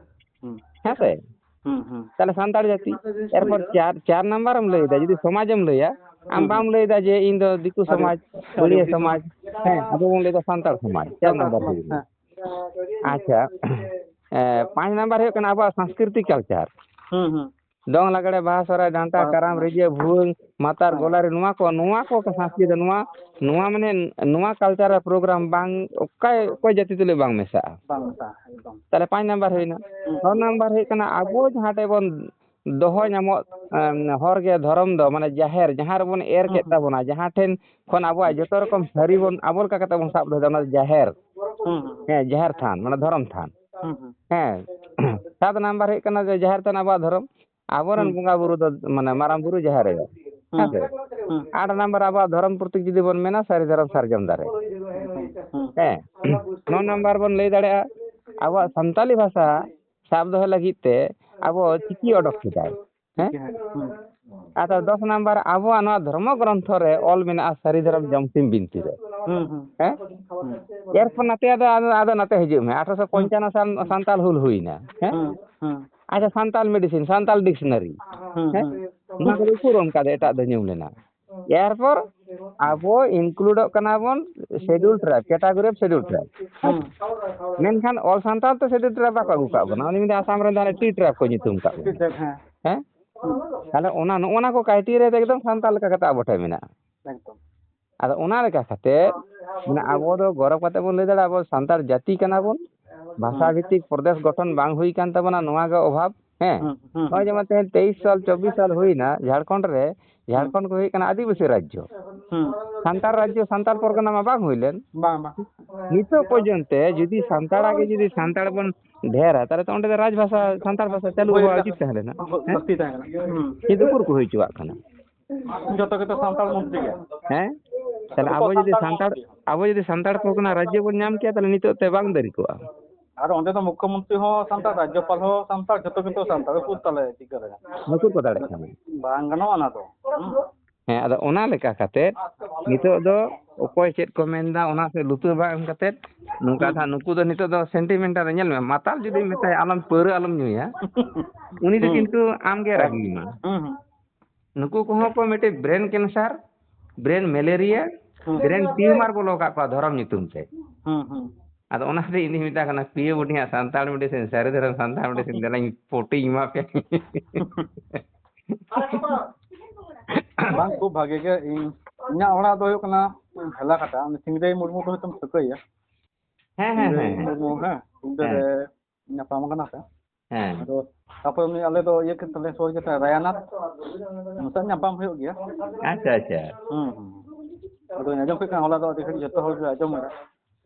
ᱦᱩᱸ᱾ ᱦᱮᱸ ᱥᱮ? ᱦᱩᱸ, ᱦᱩᱸ᱾ ᱛᱟᱦᱞᱮ ᱥᱟᱱᱛᱟᱲ ᱡᱟᱹᱛᱤ᱾ ᱮᱨᱯᱚᱨ ᱪᱟᱨ, ᱪᱟᱨ ᱱᱟᱢᱵᱟᱨ ᱮᱢ ᱞᱟᱹᱭᱫᱟ, ᱡᱩᱫᱤ ᱥᱚᱢᱟᱡᱽ ᱮᱢ ᱞᱟᱹᱭᱟ, ᱟᱢ ᱦᱩᱸ, ᱵᱟᱢ ᱦᱩᱸ᱾ ᱞᱟᱹᱭᱫᱟ ᱡᱮ ᱤᱧ ᱫᱚ ᱫᱤᱠᱩ ᱟᱹᱰᱤ ᱥᱚᱢᱟᱡᱽ, ᱵᱟᱹᱲᱭᱟᱹ ᱥᱚᱢᱟᱡᱽ᱾ ᱦᱮᱸ, ᱟᱵᱚ ᱵᱚᱱ ᱞᱟᱹᱭᱫᱟ ᱥᱟᱱᱛᱟᱲ ᱥᱚᱢᱟᱡᱽ, ᱪᱟᱨ ᱥᱟᱱᱛᱟᱲ ᱱᱟᱢᱵᱟᱨ ᱥᱚᱢᱟᱡᱽ, ᱦᱩᱭᱩᱜ ᱠᱟᱱᱟ᱾ ᱦᱮᱸ᱾ ᱟᱪᱪᱷᱟ, ᱮ, ᱯᱟᱸᱪ ᱱᱟᱢᱵᱟᱨ ᱦᱩᱭᱩᱜ ᱠᱟᱱᱟ ᱟᱵᱚᱣᱟᱜ ᱥᱟᱝᱥᱠᱨᱤᱛᱤᱠ ᱠᱟᱞᱪᱟᱨ᱾ ᱦᱩᱸ, ᱦᱩᱸ᱾ ᱫᱚᱝ, ᱞᱟᱜᱽᱲᱮ, ᱵᱟᱦᱟ, ᱥᱚᱦᱨᱟᱭ, ᱰᱟᱱᱴᱟ, ᱵᱟᱦᱟ, ᱠᱟᱨᱟᱢ, ᱥᱚᱦᱨᱟᱭ᱾ ᱨᱤᱡᱟᱹ, ᱵᱷᱩᱣᱟᱹᱝ, ᱢᱟᱛᱟᱨ, ᱦᱮᱸ᱾ ᱜᱚᱞᱟᱨᱤ, ᱱᱚᱣᱟ ᱠᱚ, ᱱᱚᱣᱟ ᱠᱚ ᱥᱟᱝᱥᱠᱨᱤᱛᱤ ᱫᱚ ᱱᱚᱣᱟ, ᱱᱚᱣᱟ ᱢᱟᱱᱮ ᱱᱚᱣᱟ ᱠᱟᱞᱪᱟᱨ ᱨᱮ ᱯᱨᱳᱜᱨᱟᱢ ᱵᱟᱝ, ᱚᱠᱚᱭ, ᱚᱠᱚᱭ ᱡᱟᱹᱛᱤ ᱛᱩᱞᱩᱡ ᱵᱟᱝ ᱢᱮᱥᱟᱜᱼᱟ᱾ ᱵᱟᱝ ᱢᱮᱥᱟᱜᱼᱟ, ᱮᱠᱫᱚᱢ᱾ ᱛᱟᱦᱞᱮ ᱯᱟᱸᱪ ᱱᱟᱢᱵᱟᱨ ᱦᱩᱭᱱᱟ᱾ ᱦᱩᱸ᱾ ᱪᱷᱚ ᱱᱟᱢᱵᱟᱨ ᱦᱩᱭᱩᱜ ᱠᱟᱱᱟ ᱟᱵᱚ ᱡᱟᱦᱟᱸ ᱴᱷᱮᱡ ᱵᱚᱱ ᱫᱚᱦᱚ ᱧᱟᱢᱚᱜ, ᱮᱢ, ᱦᱚᱨ ᱜᱮ ᱫᱷᱚᱨᱚᱢ ᱫᱚ, ᱢᱟᱱᱮ ᱡᱟᱦᱮᱨ, ᱡᱟᱦᱟᱸ ᱨᱮᱵᱚᱱ ᱮᱨ ᱦᱩᱸ, ᱠᱮᱫ ᱦᱩᱸ᱾ ᱛᱟᱵᱚᱱᱟ, ᱡᱟᱦᱟᱸ ᱴᱷᱮᱱ ᱠᱷᱚᱱ ᱟᱵᱚᱣᱟᱜ ᱡᱚᱛᱚ ᱨᱚᱠᱚᱢ ᱥᱟᱹᱨᱤ ᱵᱚᱱ, ᱟᱵᱚ ᱞᱮᱠᱟ ᱠᱟᱛᱮ ᱵᱚᱱ ᱥᱟᱵ ᱫᱚᱦᱚᱭᱮᱫᱟ, ᱚᱱᱟ ᱫᱚ ᱡᱟᱦᱮᱨ᱾ ᱦᱩᱸ, ᱦᱩᱸ᱾ ᱦᱮᱸ, ᱡᱟᱦᱮᱨ ᱛᱷᱟᱱ, ᱢᱟᱱᱮ ᱫᱷᱚᱨᱚᱢ ᱛᱷᱟᱱ᱾ ᱦᱩᱸ, ᱦᱩᱸ᱾ ᱦᱮᱸ᱾ ᱥᱟᱛ ᱱᱟᱢᱵᱟᱨ ᱦᱩᱭᱩᱜ ᱠᱟᱱᱟ ᱡᱮ ᱡᱟᱦᱮᱨ ᱛᱷᱟᱱ ᱟᱵᱚᱣᱟᱜ ᱫᱷᱚᱨᱚᱢ, ᱟᱵᱚᱨᱮᱱ ᱦᱩᱸ᱾ ᱵᱚᱸᱜᱟ ᱵᱩᱨᱩ ᱫᱚ, ᱢᱟᱱᱮ, ᱢᱟᱨᱟᱝ ᱵᱩᱨᱩ, ᱡᱟᱦᱮᱨ ᱟᱭᱳ᱾ ᱦᱩᱸ, ᱦᱮᱸ ᱥᱮ? ᱦᱩᱸ᱾ ᱟᱴ ᱱᱟᱢᱵᱟᱨ ᱟᱵᱚᱣᱟᱜ ᱫᱷᱚᱨᱚᱢ ᱯᱨᱚᱛᱤᱠ ᱡᱩᱫᱤ ᱵᱚᱱ ᱢᱮᱱᱟ, ᱥᱟᱹᱨᱤ ᱫᱷᱚᱨᱚᱢ ᱥᱟᱨᱡᱚᱢ ᱫᱟᱨᱮ᱾ ᱦᱩᱸ᱾ ᱦᱮᱸ᱾ ᱱᱚ ᱱᱟᱢᱵᱟᱨ ᱵᱚᱱ ᱞᱟᱹᱭ ᱫᱟᱲᱮᱭᱟᱜᱼᱟ, ᱟᱵᱚᱣᱟᱜ ᱥᱟᱱᱛᱟᱞᱤ ᱵᱷᱟᱥᱟ ᱥᱟᱵ ᱫᱚᱦᱚ ᱞᱟᱹᱜᱤᱫ ᱛᱮ ᱟᱵᱚ ᱪᱤᱠᱤ ᱚᱰᱚᱠ ᱠᱮᱫᱟᱭ᱾ ᱦᱮᱸ? ᱪᱤᱠᱤ, ᱦᱮᱸ᱾ ᱦᱩᱸ᱾ ᱟᱫᱚ ᱫᱚᱥ ᱱᱟᱢᱵᱟᱨ ᱟᱵᱚᱣᱟᱜ ᱱᱚᱣᱟ ᱫᱷᱚᱨᱢᱚ ᱜᱨᱚᱱᱛᱷᱚ ᱨᱮ ᱚᱞ ᱢᱮᱱᱟᱜᱼᱟ ᱥᱟᱹᱨᱤ ᱫᱷᱚᱨᱚᱢ ᱡᱚᱢᱥᱤᱢ ᱵᱤᱱᱛᱤ ᱨᱮ᱾ ᱦᱩᱸ, ᱦᱩᱸ᱾ ᱦᱮᱸ? ᱦᱩᱸ᱾ ᱮᱨᱯᱚᱨ ᱱᱟᱛᱮ ᱟᱫᱚ, ᱟᱫᱚ, ᱟᱫᱚ ᱱᱟᱛᱮ ᱦᱤᱡᱩᱜ ᱢᱮ, ᱟᱴᱷᱨᱚᱥᱚ ᱯᱚᱧᱪᱟᱱᱱᱚ ᱥᱟᱞ ᱦᱩᱸ᱾ ᱥᱟᱱᱛᱟᱞ ᱦᱩᱞ ᱦᱩᱭᱱᱟ᱾ ᱦᱮᱸ? ᱦᱩᱸ, ᱦᱩᱸ᱾ ᱟᱪᱪᱷᱟ, ᱥᱟᱱᱛᱟᱞ medicine, ᱥᱟᱱᱛᱟᱞ dictionary᱾ ᱦᱩᱸ, ᱦᱮᱸ? ᱦᱩᱸ᱾ ᱱᱚᱣᱟ ᱠᱚᱫᱚ ᱩᱠᱩᱨ ᱚᱱᱠᱟ ᱫᱚ ᱮᱴᱟᱜ ᱫᱚ ᱧᱩᱢ ᱞᱮᱱᱟ? ᱮᱨᱯᱚᱨ ᱟᱵᱚ includeᱚᱜ ᱠᱟᱱᱟ ᱵᱚᱱ schedule tribe, category of schedule tribe᱾ ᱦᱩᱸ᱾ ᱢᱮᱱᱠᱷᱟᱱ ᱚᱞ ᱥᱟᱱᱛᱟᱲ ᱛᱮ schedule tribe ᱵᱟᱠᱚ ᱟᱹᱜᱩ ᱠᱟᱜ ᱵᱚᱱᱟ᱾ ᱩᱱᱤ ᱢᱮᱱᱫᱟ ᱟᱥᱟᱢ ᱨᱮᱱ ᱫᱚ ᱦᱟᱱᱮ T tribe ᱠᱚ ᱧᱩᱛᱩᱢ ᱠᱟᱜ ᱵᱚᱱᱟ᱾ ᱴᱷᱤᱠ, ᱦᱮᱸ᱾ ᱦᱮᱸ? ᱦᱩᱸ᱾ ᱛᱟᱦᱞᱮ ᱚᱱᱟ, ᱱᱚᱜᱼᱚ ᱱᱟ ᱠᱚ criteria ᱫᱚ ᱮᱠᱫᱚᱢ ᱥᱟᱱᱛᱟᱲ ᱞᱮᱠᱟ ᱠᱟᱛᱮ ᱟᱵᱚ ᱴᱷᱮᱱ ᱢᱮᱱᱟᱜᱼᱟ᱾ ᱮᱠᱫᱚᱢ᱾ ᱟᱫᱚ ᱚᱱᱟ ᱞᱮᱠᱟ ᱠᱟᱛᱮ, ᱢᱟᱱᱮ, ᱟᱵᱚ ᱫᱚ ᱜᱚᱨᱚᱵ ᱠᱟᱛᱮ ᱵᱚᱱ ᱞᱟᱹᱭ ᱫᱟᱲᱮᱭᱟᱜᱼᱟ, ᱟᱵᱚ ᱥᱟᱱᱛᱟᱲ ᱡᱟᱹᱛᱤ ᱠᱟᱱᱟ ᱵᱚᱱ, ᱵᱷᱟᱥᱟ ᱦᱩᱸ᱾ ᱵᱷᱤᱛᱛᱤᱠ ᱯᱨᱚᱫᱮᱥ ᱜᱚᱴᱷᱚᱱ ᱵᱟᱝ ᱦᱩᱭ ᱠᱟᱱ ᱛᱟᱵᱚᱱᱟ, ᱱᱚᱣᱟ ᱜᱮ ᱚᱵᱷᱟᱵᱽ᱾ ᱦᱮᱸ? ᱦᱩᱸ, ᱦᱩᱸ, ᱱᱚᱜᱼᱚᱭ ᱦᱩᱸ᱾ ᱡᱮᱢᱚᱱ ᱛᱮᱦᱮᱧ ᱛᱮᱭᱤᱥ ᱥᱟᱞ, ᱪᱚᱵᱵᱤᱥ ᱥᱟᱞ ᱦᱩᱭᱱᱟ, ᱡᱷᱟᱲᱠᱷᱚᱸᱰ ᱨᱮ, ᱦᱩᱸ᱾ ᱡᱷᱟᱲᱠᱷᱚᱸᱰ ᱠᱚ ᱦᱩᱭᱩᱜ ᱠᱟᱱᱟ ᱟᱹᱫᱤᱵᱟᱹᱥᱤ ᱨᱟᱡᱽᱡᱚ᱾ ᱦᱩᱸ᱾ ᱥᱟᱱᱛᱟᱲ ᱨᱟᱡᱽᱡᱚ, ᱥᱟᱱᱛᱟᱲ ᱯᱚᱨᱜᱚᱱᱟ ᱢᱟ ᱵᱟᱝ ᱦᱩᱭ ᱞᱮᱱ᱾ ᱵᱟᱝ, ᱵᱟᱝ᱾ ᱱᱤᱛᱚᱜ ᱯᱚᱨᱡᱚᱱᱛᱮ ᱡᱩᱫᱤ ᱥᱟᱱᱛᱟᱲᱟᱜ ᱜᱮ ᱡᱩᱫᱤ ᱥᱟᱱᱛᱟᱲ ᱵᱚᱱ ᱰᱷᱮᱨᱟ, ᱛᱟᱦᱞᱮ ᱛᱚ ᱚᱸᱰᱮ ᱫᱚ ᱨᱟᱡᱽᱵᱷᱟᱥᱟ, ᱥᱟᱱᱛᱟᱲ ᱵᱷᱟᱥᱟ ᱪᱟᱹᱞᱩ ᱦᱩᱭ ᱦᱚᱸ ᱞᱮᱠᱟ᱾ ᱩᱪᱤᱛ ᱛᱟᱦᱮᱸ ᱞᱮᱱᱟ᱾ ᱦᱩᱭ-, ᱦᱮᱸ? ᱞᱟᱹᱠᱛᱤ ᱛᱟᱦᱮᱸ ᱠᱟᱱᱟ᱾ ᱦᱩᱸ᱾ ᱠᱤᱱᱛᱩ ᱩᱠᱩᱨ ᱠᱚ ᱦᱩᱭ ᱦᱚᱪᱚᱣᱟᱜ ᱠᱟᱱᱟ? ᱡᱚᱛᱚ ᱜᱮᱛᱚ ᱥᱟᱱᱛᱟᱲ ᱢᱚᱱᱛᱨᱤ ᱜᱮ᱾ ᱦᱮᱸ? ᱛᱟᱦᱞᱮ ᱡᱚᱛᱚ ᱟᱵᱚ ᱡᱩᱫᱤ ᱥᱟᱱᱛᱟᱲ ᱥᱟᱱᱛᱟᱲ, ᱢᱚᱱᱛᱨᱤ᱾ ᱟᱵᱚ ᱡᱩᱫᱤ ᱥᱟᱱᱛᱟᱲ ᱯᱚᱨᱜᱚᱱᱟ ᱨᱟᱡᱽᱡᱚ ᱵᱚᱱ ᱧᱟᱢ ᱠᱮᱭᱟ, ᱛᱟᱦᱞᱮ ᱱᱤᱛᱚᱜ ᱛᱮ ᱵᱟᱝ ᱫᱮᱨᱤ ᱠᱚᱜᱼᱟ᱾ ᱟᱨ ᱚᱸᱰᱮ ᱫᱚ ᱢᱩᱠᱠᱷᱚ ᱢᱚᱱᱛᱨᱤ ᱦᱚᱸ ᱥᱟᱱᱛᱟᱲ, ᱨᱟᱡᱽᱡᱚᱯᱟᱞ ᱦᱚᱸ ᱥᱟᱱᱛᱟᱲ, ᱡᱚᱛᱚ ᱜᱮᱛᱚ ᱥᱟᱱᱛᱟᱲ᱾ ᱩᱠᱩᱨ ᱛᱟᱦᱞᱮ ᱪᱤᱠᱟᱹ ᱫᱟᱲᱮᱭᱟᱜᱼᱟ? ᱵᱟᱠᱚ ᱠᱚ ᱫᱟᱲᱮᱭᱟᱜ ᱠᱟᱱᱟ᱾ ᱵᱟᱝ ᱜᱟᱱᱚᱜᱼᱟ ᱚᱱᱟ ᱫᱚ᱾ ᱦᱩᱸ᱾ ᱦᱮᱸ, ᱟᱫᱚ ᱚᱱᱟ ᱞᱮᱠᱟ ᱠᱟᱛᱮ ᱱᱤᱛᱚᱜ ᱫᱚ ᱚᱠᱚᱭ ᱪᱮᱫ ᱠᱚ ᱢᱮᱱᱫᱟ, ᱚᱱᱟ ᱥᱮᱫ ᱞᱩᱛᱩᱨ ᱵᱟᱝ ᱮᱢ ᱠᱟᱛᱮ ᱱᱚᱝᱠᱟ ᱦᱩᱸ᱾ ᱫᱚ ᱦᱟᱸᱜ ᱱᱩᱠᱩ ᱫᱚ ᱱᱤᱛᱚᱜ ᱫᱚ sentimental ᱨᱮ ᱧᱮᱞ ᱢᱮ, ᱢᱟᱛᱟᱞ ᱡᱩᱫᱤᱢ ᱢᱮᱛᱟᱭᱟ, "ᱟᱞᱚᱢ, ᱯᱟᱹᱣᱨᱟᱹ ᱟᱞᱚᱢ ᱧᱩᱭᱟ", ᱩᱱᱤ ᱫᱚ ᱦᱩᱸ᱾ ᱠᱤᱱᱛᱩ ᱟᱢᱜᱮ ᱨᱟᱹᱜᱤ ᱢᱟ᱾ ᱦᱩᱸ, ᱦᱩᱸ᱾ ᱱᱩᱠᱩ ᱠᱚᱦᱚᱸ ᱠᱚ ᱢᱤᱫᱴᱮᱡ brain cancer, brain malaria, ᱦᱩᱸ᱾ brain tumor ᱵᱚᱞᱚ ᱟᱠᱟᱫ ᱠᱚᱣᱟ ᱫᱷᱚᱨᱚᱢ ᱧᱩᱛᱩᱢ ᱛᱮ᱾ ᱦᱩᱸ, ᱦᱩᱸ᱾ ᱟᱫᱚ ᱚᱱᱟ ᱦᱚᱛᱮᱡ ᱤᱧ ᱫᱩᱧ ᱢᱮᱛᱟ ᱠᱟᱱᱟ, ᱯᱤᱭᱳ ᱵᱩᱰᱷᱤᱭᱟᱜ ᱥᱟᱱᱛᱟᱲ ᱢᱮᱰᱤᱥᱤᱱ, ᱥᱟᱹᱨᱤ ᱫᱷᱚᱨᱚᱢ ᱥᱟᱱᱛᱟᱲ ᱢᱮᱰᱤᱥᱤᱱ, ᱫᱮᱞᱟᱧ ᱯᱚᱴᱤᱧ ᱮᱢᱟ ᱯᱮᱭᱟ᱾ ᱵᱟᱝ, ᱠᱷᱩᱵ ᱵᱷᱟᱜᱮ ᱜᱮ᱾ ᱤᱧ, ᱤᱧᱟᱹᱜ ᱚᱲᱟᱜ ᱫᱚ ᱦᱩᱭᱩᱜ ᱠᱟᱱᱟ ᱵᱷᱮᱞᱟᱠᱟᱴᱟ, ᱩᱱᱤ ᱥᱤᱝᱨᱟᱹᱭ ᱢᱩᱨᱢᱩ ᱫᱚ ᱦᱚᱭᱛᱳᱢ ᱴᱷᱟᱹᱣᱠᱟᱹᱭᱟ᱾ ᱦᱮᱸ, ᱦᱮᱸ, ᱥᱤᱝᱨᱟᱹᱭ ᱦᱮᱸ, ᱦᱮᱸ᱾ ᱢᱩᱨᱢᱩ, ᱦᱮᱸ, ᱥᱤᱞᱫᱟᱹ ᱦᱮᱸ᱾ ᱨᱮ ᱧᱟᱯᱟᱢ ᱟᱠᱟᱱᱟ ᱯᱮ᱾ ᱦᱮᱸ᱾ ᱟᱫᱚ ᱛᱟᱯᱚᱨ ᱩᱱᱤ ᱟᱞᱮ ᱫᱚ ᱤᱭᱟᱹ ᱠᱮᱫ ᱛᱟᱞᱮ, ᱥᱩᱨ ᱜᱮᱛᱟ ᱨᱟᱭᱟᱱᱟᱛᱷ, ᱱᱚᱛᱮ ᱧᱟᱯᱟᱢ ᱦᱩᱭᱩᱜ ᱜᱮᱭᱟ᱾ ᱟᱪᱪᱷᱟ, ᱟᱪᱪᱷᱟ᱾ ᱦᱩᱸ, ᱦᱩᱸ᱾ ᱟᱫᱚᱧ ᱟᱸᱡᱚᱢ ᱠᱮᱫ ᱠᱷᱟᱱ ᱦᱚᱞᱟ ᱫᱚ ᱟᱹᱰᱤ ᱜᱷᱟᱹᱲᱤᱡ ᱡᱚᱛᱚ ᱦᱚᱲ ᱜᱮ ᱟᱸᱡᱚᱢ ᱮᱫᱟ᱾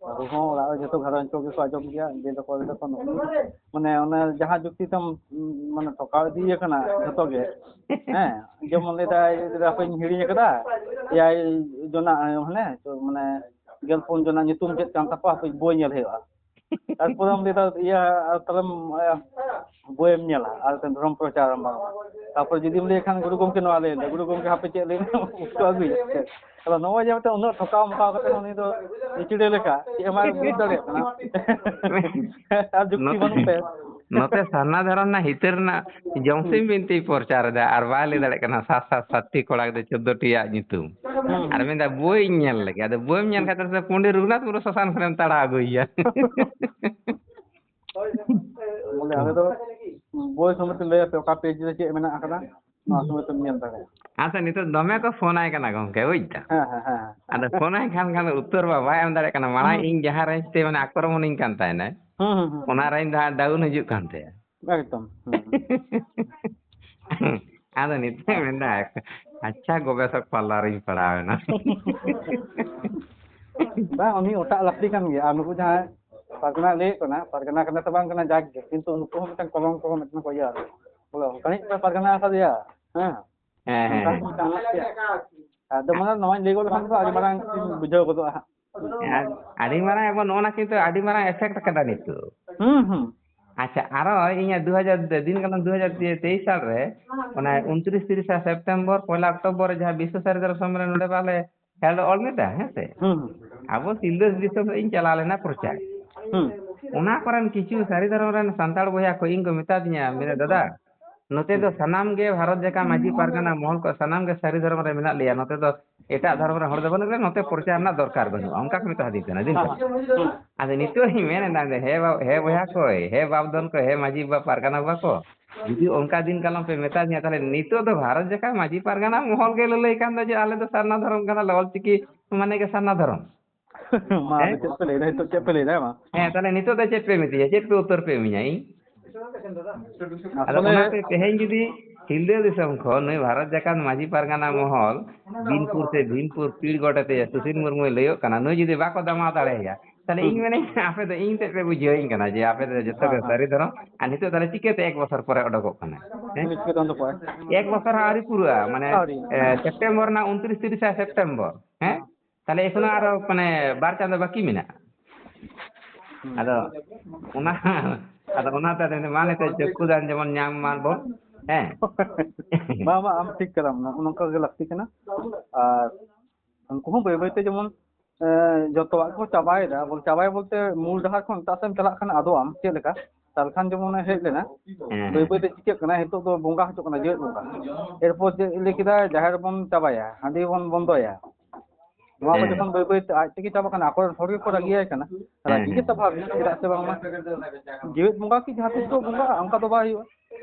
ᱟᱵᱚ ᱦᱚᱸ ᱚᱲᱟᱜ ᱨᱮ ᱡᱚᱛᱚ ᱜᱷᱟᱨᱚᱸᱡᱽ ᱠᱚᱜᱮ ᱠᱚ ᱟᱸᱡᱚᱢ ᱜᱮᱭᱟ, ᱡᱮ ᱫᱚᱠᱚ ᱞᱟᱹᱭ ᱫᱟᱠᱚ ᱱᱚᱜᱼᱚ ᱱᱚᱝᱠᱟ᱾ ᱢᱟᱱᱮ ᱚᱱᱮ ᱡᱟᱦᱟᱸ ᱡᱩᱠᱛᱤ ᱛᱮᱢ, ᱩᱸ, ᱢᱟᱱᱮ ᱴᱷᱚᱠᱟᱣ ᱤᱫᱤᱭᱮ ᱠᱟᱱᱟ ᱡᱷᱚᱛᱚ ᱜᱮ᱾ ᱦᱮᱸ, ᱡᱮᱢᱚᱱ ᱞᱟᱹᱭ ᱫᱟᱭ, ᱞᱟᱹᱭ ᱫᱟ, "ᱦᱟᱯᱮᱧ ᱦᱤᱲᱤᱧ ᱟᱠᱟᱫᱟ, ᱮᱭᱟᱭ ᱡᱚᱱᱟ, ᱢᱟᱱᱮ, ᱢᱟᱱᱮ, ᱜᱮᱞ ᱯᱩᱱ ᱡᱚᱱᱟ ᱧᱩᱛᱩᱢ ᱪᱮᱫ ᱠᱟᱱ ᱛᱟᱠᱚᱣᱟ, ᱦᱟᱯᱮ ᱵᱳᱭ ᱧᱮᱞ ᱦᱩᱭᱩᱜᱼᱟ᱾" ᱛᱟᱨᱯᱚᱨᱮᱢ ᱞᱟᱹᱭ ᱫᱟ, ᱤᱭᱟᱹ, ᱟᱨ ᱛᱟᱦᱞᱮᱢ, ᱤᱭᱟᱹ, ᱵᱳᱭᱮᱢ ᱧᱮᱞᱟ, ᱟᱨ ᱢᱤᱫᱴᱮᱱ ᱫᱷᱚᱨᱚᱢ ᱯᱨᱚᱪᱟᱨ ᱟᱢ ᱵᱟᱝ᱾ ᱛᱟᱨᱯᱚᱨ ᱡᱩᱫᱤᱢ ᱞᱟᱹᱭ ᱠᱷᱟᱱ, "ᱜᱩᱨᱩ ᱜᱚᱢᱠᱮ ᱱᱚᱣᱟ ᱞᱟᱹᱭ ᱞᱮᱫᱟ", ᱜᱩᱨᱩ ᱜᱚᱢᱠᱮ ᱦᱟᱯᱮ ᱪᱮᱫ ᱞᱟᱹᱭ ᱢᱮ, ᱩᱛᱛᱚᱨ ᱟᱹᱜᱩᱭ ᱯᱮ᱾ ᱛᱟᱦᱞᱮ ᱱᱚᱜᱼᱚᱭ ᱡᱮ ᱢᱤᱫᱴᱮᱱ ᱩᱱᱟᱹᱜ ᱴᱷᱚᱠᱟᱣ ᱢᱚᱠᱟᱣ ᱠᱟᱛᱮ ᱩᱱᱤ ᱫᱚ ᱪᱤᱲᱟᱹ ᱞᱮᱠᱟ, ᱪᱮᱫ ᱮᱢ ᱟᱨ ᱵᱩᱡᱽ ᱫᱟᱲᱮᱭᱟᱜ ᱠᱟᱱᱟ᱾ ᱟᱨ ᱡᱩᱠᱛᱤ ᱱᱚᱛᱮ, ᱵᱟᱹᱱᱩᱜ ᱛᱟᱭᱟ᱾ ᱱᱚᱛᱮ ᱥᱟᱨᱱᱟ ᱫᱷᱚᱨᱚᱢ ᱨᱮᱱᱟᱜ ᱦᱤᱛᱟᱹᱨ ᱨᱮᱱᱟᱜ ᱡᱚᱢᱥᱤᱢ ᱵᱤᱱᱛᱤᱭ ᱯᱨᱚᱪᱟᱨ ᱮᱫᱟ, ᱟᱨ ᱵᱟᱭ ᱞᱟᱹᱭ ᱫᱟᱲᱮᱭᱟᱜ ᱠᱟᱱᱟ ᱥᱟᱛ ᱥᱟᱛ ᱥᱟᱛᱴᱤ ᱠᱚᱲᱟ ᱜᱤᱫᱽᱨᱟᱹ ᱪᱳᱫᱽᱫᱳ ᱴᱤᱭᱟᱜ ᱧᱩᱛᱩᱢ᱾ ᱦᱩᱸ᱾ ᱟᱨ ᱢᱮᱱᱫᱟ, "ᱵᱳᱭ ᱤᱧ ᱧᱮᱞ ᱞᱮᱜᱮ᱾" ᱟᱫᱚ ᱵᱳᱭᱮᱢ ᱧᱮᱞ ᱠᱷᱟᱱ ᱫᱚ ᱯᱚᱱᱰᱤᱛ ᱨᱚᱜᱷᱩᱱᱟᱛᱷ ᱢᱩᱨᱢᱩ ᱥᱚᱥᱟᱱ ᱠᱷᱚᱱᱮᱢ ᱛᱟᱲᱟᱣ ᱟᱹᱜᱩᱭᱮᱭᱟ᱾ ᱵᱚᱞᱮ, ᱟᱞᱮ ᱫᱚ ᱵᱳᱭ ᱥᱚᱢᱮᱛ ᱞᱟᱹᱭ ᱟᱯᱮ, ᱚᱠᱟ ᱯᱮᱡᱽ ᱨᱮ ᱪᱮᱫ ᱢᱮᱱᱟᱜ ᱟᱠᱟᱫᱟ, ᱱᱚᱣᱟ ᱥᱚᱢᱮᱛ ᱮᱢ ᱧᱮᱞ ᱫᱟᱲᱮᱭᱟᱜᱼᱟ᱾ ᱟᱪᱪᱷᱟ, ᱱᱤᱛᱚᱜ ᱫᱚᱢᱮ ᱠᱚ ᱯᱷᱳᱱ ᱟᱭ ᱠᱟᱱᱟ ᱜᱚᱢᱠᱮ, ᱵᱩᱡᱽ ᱫᱟᱢ? ᱦᱮᱸ, ᱦᱮᱸ, ᱦᱮᱸ, ᱦᱮᱸ᱾ ᱟᱫᱚ ᱯᱷᱳᱱ ᱟᱭ ᱠᱷᱟᱱ, ᱠᱷᱟᱱ ᱩᱛᱛᱚᱨ ᱵᱟᱭ ᱮᱢ ᱫᱟᱲᱮᱭᱟᱜ ᱠᱟᱱᱟ᱾ ᱢᱟᱲᱟᱝ ᱦᱩᱸ᱾ ᱤᱧ ᱡᱟᱦᱟᱸ ᱨᱮᱧ ᱛᱮ ᱢᱟᱱᱮ ᱟᱠᱨᱚᱢᱚᱱᱤᱧ ᱠᱟᱱ ᱛᱟᱦᱮᱱᱟᱭ, ᱦᱩᱸ, ᱦᱩᱸ, ᱦᱩᱸ᱾ ᱚᱱᱟ ᱨᱮᱧ ᱫᱚ ᱦᱟᱸᱜ ᱰᱟᱣᱩᱱ ᱦᱤᱡᱩᱜ ᱠᱟᱱ ᱛᱟᱭᱟ᱾ ᱮᱠᱫᱚᱢ᱾ ᱦᱩᱸ᱾ ᱟᱫᱚ ᱱᱤᱛᱚᱜ ᱢᱮᱱᱫᱟ, ᱟᱪᱪᱷᱟ, ᱜᱚᱵᱮᱥᱚᱠ ᱯᱟᱞᱞᱟ ᱨᱤᱧ ᱯᱟᱲᱟᱣ ᱮᱱᱟ᱾ ᱵᱟᱝ, ᱩᱱᱤ ᱚᱴᱟᱜ ᱞᱟᱹᱠᱛᱤ ᱠᱟᱱ ᱜᱮᱭᱟ᱾ ᱟᱨ ᱱᱩᱠᱩ ᱡᱟᱦᱟᱸᱭ ᱯᱟᱨᱜᱟᱱᱟ ᱞᱟᱹᱭᱮᱫ ᱠᱟᱱᱟ, ᱯᱟᱨᱜᱟᱱᱟ ᱠᱟᱱᱟ ᱥᱮ ᱵᱟᱝ ᱠᱟᱱᱟ, ᱡᱟᱠ ᱜᱮ, ᱠᱤᱱᱛᱩ ᱩᱱᱠᱩ ᱦᱚᱸ ᱢᱤᱫᱴᱟᱝ ᱠᱚᱞᱚᱝᱠᱚ ᱠᱚ ᱢᱤᱫᱴᱟᱝ ᱠᱚ ᱤᱭᱟᱹ ᱟᱠᱟᱫᱟ᱾ ᱵᱚᱞᱮ, ᱚᱱᱠᱟᱱᱤᱡ ᱯᱮ ᱯᱟᱨᱜᱟᱱᱟ ᱟᱠᱟᱫᱮᱭᱟ᱾ ᱦᱮᱸ᱾ ᱦᱮᱸ, ᱦᱮᱸ, ᱚᱱᱠᱟ ᱦᱮᱸ᱾ ᱢᱤᱫᱴᱟᱝ ᱢᱮᱱᱟᱜ ᱜᱮᱭᱟ᱾ ᱟᱫᱚ ᱢᱟᱱᱮ ᱱᱚᱣᱟᱧ ᱞᱟᱹᱭ ᱜᱚᱫ ᱞᱮᱠᱷᱟᱱ ᱫᱚ ᱟᱹᱰᱤ ᱢᱟᱨᱟᱝ ᱤᱧ ᱵᱩᱡᱷᱟᱹᱣ ᱜᱚᱫᱚᱜᱼᱟ ᱦᱟᱸᱜ᱾ ᱟᱨ ᱟᱹᱰᱤ ᱢᱟᱨᱟᱝ ᱮᱵᱚᱝ ᱱᱚᱜᱼᱚ ᱱᱟ ᱠᱤᱱᱛᱩ ᱟᱹᱰᱤ ᱢᱟᱨᱟᱝ effect ᱠᱟᱫᱟ ᱱᱤᱛᱚᱜ᱾ ᱦᱩᱸ, ᱦᱩᱸ᱾ ᱟᱪᱪᱷᱟ, ᱟᱨᱚ ᱤᱧᱟᱹᱜ ᱫᱩ ᱦᱟᱡᱟᱨ, ᱫᱤᱱ ᱠᱟᱞᱚᱢ ᱫᱩ ᱦᱟᱡᱟᱨ ᱛᱮᱭᱤᱥ ᱥᱟᱞ ᱨᱮ, ᱚᱱᱟ ᱩᱱᱛᱨᱤᱥ ᱛᱤᱨᱤᱥᱟ ᱥᱮᱯᱴᱮᱢᱵᱚᱨ, ᱯᱚᱭᱞᱟ ᱚᱠᱴᱳᱵᱚᱨ ᱨᱮ ᱡᱟᱦᱟᱸ ᱵᱤᱥᱥᱚ ᱥᱟᱹᱨᱤ ᱫᱷᱚᱨᱚᱢ ᱥᱚᱢᱢᱮᱞᱚᱱ ᱱᱚᱰᱮ ᱵᱟᱞᱮ held ᱚᱞ ᱞᱮᱫᱟ, ᱦᱮᱸ ᱥᱮ? ᱦᱩᱸ, ᱦᱩᱸ᱾ ᱟᱵᱚ ᱥᱤᱞᱫᱟᱹ ᱫᱤᱥᱚᱢ ᱥᱮᱫ ᱤᱧ ᱪᱟᱞᱟᱣ ᱞᱮᱱᱟ ᱯᱨᱚᱪᱟᱨ᱾ ᱦᱩᱸ᱾ ᱚᱱᱟ ᱠᱚᱨᱮᱱ ᱠᱤᱪᱷᱩ ᱥᱟᱹᱨᱤ ᱫᱷᱚᱨᱚᱢ ᱨᱮᱱ ᱥᱟᱱᱛᱟᱲ ᱵᱚᱭᱦᱟ ᱠᱚ ᱤᱧ ᱠᱚ ᱢᱮᱛᱟ ᱫᱤᱧᱟ, ᱢᱮᱱᱟ, "ᱫᱟᱫᱟ, ᱱᱚᱛᱮ ᱫᱚ ᱥᱟᱱᱟᱢ ᱜᱮ ᱵᱷᱟᱨᱚᱛ ᱡᱟᱠᱟᱛ ᱢᱟᱹᱡᱷᱤ ᱯᱟᱨᱜᱟᱱᱟ ᱢᱚᱦᱚᱞ ᱠᱚ ᱥᱟᱱᱟᱢ ᱜᱮ ᱥᱟᱹᱨᱤ ᱫᱷᱚᱨᱚᱢ ᱨᱮ ᱢᱮᱱᱟᱜ ᱞᱮᱭᱟ, ᱱᱚᱛᱮ ᱫᱚ ᱮᱴᱟᱜ ᱫᱷᱚᱨᱚᱢ ᱨᱮᱱ ᱦᱚᱲ ᱫᱚ ᱵᱟᱹᱱᱩᱜ ᱞᱮᱭᱟ, ᱱᱚᱛᱮ ᱯᱨᱚᱪᱟᱨ ᱨᱮᱱᱟᱜ ᱫᱚᱨᱠᱟᱨ ᱵᱟᱹᱱᱩᱜᱼᱟ, ᱚᱱᱠᱟ ᱠᱚ ᱢᱮᱛᱟ ᱦᱟᱹᱫᱤᱧ ᱠᱟᱱᱟ ᱫᱤᱱ ᱠᱟᱞᱚᱢ᱾ ᱟᱫᱚ ᱱᱤᱛᱚᱜ ᱤᱧ ᱢᱮᱱ ᱮᱫᱟ ᱡᱮ ᱦᱮ ᱵᱟ-, ᱦᱮ ᱵᱚᱭᱦᱟ ᱠᱚ, ᱦᱮ ᱵᱟᱯ ᱫᱷᱚᱱ ᱠᱚ, ᱦᱮ ᱢᱟᱹᱡᱷᱤ ᱵᱟᱵᱟ ᱯᱟᱨᱜᱟᱱᱟ ᱵᱟᱵᱟ ᱠᱚ, ᱡᱩᱫᱤ ᱚᱱᱠᱟ ᱫᱤᱱ ᱠᱟᱞᱚᱢ ᱯᱮ ᱢᱮᱛᱟ ᱫᱤᱧᱟ, ᱛᱟᱦᱚᱞᱮ ᱱᱤᱛᱚᱜ ᱫᱚ ᱵᱷᱟᱨᱚᱛ ᱡᱟᱠᱟᱛ ᱢᱟᱹᱡᱷᱤ ᱯᱟᱨᱜᱟᱱᱟ ᱢᱚᱦᱚᱞ ᱜᱮ ᱞᱟᱹᱞᱟᱹᱭ ᱠᱟᱱ ᱫᱚ ᱡᱮ ᱟᱞᱮ ᱫᱚ ᱥᱟᱨᱱᱟ ᱫᱷᱚᱨᱚᱢ ᱠᱟᱱᱟᱞᱮ, ᱚᱞᱪᱤᱠᱤ ᱢᱟᱱᱮ ᱜᱮ ᱥᱟᱨᱱᱟ ᱫᱷᱚᱨᱚᱢ᱾ ᱢᱟ ᱟᱫᱚ ᱦᱮᱸ? ᱪᱮᱫ ᱯᱮ ᱞᱟᱹᱭᱫᱟ ᱱᱤᱛᱚᱜ, ᱪᱮᱫ ᱯᱮ ᱞᱟᱹᱭᱫᱟ ᱢᱟ? ᱦᱮᱸ, ᱛᱟᱦᱚᱞᱮ ᱱᱤᱛᱚᱜ ᱫᱚ ᱪᱮᱫ ᱯᱮ ᱢᱤᱛᱟᱹᱧᱟ, ᱪᱮᱫ ᱯᱮ ᱩᱛᱛᱚᱨ ᱯᱮ ᱮᱢᱤᱧᱟ ᱤᱧ? ᱟᱫᱚ ᱟᱥᱚᱞᱮ ᱚᱱᱟᱛᱮ ᱛᱮᱦᱮᱧ ᱡᱩᱫᱤ ᱥᱤᱞᱫᱟᱹ ᱫᱤᱥᱚᱢ ᱠᱷᱚᱱ ᱱᱩᱭ ᱵᱷᱟᱨᱚᱛ ᱡᱟᱠᱟᱛ ᱢᱟᱹᱡᱷᱤ ᱯᱟᱨᱜᱟᱱᱟ ᱢᱚᱦᱚᱞ ᱵᱤᱱᱯᱩᱨ ᱥᱮ ᱵᱷᱤᱢᱯᱩᱨ ᱯᱤᱲ ᱜᱚᱰ ᱟᱛᱮ ᱥᱩᱥᱤᱞ ᱢᱩᱨᱢᱩᱭ ᱞᱟᱹᱭᱚᱜ ᱠᱟᱱᱟ, ᱱᱩᱭ ᱡᱩᱫᱤ ᱵᱟᱠᱚ ᱫᱟᱢᱟᱣ ᱫᱟᱲᱮᱭᱟᱭᱟ, ᱛᱟᱦᱚᱞᱮ ᱤᱧ ᱢᱮᱱᱟᱹᱧ, ᱟᱯᱮ ᱫᱚ ᱤᱧ ᱛᱮᱫ ᱯᱮ ᱵᱩᱡᱷᱟᱹᱣᱤᱧ ᱠᱟᱱᱟ ᱡᱮ ᱟᱯᱮ ᱫᱚ ᱡᱚᱛᱚ ᱦᱮᱸ, ᱜᱮ ᱦᱮᱸ᱾ ᱥᱟᱹᱨᱤ ᱫᱷᱚᱨᱚᱢ, ᱟᱨ ᱱᱤᱛᱚᱜ ᱛᱟᱦᱚᱞᱮ ᱪᱤᱠᱟᱹᱛᱮ ᱮᱠ ᱵᱚᱪᱷᱚᱨ ᱯᱚᱨᱮ ᱚᱰᱚᱠᱚᱜ ᱠᱟᱱᱟ? ᱦᱮᱸ? ᱩᱱᱤ ᱪᱤᱠᱟᱹᱛᱮ ᱚᱰᱚᱠᱚᱜᱼᱟᱭ? ᱮᱠ ᱵᱚᱪᱷᱚᱨ ᱦᱚᱸ ᱟᱹᱣᱨᱤ ᱯᱩᱨᱟᱹᱜᱼᱟ, ᱢᱟᱱᱮ, ᱟᱹᱣᱨᱤ᱾ ᱮ, ᱥᱮᱯᱴᱮᱢᱵᱚᱨ ᱨᱮᱱᱟᱜ ᱩᱱᱛᱨᱤᱥ ᱛᱤᱨᱤᱥᱟ ᱥᱮᱯᱴᱮᱢᱵᱚᱨ, ᱦᱮᱸ? ᱦᱮᱸ᱾ ᱛᱟᱦᱚᱞᱮ ᱮᱠᱷᱚᱱᱳ ᱟᱨᱚ, ᱢᱟᱱᱮ, ᱵᱟᱨ ᱪᱟᱸᱫᱚ ᱵᱟᱹᱠᱤ ᱢᱮᱱᱟᱜᱼᱟ᱾ ᱦᱩᱸ᱾ ᱟᱫᱚ ᱚᱱᱟ, ᱟᱫᱚ ᱚᱱᱟᱛᱮ ᱟᱫᱚ ᱢᱟ ᱱᱤᱛᱚᱜ ᱪᱚᱠᱠᱷᱩ ᱫᱟᱱ ᱡᱮᱢᱚᱱ ᱧᱟᱢ ᱢᱟᱵᱚᱱ, ᱦᱮᱸ? ᱵᱟᱝ, ᱵᱟᱝ, ᱟᱢ ᱴᱷᱤᱠ ᱠᱟᱫᱟᱢ, ᱱᱚᱜᱼᱚ ᱱᱚᱝᱠᱟ ᱜᱮ ᱞᱟᱹᱠᱛᱤ ᱠᱟᱱᱟ᱾ ᱟᱨ ᱩᱱᱠᱩ ᱦᱚᱸ ᱵᱟᱹᱭ ᱵᱟᱹᱭ ᱛᱮ ᱡᱮᱢᱚᱱ, ᱮ, ᱡᱚᱛᱚᱣᱟᱜ ᱠᱚ ᱪᱟᱵᱟᱭᱮᱫᱟ, ᱵᱚᱞ ᱪᱟᱵᱟᱭ ᱵᱚᱞᱛᱮ ᱢᱩᱞ ᱰᱟᱦᱟᱨ ᱠᱷᱚᱱ ᱮᱴᱟᱜ ᱥᱮᱫ ᱮᱢ ᱪᱟᱞᱟᱜ ᱠᱷᱟᱱ ᱟᱫᱚᱜ ᱟᱢ ᱪᱮᱫ ᱞᱮᱠᱟ? ᱛᱟᱦᱞᱮ ᱠᱷᱟᱱ ᱡᱮᱢᱚᱱ ᱦᱮᱡ ᱞᱮᱱᱟ, ᱦᱮᱸ, ᱵᱟᱹᱭ ᱦᱮᱸ᱾ ᱵᱟᱹᱭ ᱛᱮ ᱪᱤᱠᱟᱹᱜ ᱠᱟᱱᱟ, ᱱᱤᱛᱚᱜ ᱫᱚ ᱵᱚᱸᱜᱟ ᱦᱚᱪᱚᱜ ᱠᱟᱱᱟ, ᱡᱮᱣᱮᱫ ᱵᱚᱸᱜᱟ᱾ ᱮᱨᱯᱚᱨ ᱪᱮᱫ ᱞᱟᱹᱭ ᱠᱮᱫᱟ, ᱡᱟᱦᱮᱨ ᱵᱚᱱ ᱪᱟᱵᱟᱭᱟ, ᱦᱟᱺᱰᱤ ᱵᱚᱱ ᱵᱚᱱᱫᱚᱭᱟ᱾ ᱱᱚᱣᱟ ᱠᱚ ᱦᱮᱸ᱾ ᱡᱚᱠᱷᱚᱱ ᱵᱟᱹᱭ ᱵᱟᱹᱭ ᱛᱮ ᱟᱡ ᱛᱮᱜᱮ ᱪᱟᱵᱟᱜ ᱠᱟᱱᱟ, ᱟᱠᱚᱨᱮᱱ ᱦᱚᱲ ᱜᱮᱠᱚ ᱨᱟᱹᱜᱤᱭᱟᱭ ᱠᱟᱱᱟ, ᱦᱮᱸ, ᱨᱟᱹᱜᱤ ᱜᱮ ᱦᱮᱸ᱾ ᱥᱟᱵᱷᱟᱵᱤᱠ, ᱪᱮᱫᱟᱜ ᱥᱮ ᱵᱟᱝᱢᱟ ᱡᱮᱣᱮᱫ ᱵᱚᱸᱜᱟ ᱠᱤ ᱡᱟᱦᱟᱸ ᱛᱤᱥ ᱠᱚ ᱵᱚᱸᱜᱟᱜᱼᱟ? ᱚᱱᱠᱟ ᱫᱚ ᱵᱟᱭ ᱦᱩᱭᱩᱜᱼᱟ᱾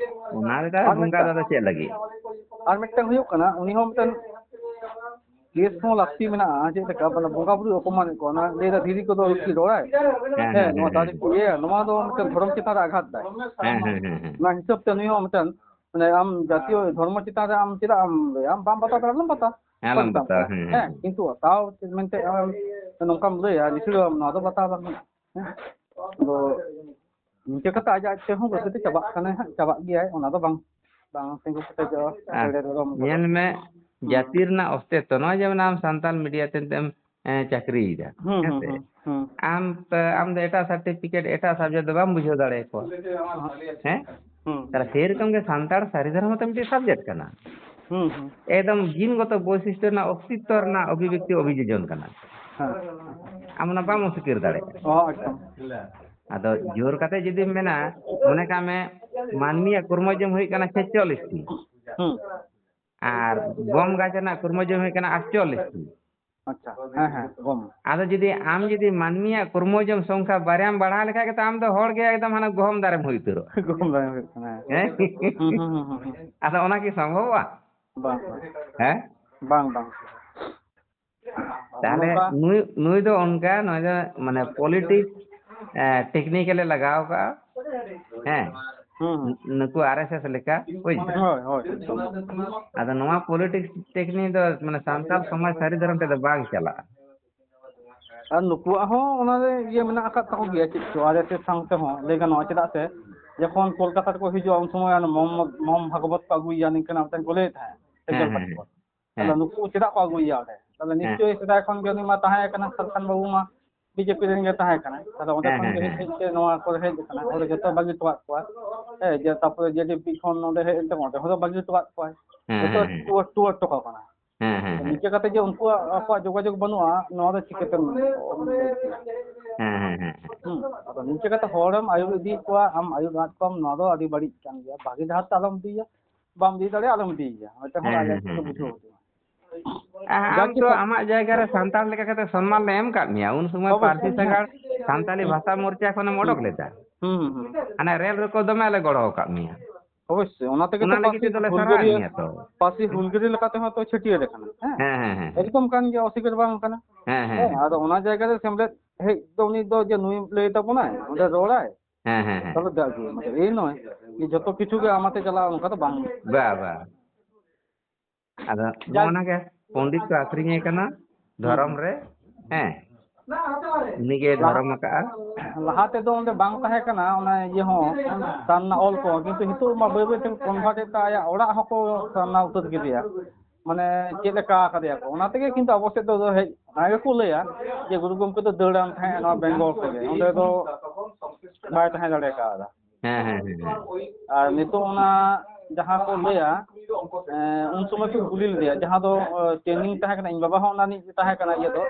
ᱚᱱᱟ ᱞᱮᱠᱟ ᱟᱨ ᱵᱚᱸᱜᱟ ᱢᱤᱫᱴᱟᱝ, ᱫᱚ ᱪᱮᱫ ᱞᱟᱹᱜᱤᱫ? ᱟᱨ ᱢᱤᱫᱴᱟᱝ ᱦᱩᱭᱩᱜ ᱠᱟᱱᱟ, ᱩᱱᱤ ᱦᱚᱸ ᱢᱤᱫᱴᱟᱝ ᱠᱮᱥ ᱦᱚᱸ ᱞᱟᱹᱠᱛᱤ ᱢᱮᱱᱟᱜᱼᱟ, ᱪᱮᱫ ᱞᱮᱠᱟ ᱢᱟᱱᱮ ᱵᱚᱸᱜᱟ ᱵᱩᱨᱩᱭ ᱚᱯᱚᱢᱟᱱᱮᱫ ᱠᱚᱣᱟ, ᱚᱱᱟ ᱞᱟᱹᱭ ᱫᱟ ᱫᱷᱤᱨᱤ ᱠᱚᱫᱚ ᱠᱤ ᱨᱚᱲᱟᱭ? ᱦᱮᱸ, ᱦᱮᱸ, ᱦᱮᱸ, ᱱᱚᱣᱟ ᱦᱮᱸ, ᱫᱟᱨᱮ ᱦᱮᱸ᱾ ᱠᱚ ᱤᱭᱟᱹᱭᱟ, ᱱᱚᱣᱟ ᱫᱚ ᱢᱤᱫᱴᱮᱱ ᱫᱷᱚᱨᱚᱢ ᱪᱮᱛᱟᱱ ᱨᱮ ᱟᱜᱷᱟᱛ ᱫᱟᱭ᱾ ᱦᱮᱸ, ᱦᱮᱸ, ᱦᱮᱸ, ᱦᱮᱸ᱾ ᱚᱱᱟ ᱦᱤᱥᱟᱹᱵ ᱛᱮ ᱱᱩᱭ ᱦᱚᱸ ᱢᱤᱫᱴᱮᱱ, ᱢᱟᱱᱮ ᱟᱢ ᱡᱟᱛᱤᱭᱚ ᱫᱷᱚᱨᱢᱚ ᱪᱮᱛᱟᱱ ᱨᱮ ᱟᱢ ᱪᱮᱫᱟᱜ ᱮᱢ ᱞᱟᱹᱭᱟ? ᱟᱢ ᱵᱟᱢ ᱵᱟᱛᱟᱣ ᱫᱟᱲᱮᱭᱟᱜᱼᱟ, ᱟᱞᱚᱢ ᱵᱟᱛᱟᱣᱟ᱾ ᱦᱮᱸ, ᱟᱞᱚᱢ ᱵᱟᱹᱲᱤᱡ ᱛᱟᱢ᱾ ᱵᱟᱛᱟᱣᱟ, ᱦᱮᱸ, ᱦᱮᱸ, ᱦᱮᱸ᱾ ᱠᱤᱱᱛᱩ ᱛᱟᱣ ᱢᱮᱱᱛᱮ ᱟᱢ ᱱᱚᱝᱠᱟᱢ ᱞᱟᱹᱭᱟ, ᱱᱤᱥᱪᱚᱭ ᱱᱚᱣᱟ ᱫᱚ ᱵᱟᱛᱟᱣ ᱵᱟᱝ ᱜᱟᱱᱚᱜᱼᱟ᱾ ᱦᱮᱸ? ᱟᱫᱚ ᱱᱤᱝᱠᱟᱹ ᱠᱟᱛᱮ ᱟᱡ ᱟᱡ ᱛᱮᱦᱚᱸ ᱵᱟᱹᱭ ᱵᱟᱹᱭ ᱛᱮ ᱪᱟᱵᱟᱜ ᱠᱟᱱᱟᱭ ᱦᱟᱸᱜ, ᱪᱟᱵᱟᱜ ᱜᱮᱭᱟᱭ, ᱚᱱᱟ ᱫᱚ ᱵᱟᱝ, ᱵᱟᱝ ᱛᱤᱸᱜᱩ ᱠᱮᱴᱮᱡᱚᱜᱼᱟ, ᱟᱨ ᱡᱮᱲᱮᱨ ᱨᱚᱲᱚᱢ ᱠᱚᱫᱚ᱾ ᱧᱮᱞ ᱢᱮ, ᱦᱩᱸ᱾ ᱡᱟᱹᱛᱤ ᱨᱮᱱᱟᱜ ᱚᱥᱛᱤᱛᱛᱚ, ᱱᱚᱜᱼᱚᱭ ᱡᱮᱢᱚᱱ ᱟᱢ ᱥᱟᱱᱛᱟᱲ ᱢᱤᱰᱤᱭᱟ ᱛᱮ ᱱᱤᱛᱚᱜ ᱮᱢ, ᱮᱸ, ᱪᱟᱹᱠᱨᱤᱭᱮᱫᱟ, ᱦᱩᱸ, ᱦᱮᱸ ᱦᱩᱸ, ᱥᱮ? ᱦᱩᱸ, ᱦᱩᱸ᱾ ᱟᱢ ᱯᱮ, ᱟᱢ ᱫᱚ ᱮᱴᱟᱜ certificate, ᱮᱴᱟᱜ subject ᱫᱚ ᱵᱟᱢ ᱵᱩᱡᱷᱟᱹᱣ ᱫᱟᱲᱮᱭᱟᱠᱚᱣᱟ, ᱦᱮᱸ? ᱦᱩᱸ᱾ ᱛᱟᱦᱞᱮ ᱥᱮᱨᱚᱠᱚᱢ ᱜᱮ ᱥᱟᱱᱛᱟᱲ ᱥᱟᱹᱨᱤ ᱫᱷᱚᱨᱚᱢ ᱦᱚᱸᱛᱚ ᱢᱤᱫᱴᱤᱡ subject ᱠᱟᱱᱟ᱾ ᱦᱩᱸ, ᱦᱩᱸ᱾ ᱮᱠᱫᱚᱢ ᱡᱤᱱᱜᱚᱛᱚ ᱵᱳᱭᱥᱤᱥᱴᱚ ᱨᱮᱱᱟᱜ ᱚᱥᱛᱤᱛᱛᱚ ᱨᱮᱱᱟᱜ ᱚᱵᱷᱤᱵᱭᱚᱠᱛᱤ ᱚᱵᱷᱤᱡᱳᱡᱚᱱ ᱠᱟᱱᱟ᱾ ᱦᱮᱸ᱾ ᱟᱢ ᱚᱱᱟ ᱵᱟᱢ ᱚᱥᱤᱠᱟᱹᱨ ᱫᱟᱲᱮᱭᱟᱜᱼᱟ᱾ ᱚ, ᱮᱠᱫᱚᱢ᱾ ᱟᱫᱚ ᱡᱳᱨ ᱠᱟᱛᱮ ᱡᱩᱫᱤᱢ ᱢᱮᱱᱟ, ᱢᱚᱱᱮ ᱠᱟᱜ ᱢᱮ, ᱢᱟᱹᱱᱢᱤᱭᱟᱜ ᱠᱨᱳᱢᱳᱡᱳᱢ ᱦᱩᱭᱩᱜ ᱠᱟᱱᱟ ᱪᱷᱮᱪᱚᱞᱞᱤᱥ ᱴᱤ᱾ ᱦᱩᱸ᱾ ᱟᱨ ᱜᱚᱢ ᱜᱟᱪᱷ ᱨᱮᱱᱟᱜ ᱠᱨᱳᱢᱳᱡᱳᱢ ᱦᱩᱭᱩᱜ ᱠᱟᱱᱟ ᱟᱴᱪᱚᱞᱞᱤᱥ ᱴᱤ᱾ ᱟᱪᱪᱷᱟ, ᱦᱮᱸ, ᱦᱮᱸ, ᱜᱚᱢ᱾ ᱟᱫᱚ ᱡᱩᱫᱤ ᱟᱢ ᱡᱩᱫᱤ ᱢᱟᱹᱱᱢᱤᱭᱟᱜ ᱠᱨᱳᱢᱳᱡᱳᱢ ᱥᱚᱝᱠᱷᱟ ᱵᱟᱨᱭᱟᱢ ᱵᱟᱲᱦᱟᱣ ᱞᱮᱠᱷᱟᱡ ᱜᱮ, ᱛᱚ ᱟᱢ ᱫᱚ ᱦᱚᱲ ᱜᱮ ᱮᱠᱫᱚᱢ ᱦᱟᱱᱟ ᱜᱚᱦᱚᱢ ᱫᱟᱨᱮᱢ ᱦᱩᱭ ᱩᱛᱟᱹᱨᱚᱜᱼᱟ᱾ ᱜᱚᱦᱚᱢ ᱫᱟᱨᱮᱢ ᱦᱩᱭᱩᱜ ᱠᱟᱱᱟ, ᱦᱮᱸ᱾ ᱦᱮᱸ? ᱦᱩᱸ, ᱦᱩᱸ, ᱦᱩᱸ, ᱦᱩᱸ᱾ ᱟᱫᱚ ᱚᱱᱟ ᱠᱤ ᱥᱚᱢᱵᱷᱚᱵᱚᱜᱼᱟ? ᱵᱟᱝ, ᱵᱟᱝ᱾ ᱦᱮᱸ? ᱵᱟᱝ, ᱵᱟᱝ᱾ ᱛᱟᱦᱞᱮ ᱱᱚᱝᱠᱟ ᱱᱩᱭ, ᱱᱩᱭ ᱫᱚ ᱚᱱᱠᱟ, ᱱᱩᱭ ᱫᱚ ᱢᱟᱱᱮ politics, ᱮ, technical ᱮ ᱞᱟᱜᱟᱣ ᱠᱟᱜᱼᱟ᱾ ᱦᱮᱸ᱾ ᱦᱩᱸ, ᱦᱩᱸ᱾ ᱱᱩᱠᱩ ᱟᱨ ᱮᱥ ᱮᱥ ᱞᱮᱠᱟ, ᱵᱩᱡᱽ ᱫᱟᱢ? ᱦᱳᱭ, ᱦᱳᱭ, ᱮᱠᱫᱚᱢ᱾ ᱟᱫᱚ ᱱᱚᱣᱟ politics technique ᱫᱚ ᱢᱟᱱᱮ ᱥᱟᱱᱛᱟᱲ ᱥᱚᱢᱟᱡᱽ ᱥᱟᱹᱨᱤ ᱫᱷᱚᱨᱚᱢ ᱛᱮᱫᱚ ᱵᱟᱝ ᱪᱟᱞᱟᱜᱼᱟ᱾ ᱟᱨ ᱱᱩᱠᱩᱣᱟᱜ ᱦᱚᱸ ᱚᱱᱟ ᱨᱮ ᱤᱭᱟᱹ ᱢᱮᱱᱟᱜ ᱟᱠᱟᱫ ᱛᱟᱠᱚ ᱜᱮᱭᱟ, ᱪᱮᱫ ᱪᱚ, ᱟᱨ ᱮᱥ ᱮᱥ ᱥᱟᱶ ᱛᱮᱦᱚᱸ ᱞᱟᱹᱭ ᱜᱟᱱᱚᱜᱼᱟ, ᱪᱮᱫᱟᱜ ᱥᱮ ᱡᱚᱠᱷᱚᱱ ᱠᱳᱞᱠᱟᱛᱟ ᱨᱮᱠᱚ ᱦᱤᱡᱩᱜᱼᱟ, ᱩᱱ ᱥᱚᱢᱚᱭ ᱚᱱᱟ ᱢᱚᱦᱚᱢᱢᱚᱫ, ᱢᱚᱦᱚᱢ ᱵᱷᱟᱜᱚᱵᱚᱛ ᱠᱚ ᱟᱹᱜᱩᱭᱮᱭᱟ, ᱱᱤᱝᱠᱟᱹᱱᱟᱜ ᱢᱤᱫᱴᱮᱱ ᱠᱚ ᱞᱟᱹᱭᱮᱫ ᱛᱟᱦᱮᱸᱫ, ᱦᱮᱸ, ᱥᱮᱸᱜᱮᱞ ᱦᱮᱸ, ᱯᱟᱹᱴᱤ ᱦᱮᱸ᱾ ᱠᱚ᱾ ᱦᱮᱸ᱾ ᱛᱟᱦᱞᱮ ᱱᱩᱠᱩ ᱪᱮᱫᱟᱜ ᱠᱚ ᱟᱹᱜᱩᱭᱮᱭᱟ ᱚᱸᱰᱮ? ᱛᱟᱦᱞᱮ ᱦᱮᱸ᱾ ᱱᱤᱥᱪᱳᱭ ᱥᱮᱫᱟᱭ ᱠᱷᱚᱱ ᱜᱮ ᱩᱱᱤ ᱢᱟ ᱛᱟᱦᱮᱸ ᱠᱟᱱᱟ, ᱥᱟᱞᱠᱷᱟᱱ ᱵᱟᱹᱵᱩ ᱢᱟ ᱵᱤᱡᱮᱯᱤ ᱨᱮᱱ ᱜᱮ ᱛᱟᱦᱮᱸ ᱠᱟᱱᱟᱭ᱾ ᱛᱟᱦᱞᱮ ᱚᱸᱰᱮ ᱦᱮᱸ, ᱠᱷᱚᱱ ᱦᱮᱸ, ᱜᱮ ᱦᱮᱡ ᱦᱮᱸ᱾ ᱦᱮᱡ ᱛᱮ ᱱᱚᱣᱟ ᱠᱚᱨᱮ ᱦᱮᱡ ᱟᱠᱟᱱᱟ, ᱚᱸᱰᱮ ᱡᱚᱛᱚ ᱵᱟᱹᱜᱤ ᱦᱚᱴᱚᱣᱟᱫ ᱠᱚᱣᱟ᱾ ᱦᱮᱸ, ᱡᱮ ᱛᱟᱯᱚᱨᱮ ᱡᱮ ᱰᱤ ᱯᱤ ᱠᱷᱚᱱ ᱱᱚᱸᱰᱮ ᱦᱮᱡ ᱮᱱ ᱛᱮ ᱚᱸᱰᱮ ᱦᱚᱸ ᱵᱟᱹᱜᱤ ᱦᱚᱴᱚᱣᱟᱫ ᱠᱚᱣᱟᱭ᱾ ᱦᱮᱸ, ᱡᱚᱛᱚ ᱦᱮᱸ, ᱦᱮᱸ᱾ ᱴᱩᱣᱟᱹᱨ, ᱴᱩᱣᱟᱹᱨ ᱦᱚᱴᱚ ᱠᱟᱜ ᱠᱟᱱᱟ᱾ ᱦᱮᱸ, ᱦᱮᱸ, ᱦᱮᱸ᱾ ᱱᱤᱝᱠᱟᱹ ᱠᱟᱛᱮ ᱡᱮ ᱩᱱᱠᱩᱣᱟᱜ ᱟᱠᱚᱣᱟᱜ ᱡᱳᱜᱟᱡᱳᱜᱽ ᱵᱟᱹᱱᱩᱜᱼᱟ, ᱱᱚᱣᱟ ᱫᱚ ᱪᱤᱠᱟᱹᱛᱮᱢ ᱞᱟᱹᱭ ᱠᱮᱭᱟ? ᱦᱮᱸ, ᱦᱮᱸ, ᱦᱮᱸ, ᱦᱮᱸ᱾ ᱦᱩᱸ, ᱟᱫᱚ ᱱᱤᱝᱠᱟᱹ ᱠᱟᱛᱮ ᱦᱚᱲᱮᱢ ᱟᱹᱭᱩᱨ ᱤᱫᱤᱭᱮᱫ ᱠᱚᱣᱟ, ᱟᱢ ᱟᱹᱭᱩᱨ ᱟᱫ ᱠᱚᱣᱟᱢ, ᱱᱚᱣᱟ ᱫᱚ ᱟᱹᱰᱤ ᱵᱟᱹᱲᱤᱡ ᱠᱟᱱ ᱜᱮᱭᱟ᱾ ᱵᱷᱟᱹᱜᱤ ᱰᱟᱦᱟᱨ ᱛᱮ ᱟᱞᱚᱢ ᱤᱫᱤᱭᱮᱭᱟ, ᱢᱤᱫᱴᱮᱱ ᱦᱚᱲ ᱦᱮᱸ, ᱟᱡ ᱦᱮᱸ, ᱟᱡ ᱛᱮᱜᱮ ᱦᱮᱸ, ᱵᱩᱡᱷᱟᱹᱣ ᱦᱮᱸ᱾ ᱦᱚᱪᱚᱭᱟ᱾ ᱟᱨ ᱟᱢ ᱡᱟᱠ ᱛᱚ ᱜᱮ ᱟᱢᱟᱜ ᱡᱟᱭᱜᱟ ᱨᱮ ᱥᱟᱱᱛᱟᱲ ᱞᱮᱠᱟ ᱠᱟᱛᱮ ᱥᱚᱱᱢᱟᱱ ᱞᱮ ᱮᱢ ᱠᱟᱫ ᱢᱮᱭᱟ, ᱩᱱ ᱥᱚᱢᱚᱭ ᱚᱵᱚᱥᱥᱳᱭ, ᱯᱟᱹᱨᱥᱤ ᱦᱮᱸ᱾ ᱥᱟᱜᱟᱲ ᱥᱟᱱᱛᱟᱞᱤ ᱦᱩᱸ᱾ ᱵᱷᱟᱥᱟ ᱢᱳᱨᱪᱟ ᱠᱷᱚᱱᱮᱢ ᱦᱩᱸ, ᱚᱰᱚᱠ ᱦᱩᱸ᱾ ᱞᱮᱫᱟ᱾ ᱦᱩᱸ, ᱦᱩᱸ, ᱦᱩᱸ᱾ ᱦᱟᱱᱮ ᱨᱮᱞ ᱨᱮᱠᱚ ᱫᱚᱢᱮ ᱞᱮ ᱜᱚᱲᱚ ᱟᱠᱟᱫ ᱢᱮᱭᱟ᱾ ᱚᱵᱚᱥᱥᱳᱭ, ᱚᱱᱟ ᱛᱮᱜᱮ ᱚᱱᱟ ᱛᱚ ᱞᱟᱹᱜᱤᱫ ᱯᱟᱹᱨᱥᱤ ᱛᱮᱫᱚ ᱞᱮ ᱥᱟᱨᱦᱟᱣᱮᱫ ᱦᱩᱞᱜᱟᱹᱨᱤᱭᱟᱹ, ᱢᱮᱭᱟ ᱛᱚ᱾ ᱯᱟᱹᱨᱥᱤ ᱦᱩᱞᱜᱟᱹᱨᱤᱭᱟᱹ ᱞᱮᱠᱟ ᱛᱮᱦᱚᱸ ᱛᱚ ᱪᱷᱟᱹᱴᱭᱟᱹᱨ ᱟᱠᱟᱱᱟ, ᱦᱮᱸ? ᱦᱮᱸ, ᱦᱮᱸ, ᱦᱮᱸ᱾ ᱮᱠᱫᱚᱢ ᱠᱟᱱ ᱜᱮᱭᱟ, ᱚᱥᱤᱠᱟᱨ ᱵᱟᱝ ᱠᱟᱱᱟ᱾ ᱦᱮᱸ, ᱦᱮᱸ, ᱦᱮᱸ᱾ ᱟᱫᱚ ᱚᱱᱟ ᱡᱟᱭᱜᱟ ᱨᱮ ᱥᱮᱢᱞᱮᱫ ᱦᱮᱡ ᱫᱚ ᱩᱱᱤ ᱫᱚ ᱡᱮ ᱱᱩᱭ ᱞᱟᱹᱭ ᱛᱟᱵᱚᱱᱟᱭ, ᱚᱸᱰᱮ ᱨᱚᱲᱟᱭ, ᱦᱮᱸ, ᱦᱮᱸ, ᱦᱮᱸ᱾ ᱛᱟᱦᱞᱮ ᱫᱟᱜ ᱜᱮ, ᱢᱟᱱᱮ ᱮᱭ ᱱᱚᱭ ᱡᱮ ᱡᱚᱛᱚ ᱠᱤᱪᱷᱩ ᱜᱮ ᱟᱢᱟᱛᱮ ᱪᱟᱞᱟᱜᱼᱟ, ᱚᱱᱠᱟ ᱫᱚ ᱵᱟᱝ᱾ ᱵᱟ, ᱵᱟ᱾ ᱟᱫᱚ ᱡᱟᱠ ᱱᱚᱜᱼᱚ ᱱᱟ ᱜᱮ ᱯᱚᱱᱰᱤᱛ ᱠᱚ ᱟᱹᱠᱷᱨᱤᱧᱮ ᱠᱟᱱᱟ ᱦᱩᱸ, ᱫᱷᱚᱨᱚᱢ ᱦᱩᱸ᱾ ᱨᱮ, ᱦᱮᱸ, ᱩᱱᱤᱜᱮ ᱞᱟᱦᱟ, ᱫᱷᱚᱨᱚᱢ ᱟᱠᱟᱜᱼᱟ᱾ ᱞᱟᱦᱟ ᱛᱮᱫᱚ ᱚᱸᱰᱮ ᱵᱟᱝ ᱛᱟᱦᱮᱸ ᱠᱟᱱᱟ, ᱚᱱᱟ ᱤᱭᱟᱹ ᱦᱚᱸ, ᱥᱟᱨᱱᱟ ᱚᱞ ᱠᱚ, ᱠᱤᱱᱛᱩ ᱱᱤᱛᱚᱜ ᱢᱟ ᱵᱟᱹᱭ ᱵᱟᱹᱭ ᱛᱮ convert ᱮᱫ ᱛᱮ ᱟᱭᱟᱜ ᱚᱲᱟᱜ ᱦᱚᱸᱠᱚ ᱥᱟᱨᱱᱟ ᱩᱛᱟᱹᱨ ᱠᱮᱫᱮᱭᱟ᱾ ᱢᱟᱱᱮ ᱪᱮᱫ ᱞᱮᱠᱟ ᱠᱟᱫᱮᱭᱟ ᱠᱚ, ᱚᱱᱟ ᱛᱮᱜᱮ ᱠᱤᱱᱛᱩ ᱟᱵᱚ ᱥᱮᱫ ᱫᱚ ᱦᱮᱡ, ᱚᱱᱟ ᱜᱮᱠᱚ ᱞᱟᱹᱭᱟ ᱡᱮ ᱜᱩᱨᱩ ᱜᱚᱢᱠᱮ ᱫᱚ ᱫᱟᱹᱲᱟᱱ ᱛᱟᱦᱮᱸᱫ ᱱᱚᱣᱟ ᱵᱮᱝᱜᱚᱞ ᱠᱚᱨᱮ, ᱚᱸᱰᱮ ᱫᱚ ᱵᱟᱭ ᱛᱟᱦᱮᱸ ᱫᱟᱲᱮ ᱠᱟᱣᱫᱟ᱾ ᱦᱮᱸ, ᱦᱮᱸ, ᱦᱮᱸ, ᱦᱮᱸ᱾ ᱟᱨ ᱱᱤᱛᱚᱜ ᱚᱱᱟ ᱡᱟᱦᱟᱸ ᱠᱚ ᱞᱟᱹᱭᱟ, ᱮᱸ, ᱩᱱ ᱥᱚᱢᱚᱭ ᱠᱚ ᱠᱩᱞᱤ ᱞᱮᱫᱮᱭᱟ, ᱡᱟᱦᱟᱸ ᱫᱚ, ᱮᱸ, training ᱛᱟᱦᱮᱸ ᱠᱟᱱᱟ, ᱤᱧ ᱵᱟᱵᱟ ᱦᱚᱸ ᱚᱱᱟ ᱨᱤᱱᱤᱡ ᱛᱟᱦᱮᱸ ᱠᱟᱱᱟ ᱤᱭᱟᱹ ᱫᱚ,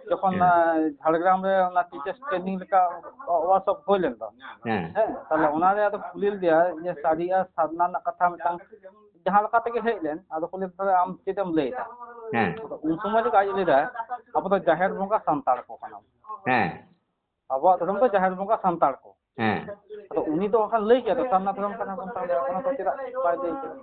ᱡᱚᱠᱷᱚᱱ, ᱦᱮᱸ᱾ ᱮᱸ, ᱡᱷᱟᱲᱜᱨᱟᱢ ᱨᱮ ᱚᱱᱟ teachers training ᱞᱮᱠᱟ workshop ᱦᱩᱭ ᱞᱮᱱ ᱫᱚ᱾ ᱦᱮᱸ᱾ ᱦᱮᱸ, ᱛᱟᱦᱞᱮ ᱚᱱᱟᱨᱮ ᱟᱫᱚ ᱠᱩᱞᱤ ᱞᱮᱫᱮᱭᱟ ᱡᱮ ᱥᱟᱹᱨᱤ ᱟᱨ ᱥᱟᱨᱱᱟ ᱨᱮᱱᱟᱜ ᱠᱟᱛᱷᱟ ᱢᱤᱫᱴᱟᱝ ᱡᱟᱦᱟᱸ ᱞᱮᱠᱟ ᱛᱮᱜᱮ ᱦᱮᱡ ᱞᱮᱱ, ᱟᱫᱚ ᱠᱩᱞᱤ ᱞᱮᱫᱮᱭᱟ, "ᱟᱢ ᱪᱮᱫ ᱮᱢ ᱞᱟᱹᱭ ᱮᱫᱟ?" ᱦᱮᱸ᱾ ᱟᱫᱚ ᱩᱱ ᱥᱚᱢᱚᱭ ᱨᱮᱜᱮ ᱟᱡ ᱞᱟᱹᱭ ᱮᱫᱟᱭ, "ᱟᱵᱚ ᱫᱚ ᱡᱟᱦᱮᱨ ᱵᱚᱸᱜᱟ ᱥᱟᱱᱛᱟᱲ ᱠᱚ ᱠᱟᱱᱟ ᱵᱚᱱ᱾ ᱦᱮᱸ᱾ ᱟᱵᱚᱣᱟᱜ ᱫᱷᱚᱨᱚᱢ ᱫᱚ ᱡᱟᱦᱮᱨ ᱵᱚᱸᱜᱟ ᱥᱟᱱᱛᱟᱲ ᱠᱚ᱾" ᱦᱮᱸ᱾ ᱟᱫᱚ ᱩᱱᱤ ᱫᱚ ᱚᱱᱠᱟ ᱞᱟᱹᱭ ᱠᱮᱫᱟ, ᱥᱟᱨᱱᱟ ᱫᱷᱚᱨᱚᱢ ᱠᱟᱱᱟ ᱵᱚᱱ, ᱛᱟᱦᱞᱮ ᱚᱱᱟ ᱫᱚ ᱪᱮᱫᱟᱜ ᱵᱟᱭ ᱞᱟᱹᱭ ᱠᱮᱫᱟ?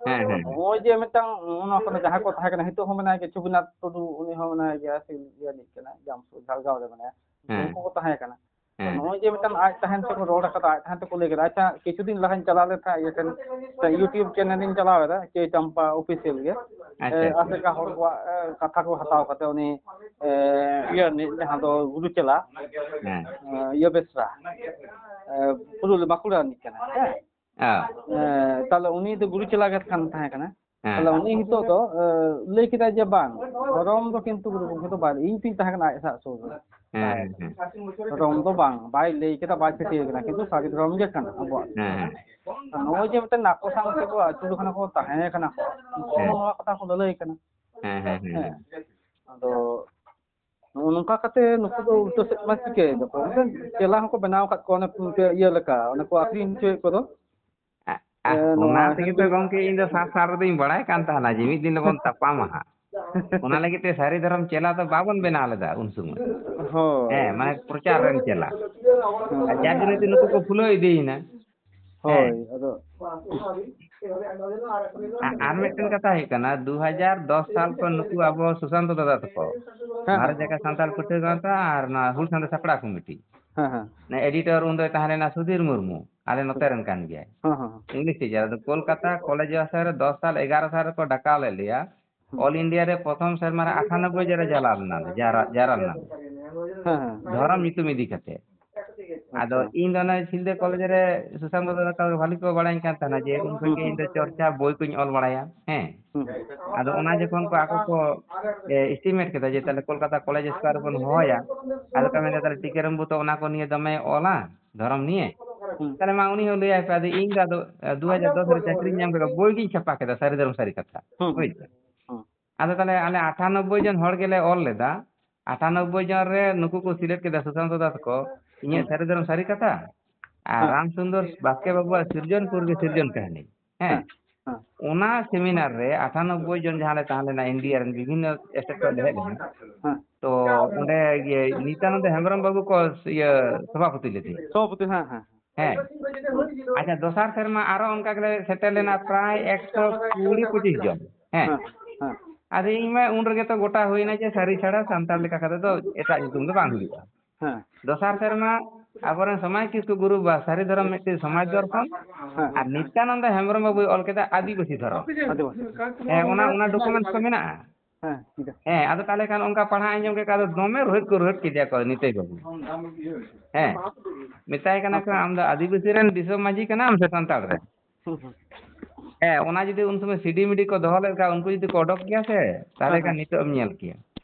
ᱦᱮᱸ, ᱦᱮᱸ, ᱦᱮᱸ᱾ ᱱᱚᱜᱼᱚᱭ ᱡᱮ ᱢᱤᱫᱴᱟᱝ ᱚᱱᱟ ᱠᱚᱨᱮ ᱡᱟᱦᱟᱸᱭ ᱠᱚ ᱛᱟᱦᱮᱸ ᱠᱟᱱᱟ, ᱱᱤᱛᱚᱜ ᱦᱚᱸ ᱢᱮᱱᱟᱭ ᱜᱮᱭᱟ, ᱪᱷᱚᱵᱤᱱᱟᱛᱷ ᱴᱩᱰᱩ, ᱩᱱᱤ ᱦᱚᱸ ᱢᱮᱱᱟᱭ ᱜᱮᱭᱟ, ᱥᱤᱞ-, ᱤᱭᱟᱹ ᱨᱤᱱᱤᱡ ᱠᱟᱱᱟᱭ, ᱡᱟᱢᱥᱩ-, ᱡᱷᱟᱲᱜᱨᱟᱢ ᱨᱮ ᱢᱮᱱᱟᱭᱟ᱾ ᱦᱮᱸ᱾ ᱩᱱᱠᱩ ᱠᱚ ᱛᱟᱦᱮᱸ ᱠᱟᱱᱟ᱾ ᱦᱮᱸ᱾ ᱱᱚᱜᱼᱚᱭ ᱡᱮ ᱢᱤᱫᱴᱟᱝ ᱟᱡ ᱛᱟᱦᱮᱱ ᱛᱮᱠᱚ ᱨᱚᱲ ᱠᱟᱫᱟ, ᱟᱡ ᱛᱟᱦᱮᱱ ᱛᱮᱠᱚ ᱞᱟᱹᱭ ᱠᱟᱫᱟ᱾ ᱟᱪᱪᱷᱟ, ᱠᱤᱪᱷᱩ ᱫᱤᱱ ᱞᱟᱦᱟᱧ ᱪᱟᱞᱟᱣ ᱞᱮᱱ ᱛᱟᱦᱮᱸᱫ ᱤᱭᱟᱹ ᱴᱷᱮᱱ, YouTube channel ᱤᱧ ᱪᱟᱞᱟᱣ ᱮᱫᱟ, ᱪᱟᱹᱭ ᱪᱟᱢᱯᱟ Official ᱜᱮ᱾ ᱟᱪᱪᱷᱟ, ᱮ, ᱟᱪᱪᱷᱟ᱾ ᱟᱥᱮᱠᱟ ᱦᱚᱲ ᱠᱚᱣᱟᱜ, ᱮ, ᱠᱟᱛᱷᱟ ᱠᱚ ᱦᱟᱛᱟᱣ ᱠᱟᱛᱮ ᱩᱱᱤ, ᱮ, ᱤᱭᱟᱹ ᱨᱤᱱᱤᱡ ᱡᱟᱦᱟᱸ ᱫᱚ ᱜᱩᱨᱩ ᱪᱮᱞᱟ, ᱦᱮᱸ᱾ ᱮ, ᱤᱭᱟᱹ ᱵᱮᱥᱨᱟ, ᱮ, ᱯᱩᱨᱩᱞᱤᱭᱟᱹ ᱵᱟᱸᱠᱩᱲᱟ ᱨᱤᱱᱤᱡ ᱠᱟᱱᱟᱭ, ᱦᱮᱸ᱾ ᱚ᱾ ᱮ, ᱛᱟᱦᱞᱮ ᱩᱱᱤ ᱫᱚ ᱜᱩᱨᱩ ᱪᱮᱞᱟ ᱜᱮ ᱠᱟᱱ ᱛᱟᱦᱮᱸ ᱠᱟᱱᱟ᱾ ᱦᱮᱸ᱾ ᱛᱟᱦᱞᱮ ᱩᱱᱤ ᱱᱤᱛᱚᱜ ᱫᱚ, ᱮ, ᱞᱟᱹᱭ ᱠᱮᱫᱟᱭ ᱡᱮ, "ᱵᱟᱝ, ᱫᱷᱚᱨᱚᱢ ᱫᱚ ᱠᱤᱱᱛᱩ ᱜᱩᱨᱩ ᱜᱚᱢᱠᱮ ᱫᱚ ᱵᱟᱭ, ᱤᱧ ᱛᱩᱧ ᱛᱟᱦᱮᱸ ᱠᱟᱱᱟ ᱟᱡ ᱥᱟᱜ ᱥᱩᱨ ᱨᱮ᱾ ᱦᱮᱸ, ᱦᱮᱸ, ᱦᱮᱸ᱾ ᱫᱷᱚᱨᱚᱢ ᱫᱚ ᱵᱟᱝ, ᱵᱟᱭ ᱞᱟᱹᱭ ᱠᱮᱫᱟ, ᱵᱟᱭ ᱯᱟᱹᱛᱭᱟᱹᱣ ᱠᱟᱱᱟ, ᱠᱤᱱᱛᱩ ᱥᱟᱹᱨᱤ ᱫᱷᱚᱨᱚᱢ ᱜᱮ ᱠᱟᱱᱟ ᱟᱵᱚᱣᱟᱜ᱾" ᱦᱮᱸ, ᱦᱮᱸ᱾ ᱱᱚᱜᱼᱚᱭ ᱡᱮ ᱢᱤᱫᱴᱮᱱ ᱱᱟᱠᱚ ᱥᱟᱶ ᱛᱮᱠᱚ ᱟᱹᱪᱩᱨ ᱠᱟᱱᱟ ᱠᱚ, ᱛᱟᱦᱮᱸ ᱠᱟᱱᱟ ᱠᱚ, ᱩᱱᱠᱩ ᱦᱚᱸ ᱦᱮᱸ᱾ ᱱᱚᱣᱟ ᱠᱟᱛᱷᱟ ᱠᱚ ᱞᱟᱹᱞᱟᱹᱭ ᱠᱟᱱᱟ᱾ ᱦᱮᱸ, ᱦᱮᱸ, ᱦᱮᱸ᱾ ᱦᱮᱸ᱾ ᱟᱫᱚ ᱱᱚᱜᱼᱚ ᱱᱚᱝᱠᱟ ᱠᱟᱛᱮ ᱱᱩᱠᱩ ᱫᱚ ᱩᱞᱴᱟᱹ ᱥᱮᱫ ᱢᱟ ᱪᱤᱠᱟᱹᱭ ᱫᱟᱠᱚ, ᱢᱤᱫᱴᱮᱱ ᱪᱮᱞᱟ ᱦᱚᱸᱠᱚ ᱵᱮᱱᱟᱣ ᱟᱠᱟᱫ ᱠᱚᱣᱟ, ᱚᱱᱮ ᱤᱭᱟᱹ ᱞᱮᱠᱟ, ᱚᱱᱮ ᱠᱚ ᱟᱹᱠᱷᱨᱤᱧ ᱦᱚᱪᱚᱭᱮᱫ ᱠᱚᱫᱚ᱾ ᱟ-, ᱟ-, ᱮ, ᱱᱚᱣᱟ ᱚᱱᱟ ᱛᱮᱜᱮ ᱛᱚ ᱜᱚᱢᱠᱮ ᱤᱧ ᱫᱚ ᱥᱟᱨ ᱥᱟᱨ ᱨᱮᱫᱚᱧ ᱵᱟᱲᱟᱭ ᱠᱟᱱ ᱛᱟᱦᱮᱱᱟ ᱡᱮ ᱢᱤᱫ ᱫᱤᱱ ᱫᱚᱵᱚᱱ ᱛᱟᱯᱟᱢᱟ ᱦᱟᱸᱜ᱾ ᱚᱱᱟ ᱞᱟᱹᱜᱤᱫ ᱛᱮ ᱥᱟᱹᱨᱤ ᱫᱷᱚᱨᱚᱢ ᱪᱮᱞᱟ ᱫᱚ ᱵᱟᱵᱚᱱ ᱵᱮᱱᱟᱣ ᱞᱮᱫᱟ ᱩᱱ ᱥᱚᱢᱚᱭ᱾ ᱦᱳᱭ᱾ ᱦᱮᱸ, ᱢᱟᱱᱮ ᱯᱨᱚᱪᱟᱨ ᱨᱮᱱ ᱪᱮᱞᱟ᱾ ᱦᱮᱸ᱾ ᱟᱨ ᱡᱟᱨ ᱡᱚᱱᱱᱚ ᱛᱮ ᱱᱩᱠᱩ ᱠᱚ ᱯᱷᱩᱞᱟᱹᱣ ᱤᱫᱤᱭᱮᱱᱟ᱾ ᱦᱳᱭ, ᱦᱮᱸ᱾ ᱟᱫᱚ ᱟ-, ᱟᱨ ᱢᱤᱫᱴᱮᱱ ᱠᱟᱛᱷᱟ ᱦᱩᱭᱩᱜ ᱠᱟᱱᱟ, ᱫᱩ ᱦᱟᱡᱟᱨ ᱫᱚᱥ ᱥᱟᱞ ᱠᱷᱚᱱ ᱱᱩᱠᱩ ᱟᱵᱚ ᱥᱩᱥᱟᱱᱛᱚ ᱫᱟᱫᱟ ᱛᱟᱠᱚ, ᱦᱮᱸ, ᱵᱷᱟᱨᱚᱛ ᱦᱮᱸ᱾ ᱡᱟᱠᱟᱛ ᱥᱟᱱᱛᱟᱲ ᱯᱟᱹᱴᱷᱩᱣᱟᱹ ᱜᱟᱶᱛᱟ ᱟᱨ ᱱᱚᱣᱟ ᱦᱩᱞ ᱥᱟᱶᱛᱟ ᱥᱟᱯᱲᱟᱣ ᱠᱚᱢᱤᱴᱤ, ᱦᱮᱸ, ᱦᱮᱸ᱾ ᱚᱱᱟ editor ᱩᱱ ᱫᱚᱭ ᱛᱟᱦᱮᱸ ᱞᱮᱱᱟ ᱥᱩᱫᱷᱤᱨ ᱢᱩᱨᱢᱩ, ᱟᱞᱮ ᱱᱚᱛᱮ ᱨᱮᱱ ᱠᱟᱱ ᱜᱮᱭᱟᱭ᱾ ᱦᱮᱸ, ᱦᱮᱸ, ᱦᱮᱸ᱾ English teacher᱾ ᱟᱫᱚ ᱠᱳᱞᱠᱟᱛᱟ ᱠᱚᱞᱮᱡᱽ ᱟᱥᱲᱟ ᱨᱮ ᱫᱚᱥ ᱥᱟᱞ, ᱮᱜᱟᱨᱚ ᱥᱟᱞ ᱨᱮᱠᱚ ᱰᱟᱠᱟᱣ ᱞᱮᱫ ᱞᱮᱭᱟ᱾ ᱦᱩᱸ᱾ All India ᱨᱮ ᱯᱨᱚᱛᱷᱚᱢ ᱥᱮᱨᱢᱟ ᱨᱮ ᱟᱴᱷᱟᱱᱚᱵᱵᱳᱭ ᱡᱟᱭᱜᱟ ᱨᱮ ᱡᱟᱣᱨᱟ ᱞᱮᱱᱟ ᱞᱮ, ᱡᱟᱣᱨᱟ, ᱡᱟᱣᱨᱟ ᱞᱮᱱᱟ ᱞᱮ᱾ ᱦᱮᱸ, ᱦᱮᱸ᱾ ᱫᱷᱚᱨᱚᱢ ᱧᱩᱛᱩᱢ ᱤᱫᱤ ᱠᱟᱛᱮ᱾ ᱟᱫᱚ ᱟᱪᱪᱷᱟ᱾ ᱤᱧ ᱫᱚ ᱚᱱᱮ ᱥᱤᱞᱫᱟᱹ ᱠᱚᱞᱮᱡᱽ ᱨᱮ ᱥᱩᱥᱟᱱᱛᱚ ᱫᱟᱫᱟ ᱛᱟᱠᱚ ᱵᱷᱟᱞᱤ ᱠᱚ ᱵᱟᱲᱟᱭᱤᱧ ᱠᱟᱱ ᱛᱟᱦᱮᱱᱟ ᱡᱮ ᱩᱱ ᱠᱷᱚᱱ ᱦᱩᱸ, ᱜᱮ ᱤᱧ ᱫᱚ ᱦᱩᱸ᱾ ᱪᱚᱨᱪᱟ ᱵᱳᱭ ᱠᱚᱧ ᱚᱞ ᱵᱟᱲᱟᱭᱟ, ᱦᱮᱸ᱾ ᱦᱩᱸ᱾ ᱟᱫᱚ ᱚᱱᱟ ᱡᱚᱠᱷᱚᱱ ᱠᱚ ᱟᱠᱚ ᱠᱚ, ᱮ, estimate ᱠᱮᱫᱟ ᱡᱮ ᱛᱟᱦᱞᱮ ᱠᱳᱞᱠᱟᱛᱟ ᱠᱚᱞᱮᱡᱽ ᱥᱠᱚᱭᱟᱨ ᱨᱮᱵᱚᱱ ᱦᱚᱦᱚᱭᱟ, ᱟᱫᱚ ᱠᱚ ᱢᱮᱱᱫᱟ, "ᱛᱟᱦᱞᱮ ᱴᱤᱠᱟᱹᱨᱟᱢ ᱵᱟᱹᱵᱩ ᱛᱚ ᱚᱱᱟ ᱠᱚ ᱱᱤᱭᱮ ᱫᱚᱢᱮ ᱚᱞᱟ, ᱫᱷᱚᱨᱚᱢ ᱱᱤᱭᱮ, ᱦᱩᱸ᱾ ᱛᱟᱦᱞᱮ ᱢᱟ ᱩᱱᱤ ᱦᱚᱸ ᱞᱟᱹᱭᱟᱭ ᱯᱮ, ᱟᱫᱚ ᱤᱧ ᱫᱚ ᱟᱫᱚ, ᱮ, ᱫᱩ ᱦᱟᱡᱟᱨ ᱫᱚᱥ ᱨᱮ ᱪᱟᱹᱠᱨᱤᱧ ᱧᱟᱢ ᱠᱮᱫᱟ, ᱵᱳᱭ ᱜᱤᱧ ᱪᱷᱟᱯᱟ ᱠᱮᱫᱟ, ᱥᱟᱹᱨᱤ ᱫᱷᱚᱨᱚᱢ ᱥᱟᱹᱨᱤ ᱠᱟᱛᱷᱟ᱾ ᱦᱩᱸ, ᱦᱩᱸ᱾ ᱦᱳᱭ ᱥᱮ? ᱦᱩᱸ᱾ ᱟᱫᱚ ᱛᱟᱦᱞᱮ ᱟᱞᱮ ᱟᱴᱷᱟᱱᱚᱵᱵᱳᱭ ᱡᱚᱱ ᱦᱚᱲ ᱜᱮᱞᱮ ᱚᱞ ᱞᱮᱫᱟ, ᱟᱴᱷᱟᱱᱚᱵᱵᱳᱭ ᱡᱚᱱ ᱨᱮ ᱱᱩᱠᱩ ᱠᱚ ᱥᱤᱞᱮᱠᱴ ᱠᱮᱫᱟ, ᱥᱩᱥᱟᱱᱛᱚ ᱫᱟ ᱛᱟᱠᱚ, ᱤᱧᱟᱹᱜ ᱦᱩᱸ᱾ ᱥᱟᱹᱨᱤ ᱫᱷᱚᱨᱚᱢ ᱥᱟᱹᱨᱤ ᱠᱟᱛᱷᱟ ᱟᱨ ᱦᱮᱸ᱾ ᱨᱟᱢ ᱥᱩᱱᱫᱚᱨ ᱵᱟᱥᱠᱮ ᱵᱟᱵᱩᱣᱟᱜ ᱥᱤᱨᱡᱚᱱ ᱯᱩᱨ ᱜᱮ ᱥᱤᱨᱡᱚᱱ ᱠᱟᱹᱦᱱᱤ᱾ ᱦᱮᱸ᱾ ᱦᱮᱸ, ᱦᱮᱸ᱾ ᱚᱱᱟ ᱥᱮᱢᱤᱱᱟᱨ ᱨᱮ ᱟᱴᱷᱟᱱᱚᱵᱵᱳᱭ ᱡᱚᱱ ᱡᱟᱦᱟᱸ ᱞᱮ ᱛᱟᱦᱮᱸ ᱞᱮᱱᱟ, ᱤᱱᱰᱤᱭᱟ ᱨᱮᱱ ᱵᱤᱵᱷᱤᱱᱱᱚ ᱥᱴᱮᱴ ᱠᱷᱚᱱ ᱞᱮ ᱦᱮᱡ ᱞᱮᱱᱟ᱾ ᱦᱮᱸ᱾ ᱛᱚ ᱚᱸᱰᱮ ᱤᱭᱟᱹ ᱱᱤᱛᱭᱟᱱᱚᱱᱫᱚ ᱦᱮᱢᱵᱨᱚᱢ ᱵᱟᱵᱩ ᱠᱚ ᱤᱭᱟᱹ ᱥᱚᱵᱷᱟᱯᱚᱛᱤ ᱞᱮᱫᱮᱭᱟ᱾ ᱥᱚᱵᱷᱟᱯᱚᱛᱤ, ᱦᱮᱸ, ᱦᱮᱸ᱾ ᱦᱮᱸ᱾ ᱟᱪᱪᱷᱟ, ᱫᱚᱥᱟᱨ ᱥᱮᱨᱢᱟ ᱟᱨᱚ ᱚᱱᱠᱟ ᱜᱮᱞᱮ ᱥᱮᱴᱮᱨ ᱞᱮᱱᱟ, ᱯᱨᱟᱭ ᱮᱠᱥᱚ ᱠᱩᱲᱤ ᱯᱚᱸᱪᱤᱥ ᱡᱚᱱ᱾ ᱦᱮᱸ᱾ ᱦᱮᱸ, ᱦᱮᱸ᱾ ᱟᱫᱚ ᱤᱧ ᱢᱟ ᱩᱱ ᱨᱮᱜᱮ ᱛᱚ ᱜᱚᱴᱟ ᱦᱩᱭᱱᱟ ᱡᱮ ᱥᱟᱹᱨᱤ ᱪᱷᱟᱲᱟ ᱥᱟᱱᱛᱟᱲ ᱞᱮᱠᱟ ᱠᱟᱛᱮ ᱫᱚ ᱮᱴᱟᱜ ᱧᱩᱛᱩᱢ ᱫᱚ ᱵᱟᱝ ᱦᱩᱭᱩᱜᱼᱟ᱾ ᱦᱮᱸ᱾ ᱫᱚᱥᱟᱨ ᱥᱮᱨᱢᱟ ᱟᱵᱚᱨᱮᱱ ᱥᱚᱢᱟᱡᱽ ᱠᱤᱥᱠᱩ ᱜᱩᱨᱩ ᱵᱟ ᱥᱟᱹᱨᱤ ᱫᱷᱚᱨᱚᱢ ᱢᱤᱫᱴᱤᱡ ᱥᱚᱢᱟᱡᱽ ᱫᱚᱨᱯᱚᱱ, ᱦᱮᱸ᱾ ᱟᱨ ᱱᱤᱛᱭᱟᱱᱚᱱᱫᱚ ᱦᱮᱢᱵᱨᱚᱢ ᱵᱟᱵᱩᱭ ᱚᱞ ᱠᱮᱫᱟ ᱟᱹᱫᱤᱵᱟᱹᱥᱤ ᱫᱷᱚᱨᱚᱢ᱾ ᱟᱹᱫᱤᱵᱟᱹᱥᱤ᱾ ᱦᱮᱸ, ᱚᱱᱟ, ᱚᱱᱟ ᱰᱚᱠᱩᱢᱮᱱᱴᱥ ᱠᱚ ᱢᱮᱱᱟᱜᱼᱟ᱾ ᱦᱮᱸ, ᱴᱷᱤᱠ ᱟᱪᱷᱮ᱾ ᱦᱮᱸ, ᱟᱫᱚ ᱛᱟᱦᱞᱮ ᱠᱷᱟᱱ ᱚᱱᱠᱟ ᱯᱟᱲᱦᱟᱣ ᱟᱸᱡᱚᱢ ᱠᱮᱫ ᱠᱷᱟᱱ ᱟᱫᱚ ᱫᱚᱢᱮ ᱨᱳᱦᱮᱫ ᱠᱚ ᱨᱳᱦᱮᱫ ᱠᱮᱫᱮᱭᱟ ᱠᱚ ᱱᱤᱛᱟᱹᱭ ᱵᱟᱹᱵᱩ᱾ ᱦᱮᱸ, ᱢᱮᱛᱟᱭ ᱠᱟᱱᱟ ᱠᱚ, ᱟᱪᱪᱷᱟ᱾ "ᱟᱢ ᱫᱚ ᱟᱹᱫᱤᱵᱟᱹᱥᱤ ᱨᱮᱱ ᱫᱤᱥᱚᱢ ᱢᱟᱹᱡᱷᱤ ᱠᱟᱱᱟᱢ ᱥᱮ ᱥᱟᱱᱛᱟᱲ ᱨᱮᱱ?" ᱦᱩᱸ, ᱦᱩᱸ᱾ ᱦᱮᱸ, ᱚᱱᱟ ᱡᱩᱫᱤ ᱩᱱ ᱥᱚᱢᱚᱭ ᱥᱤᱰᱤ ᱢᱤᱰᱤ ᱠᱚ ᱫᱚᱦᱚ ᱞᱮᱫ ᱠᱷᱟᱱ, ᱩᱱᱠᱩ ᱡᱩᱫᱤ ᱠᱚ ᱚᱰᱚᱠ ᱠᱮᱭᱟ ᱥᱮ, ᱛᱟᱦᱞᱮ ᱦᱮᱸ, ᱠᱷᱟᱱ ᱦᱮᱸ᱾ ᱱᱤᱛᱚᱜ ᱮᱢ ᱧᱮᱞ ᱠᱮᱭᱟ᱾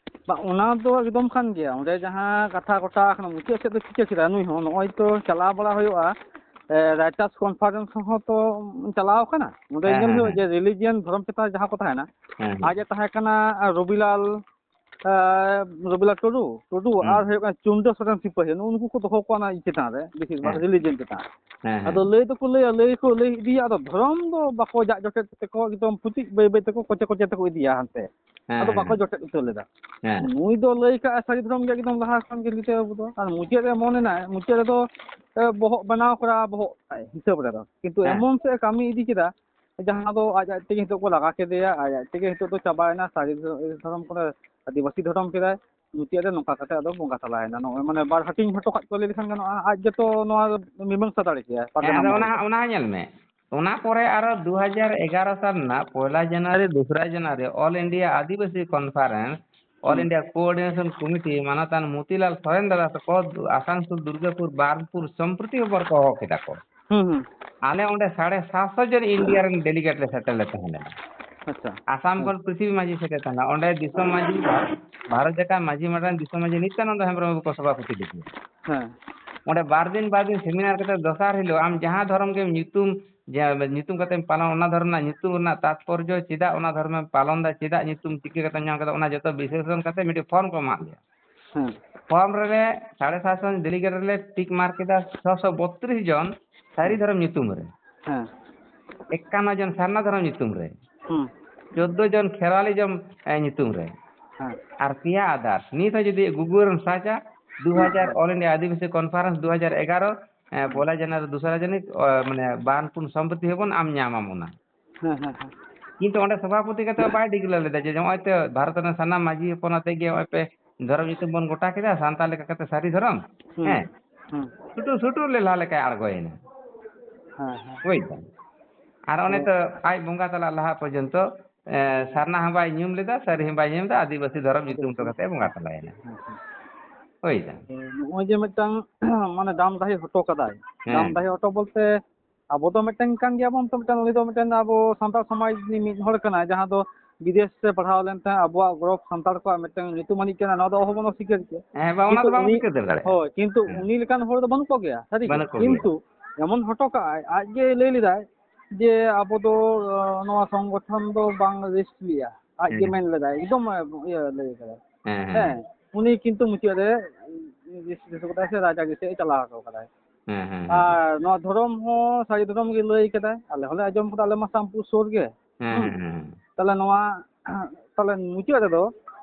ᱵᱟ, ᱚᱱᱟ ᱫᱚ ᱮᱠᱫᱚᱢ ᱠᱟᱱ ᱜᱮᱭᱟ᱾ ᱚᱸᱰᱮ ᱡᱟᱦᱟᱸ ᱠᱟᱛᱷᱟ ᱜᱚᱴᱟ ᱟᱠᱟᱱᱟ, ᱢᱩᱪᱟᱹᱫ ᱥᱮᱫ ᱫᱚ ᱪᱤᱠᱟᱹ ᱠᱮᱫᱟ ᱱᱩᱭ ᱦᱚᱸ? ᱱᱚᱜᱼᱚᱭ ᱛᱚ ᱪᱟᱞᱟᱣ ᱵᱟᱲᱟ ᱦᱩᱭᱩᱜᱼᱟ, ᱮ, ᱨᱟᱭᱴᱟᱨᱥ ᱠᱚᱱᱯᱷᱟᱨᱮᱱᱥ ᱦᱚᱸ ᱛᱚ ᱪᱟᱞᱟᱣ ᱟᱠᱟᱱᱟ᱾ ᱚᱸᱰᱮ ᱦᱮᱸ, ᱧᱮᱞ ᱦᱮᱸ, ᱦᱩᱭᱩᱜᱼᱟ ᱦᱮᱸ᱾ ᱡᱮ ᱨᱤᱞᱤᱡᱤᱭᱟᱱ ᱫᱷᱚᱨᱚᱢ ᱪᱮᱛᱟᱱ ᱨᱮ ᱡᱟᱦᱟᱸ ᱠᱚ ᱛᱟᱦᱮᱱᱟ, ᱦᱮᱸ, ᱦᱮᱸ᱾ ᱟᱡ ᱮ ᱛᱟᱦᱮᱸ ᱠᱟᱱᱟ, ᱮ, ᱨᱚᱵᱤᱞᱟᱞ, ᱮ, ᱨᱚᱵᱤᱞᱟᱞ ᱴᱩᱰᱩ, ᱴᱩᱰᱩ ᱦᱩᱸ᱾ ᱟᱨ ᱦᱩᱭᱩᱜ ᱠᱟᱱᱟ ᱪᱩᱱᱰᱟᱹ ᱥᱚᱨᱮᱱ ᱥᱤᱯᱟᱹᱦᱤ, ᱱᱩᱜᱼᱩ ᱱᱩᱠᱩ ᱠᱚ ᱫᱚᱦᱚ ᱠᱚᱣᱟ ᱚᱱᱟ ᱤᱭᱟᱹ ᱪᱮᱛᱟᱱ ᱨᱮ, ᱵᱮᱥᱤᱨ ᱵᱷᱟᱜᱽ ᱦᱮᱸ᱾ ᱨᱤᱞᱤᱡᱤᱭᱟᱱ ᱪᱮᱛᱟᱱ ᱨᱮ᱾ ᱦᱮᱸ, ᱦᱮᱸ᱾ ᱟᱫᱚ ᱞᱟᱹᱭ ᱫᱚᱠᱚ ᱞᱟᱹᱭᱟ, ᱞᱟᱹᱭ ᱠᱚ ᱞᱟᱹᱭ ᱤᱫᱤᱭᱟ, ᱟᱫᱚ ᱫᱷᱚᱨᱚᱢ ᱫᱚ ᱵᱟᱠᱚ ᱡᱟᱜ ᱡᱚᱴᱮᱫ ᱛᱮᱠᱚ ᱮᱠᱫᱚᱢ ᱯᱩᱪᱩᱡ ᱵᱟᱹᱭ ᱵᱟᱹᱭ ᱛᱮᱠᱚ ᱠᱚᱪᱮ ᱠᱚᱪᱮ ᱛᱮᱠᱚ ᱤᱫᱤᱭᱟ ᱦᱟᱱᱛᱮ᱾ ᱦᱮᱸ, ᱟᱫᱚ ᱦᱮᱸ, ᱵᱟᱠᱚ ᱦᱮᱸ᱾ ᱡᱚᱴᱮᱫ ᱩᱛᱟᱹᱨ ᱞᱮᱫᱟ᱾ ᱦᱮᱸ᱾ ᱱᱩᱭ ᱫᱚ ᱞᱟᱹᱭ ᱠᱟᱜᱼᱟ ᱥᱟᱹᱨᱤ ᱫᱷᱚᱨᱚᱢ ᱜᱮ ᱮᱠᱫᱚᱢ ᱞᱟᱦᱟ ᱠᱷᱚᱱ ᱜᱮ ᱱᱤᱛᱟᱹᱭ ᱵᱟᱹᱵᱩ ᱫᱚ᱾ ᱟᱨ ᱢᱩᱪᱟᱹᱫ ᱨᱮ ᱮᱢᱚᱱ ᱮᱱᱟᱭ, ᱢᱩᱪᱟᱹᱫ ᱨᱮᱫᱚ, ᱮ, ᱵᱚᱦᱚᱜ ᱵᱮᱱᱟᱣ ᱠᱚᱨᱟ ᱵᱚᱦᱚᱜ ᱛᱟᱭ ᱦᱤᱥᱟᱹᱵ ᱨᱮᱫᱚ᱾ ᱠᱤᱱᱛᱩ ᱦᱮᱸ᱾ ᱮᱢᱚᱱ ᱥᱮ ᱠᱟᱹᱢᱤ ᱤᱫᱤ ᱠᱮᱫᱟ, ᱡᱟᱦᱟᱸ ᱫᱚ ᱟᱡ ᱟᱡ ᱛᱮᱜᱮ ᱱᱤᱛᱚᱜ ᱠᱚ ᱞᱟᱜᱟ ᱠᱮᱫᱮᱭᱟ, ᱟᱡ ᱟᱡ ᱛᱮᱜᱮ ᱱᱤᱛᱚᱜ ᱫᱚ ᱪᱟᱵᱟᱭᱮᱱᱟ, ᱥᱟᱹᱨᱤ ᱫᱷᱚᱨᱚᱢ ᱠᱚᱨᱮ ᱟᱹᱫᱤᱵᱟᱹᱥᱤ ᱫᱷᱚᱨᱚᱢ ᱠᱮᱫᱟᱭ, ᱢᱩᱪᱟᱹᱫ ᱨᱮ ᱱᱚᱝᱠᱟ ᱠᱟᱛᱮ ᱟᱫᱚ ᱵᱚᱸᱜᱟ ᱛᱟᱞᱟᱭᱮᱱᱟ᱾ ᱱᱚᱜᱼᱚᱭ ᱢᱟᱱᱮ ᱵᱟᱨ ᱦᱟᱹᱴᱤᱧ ᱦᱚᱴᱚ ᱠᱟᱜ ᱠᱚᱣᱟ ᱞᱟᱹᱭ ᱞᱮᱠᱷᱟᱱ ᱜᱟᱱᱚᱜᱼᱟ, ᱟᱡ ᱜᱮᱛᱚ ᱱᱚᱣᱟ ᱢᱤᱢᱟᱹᱝᱥᱟ ᱫᱟᱲᱮ ᱠᱮᱭᱟ, ᱦᱮᱸ, ᱯᱟᱨᱜᱟᱱᱟ ᱟᱫᱚ ᱚᱱᱟ, ᱢᱚᱦᱚᱞ ᱫᱚ᱾ ᱚᱱᱟ ᱦᱚᱸ ᱧᱮᱞ ᱢᱮ, ᱚᱱᱟ ᱯᱚᱨᱮ ᱟᱨᱚ ᱫᱩ ᱦᱟᱡᱟᱨ ᱮᱜᱟᱨᱚ ᱥᱟᱞ ᱨᱮᱱᱟᱜ ᱯᱚᱭᱞᱟ ᱡᱟᱱᱩᱣᱟᱨᱤ, ᱫᱩᱥᱨᱟ ᱡᱟᱱᱩᱣᱟᱨᱤ All India ᱟᱹᱫᱤᱵᱟᱹᱥᱤ Conference, All ᱦᱩᱸ᱾ India Coordination Committee ᱢᱟᱱᱚᱛᱟᱱ ᱢᱚᱛᱤᱞᱟᱞ ᱥᱚᱨᱮᱱ ᱫᱟᱫᱟ ᱛᱟᱠᱚ ᱟᱥᱟᱱᱥᱳᱞ, ᱫᱩᱨᱜᱟᱯᱩᱨ, ᱵᱟᱨᱱᱯᱩᱨ ᱥᱚᱢᱯᱨᱤᱛᱤ ᱦᱚᱵᱚᱨ ᱠᱚ ᱦᱚᱦᱚ ᱠᱮᱫᱟ ᱠᱚ᱾ ᱦᱩᱸ, ᱦᱩᱸ᱾ ᱟᱞᱮ ᱚᱸᱰᱮ ᱥᱟᱲᱮ ᱥᱟᱛᱥᱚ ᱡᱚᱱ ᱤᱱᱰᱤᱭᱟ ᱨᱮᱱ ᱰᱮᱞᱤᱜᱮᱴ ᱞᱮ ᱥᱮᱴᱮᱨ ᱞᱮ ᱛᱟᱦᱮᱸ ᱞᱮᱱᱟ᱾ ᱟᱪᱪᱷᱟ᱾ ᱟᱥᱟᱢ ᱦᱮᱸ᱾ ᱠᱷᱚᱱ ᱯᱨᱤᱛᱷᱤᱵᱤ ᱢᱟᱹᱡᱷᱤ ᱥᱮᱴᱮᱨ ᱛᱟᱦᱮᱸ ᱞᱮᱱᱟ᱾ ᱚᱸᱰᱮ ᱫᱤᱥᱚᱢ ᱢᱟᱹᱡᱷᱤ, ᱵᱷᱟᱨᱚᱛ ᱡᱟᱠᱟᱛ ᱢᱟᱹᱡᱷᱤ ᱢᱚᱰᱮᱞ ᱫᱤᱥᱚᱢ ᱢᱟᱹᱡᱷᱤ ᱱᱤᱛᱭᱟᱱᱚᱱᱫᱚ ᱦᱮᱢᱵᱨᱚᱢ ᱵᱟᱹᱵᱩ ᱠᱚ ᱥᱚᱵᱷᱟᱯᱚᱛᱤ ᱞᱮᱫᱮᱭᱟ᱾ ᱦᱮᱸ᱾ ᱚᱸᱰᱮ ᱵᱟᱨ ᱫᱤᱱ ᱵᱟᱨ ᱫᱤᱱ ᱥᱮᱢᱤᱱᱟᱨ ᱠᱟᱛᱮ ᱫᱚᱥᱟᱨ ᱦᱤᱞᱳᱜ ᱟᱢ ᱡᱟᱦᱟᱸ ᱫᱷᱚᱨᱚᱢ ᱜᱮᱢ ᱧᱩᱛᱩᱢ, ᱡᱮ ᱧᱩᱛᱩᱢ ᱠᱟᱛᱮᱢ ᱯᱟᱞᱚᱱ, ᱚᱱᱟ ᱫᱷᱚᱨᱚᱢ ᱨᱮᱱᱟᱜ ᱧᱩᱛᱩᱢ ᱨᱮᱱᱟᱜ ᱛᱟᱛᱯᱚᱨᱡᱚ, ᱪᱮᱫᱟᱜ ᱚᱱᱟ ᱫᱷᱚᱨᱚᱢᱮᱢ ᱯᱟᱞᱚᱱ ᱫᱟ, ᱪᱮᱫᱟᱜ ᱧᱩᱛᱩᱢ, ᱪᱤᱠᱟᱹ ᱠᱟᱛᱮᱢ ᱧᱟᱢ ᱠᱮᱫᱟ, ᱚᱱᱟ ᱡᱚᱛᱚ ᱵᱤᱥᱞᱮᱥᱚᱱ ᱠᱟᱛᱮ ᱢᱤᱫᱴᱮᱡ ᱯᱷᱚᱨᱢ ᱠᱚ ᱮᱢᱟᱫ ᱞᱮᱭᱟ᱾ ᱦᱮᱸ ᱯᱷᱚᱨᱢ ᱨᱮ ᱥᱟᱲᱮ ᱥᱟᱛᱥᱚ ᱰᱮᱞᱤᱜᱮᱴ ᱨᱮᱞᱮ ᱴᱤᱠ ᱢᱟᱨᱠ ᱠᱮᱫᱟ ᱪᱷᱚᱥᱚ ᱵᱚᱛᱨᱤᱥ ᱡᱚᱱ ᱥᱟᱹᱨᱤ ᱫᱷᱚᱨᱚᱢ ᱧᱩᱛᱩᱢ ᱨᱮ᱾ ᱦᱮᱸ ᱮᱠᱟᱱᱱᱚ ᱡᱚᱱ ᱥᱟᱨᱱᱟ ᱫᱷᱚᱨᱚᱢ ᱧᱩᱛᱩᱢ ᱨᱮ᱾ ᱦᱩᱸ ᱪᱳᱫᱽᱫᱳ ᱡᱚᱱ ᱠᱷᱮᱨᱣᱟᱞᱤᱡᱚᱢ ᱮ, ᱧᱩᱛᱩᱢ ᱨᱮ᱾ ᱦᱮᱸ ᱦᱮᱸ ᱦᱮᱸ ᱦᱮᱸ ᱠᱤᱱᱛᱩ ᱚᱸᱰᱮ ᱥᱚᱵᱷᱟᱯᱚᱛᱤ ᱠᱟᱛᱮ ᱵᱟᱭ ᱰᱤᱠᱞᱮᱭᱟᱨ ᱞᱮᱫᱟ ᱡᱮ ᱱᱚᱜᱼᱚᱭ ᱛᱚ ᱵᱷᱟᱨᱚᱛ ᱨᱮᱱ ᱥᱟᱱᱟᱢ ᱢᱟᱹᱡᱷᱤ ᱦᱚᱯᱚᱱ ᱟᱛᱮ ᱜᱮ ᱱᱚᱜᱼᱚᱭ ᱯᱮ ᱫᱷᱚᱨᱚᱢ ᱧᱩᱛᱩᱢ ᱵᱚᱱ ᱜᱚᱴᱟ ᱠᱮᱫᱟ, ᱥᱟᱱᱛᱟᱲ ᱞᱮᱠᱟ ᱠᱟᱛᱮ ᱥᱟᱹᱨᱤ ᱫᱷᱚᱨᱚᱢ᱾ ᱦᱩᱸ ᱦᱮᱸ, ᱦᱩᱸ ᱥᱩᱴᱩ ᱥᱩᱴᱩ ᱞᱮᱞᱦᱟ ᱞᱮᱠᱟᱭ ᱟᱬᱜᱚᱭᱮᱱᱟ᱾ ᱦᱮᱸ ᱦᱮᱸ ᱵᱩᱡᱽ ᱫᱟᱢ? ᱟᱨ ᱚᱱᱮ ᱛᱚ ᱟᱡ ᱵᱚᱸᱜᱟ ᱛᱟᱞᱟᱜ ᱞᱟᱦᱟ ᱯᱚᱨᱡᱚᱱᱛᱚ, ᱮ, ᱥᱟᱨᱱᱟ ᱦᱚᱸ ᱵᱟᱭ ᱧᱩᱢ ᱞᱮᱫᱟ, ᱥᱟᱹᱨᱤ ᱦᱚᱸ ᱵᱟᱭ ᱧᱩᱢ ᱞᱮᱫᱟ, ᱟᱹᱫᱤᱵᱟᱹᱥᱤ ᱫᱷᱚᱨᱚᱢ ᱧᱩᱛᱩᱢ ᱦᱚᱴᱚ ᱠᱟᱛᱮ ᱵᱚᱸᱜᱟ ᱛᱟᱞᱟᱭᱮᱱᱟ᱾ ᱵᱩᱡᱽ ᱫᱟᱢ? ᱱᱚᱜᱼᱚᱭ ᱡᱮ ᱢᱤᱫᱴᱟᱝ ᱢᱟᱱᱮ ᱰᱟᱢ ᱰᱟᱹᱦᱤ ᱦᱚᱴᱚ ᱠᱟᱫᱟᱭ᱾ ᱦᱮᱸ᱾ ᱰᱟᱢ ᱰᱟᱹᱦᱤ ᱦᱚᱴᱚ ᱵᱚᱞᱛᱮ ᱟᱵᱚ ᱫᱚ ᱢᱤᱫᱴᱟᱝ ᱠᱟᱱ ᱜᱮᱭᱟᱵᱚᱱ ᱛᱚ, ᱢᱤᱫᱴᱟᱝ, ᱩᱱᱤ ᱫᱚ ᱢᱤᱫᱴᱟᱝ ᱟᱵᱚ ᱥᱟᱱᱛᱟᱲ ᱥᱚᱢᱟᱡᱽ ᱨᱤᱱᱤᱡ ᱢᱤᱫ ᱦᱚᱲ ᱠᱟᱱᱟᱭ, ᱡᱟᱦᱟᱸ ᱫᱚ ᱵᱤᱫᱮᱥ ᱨᱮ ᱯᱟᱲᱦᱟᱣ ᱞᱮᱱ ᱛᱟᱦᱮᱸᱫ, ᱟᱵᱚᱣᱟᱜ ᱜᱚᱨᱚᱵᱽ ᱥᱟᱱᱛᱟᱲ ᱠᱚᱣᱟᱜ ᱢᱤᱫᱴᱟᱝ ᱧᱩᱛᱩᱢᱟᱱᱤᱡ ᱠᱟᱱᱟ, ᱱᱚᱣᱟ ᱫᱚ ᱚᱦᱚ ᱵᱚᱱ ᱚᱥᱤᱠᱟᱹᱨ ᱠᱮᱭᱟ᱾ ᱦᱮᱸ, ᱵᱟᱝ, ᱚᱱᱟ ᱠᱤᱱᱛᱩ ᱫᱚ ᱵᱟᱝ ᱩᱱᱤ, ᱚᱥᱤᱠᱟᱹᱨ ᱫᱟᱲᱮᱭᱟᱜᱼᱟ᱾ ᱦᱳᱭ, ᱠᱤᱱᱛᱩ ᱦᱮᱸ᱾ ᱩᱱᱤ ᱞᱮᱠᱟᱱ ᱦᱚᱲ ᱫᱚ ᱵᱟᱹᱱᱩᱜ ᱠᱚᱜᱮᱭᱟ, ᱥᱟᱹᱨᱤ ᱜᱮ᱾ ᱵᱟᱹᱱᱩᱜ ᱠᱚᱜᱮᱭᱟ᱾ ᱠᱤᱱᱛᱩ ᱮᱢᱚᱱ ᱦᱚᱴᱚ ᱠᱟᱜᱼᱟᱭ, ᱟᱡ ᱜᱮ ᱞᱟᱹᱭ ᱞᱮᱫᱟᱭ ᱡᱮ ᱟᱵᱚ ᱫᱚ, ᱟᱸ, ᱱᱚᱣᱟ ᱥᱚᱝᱜᱚᱴᱷᱚᱱ ᱫᱚ ᱵᱟᱝ ᱨᱮᱡᱤᱥᱴ ᱞᱮᱭᱟ, ᱟᱡ ᱜᱮ ᱦᱮᱸ᱾ ᱢᱮᱱ ᱞᱮᱫᱟᱭ, ᱮᱠᱫᱚᱢ, ᱤᱭᱟᱹ ᱞᱟᱹᱭ ᱠᱟᱫᱟᱭ᱾ ᱦᱮᱸ, ᱦᱮᱸ᱾ ᱦᱮᱸ, ᱩᱱᱤ ᱠᱤᱱᱛᱩ ᱢᱩᱪᱟᱹᱫ ᱨᱮ ᱨᱮᱡᱤᱥᱴ ᱦᱚᱴᱚ ᱠᱟᱫᱟᱭ ᱥᱮ ᱨᱟᱡᱽ ᱟᱹᱨᱤ ᱥᱮᱫ ᱮ ᱪᱟᱞᱟᱣ ᱦᱚᱴᱚ ᱠᱟᱫᱟᱭ᱾ ᱦᱮᱸ, ᱦᱮᱸ, ᱦᱮᱸ᱾ ᱟᱨ ᱱᱚᱣᱟ ᱫᱷᱚᱨᱚᱢ ᱦᱚᱸ ᱥᱟᱹᱨᱤ ᱫᱷᱚᱨᱚᱢ ᱜᱮ ᱞᱟᱹᱭ ᱠᱟᱫᱟᱭ, ᱟᱞᱮ ᱦᱚᱸᱞᱮ ᱟᱸᱡᱚᱢ ᱠᱟᱫᱟ, ᱟᱞᱮ ᱢᱟ ᱥᱟᱢᱯᱩᱨ ᱥᱩᱨ ᱜᱮ᱾ ᱦᱮᱸ, ᱦᱩᱸ᱾ ᱦᱮᱸ, ᱦᱮᱸ᱾ ᱛᱟᱦᱞᱮ ᱱᱚᱣᱟ, ᱛᱟᱦᱞᱮ ᱢᱩᱪᱟᱹᱫ ᱨᱮᱫᱚ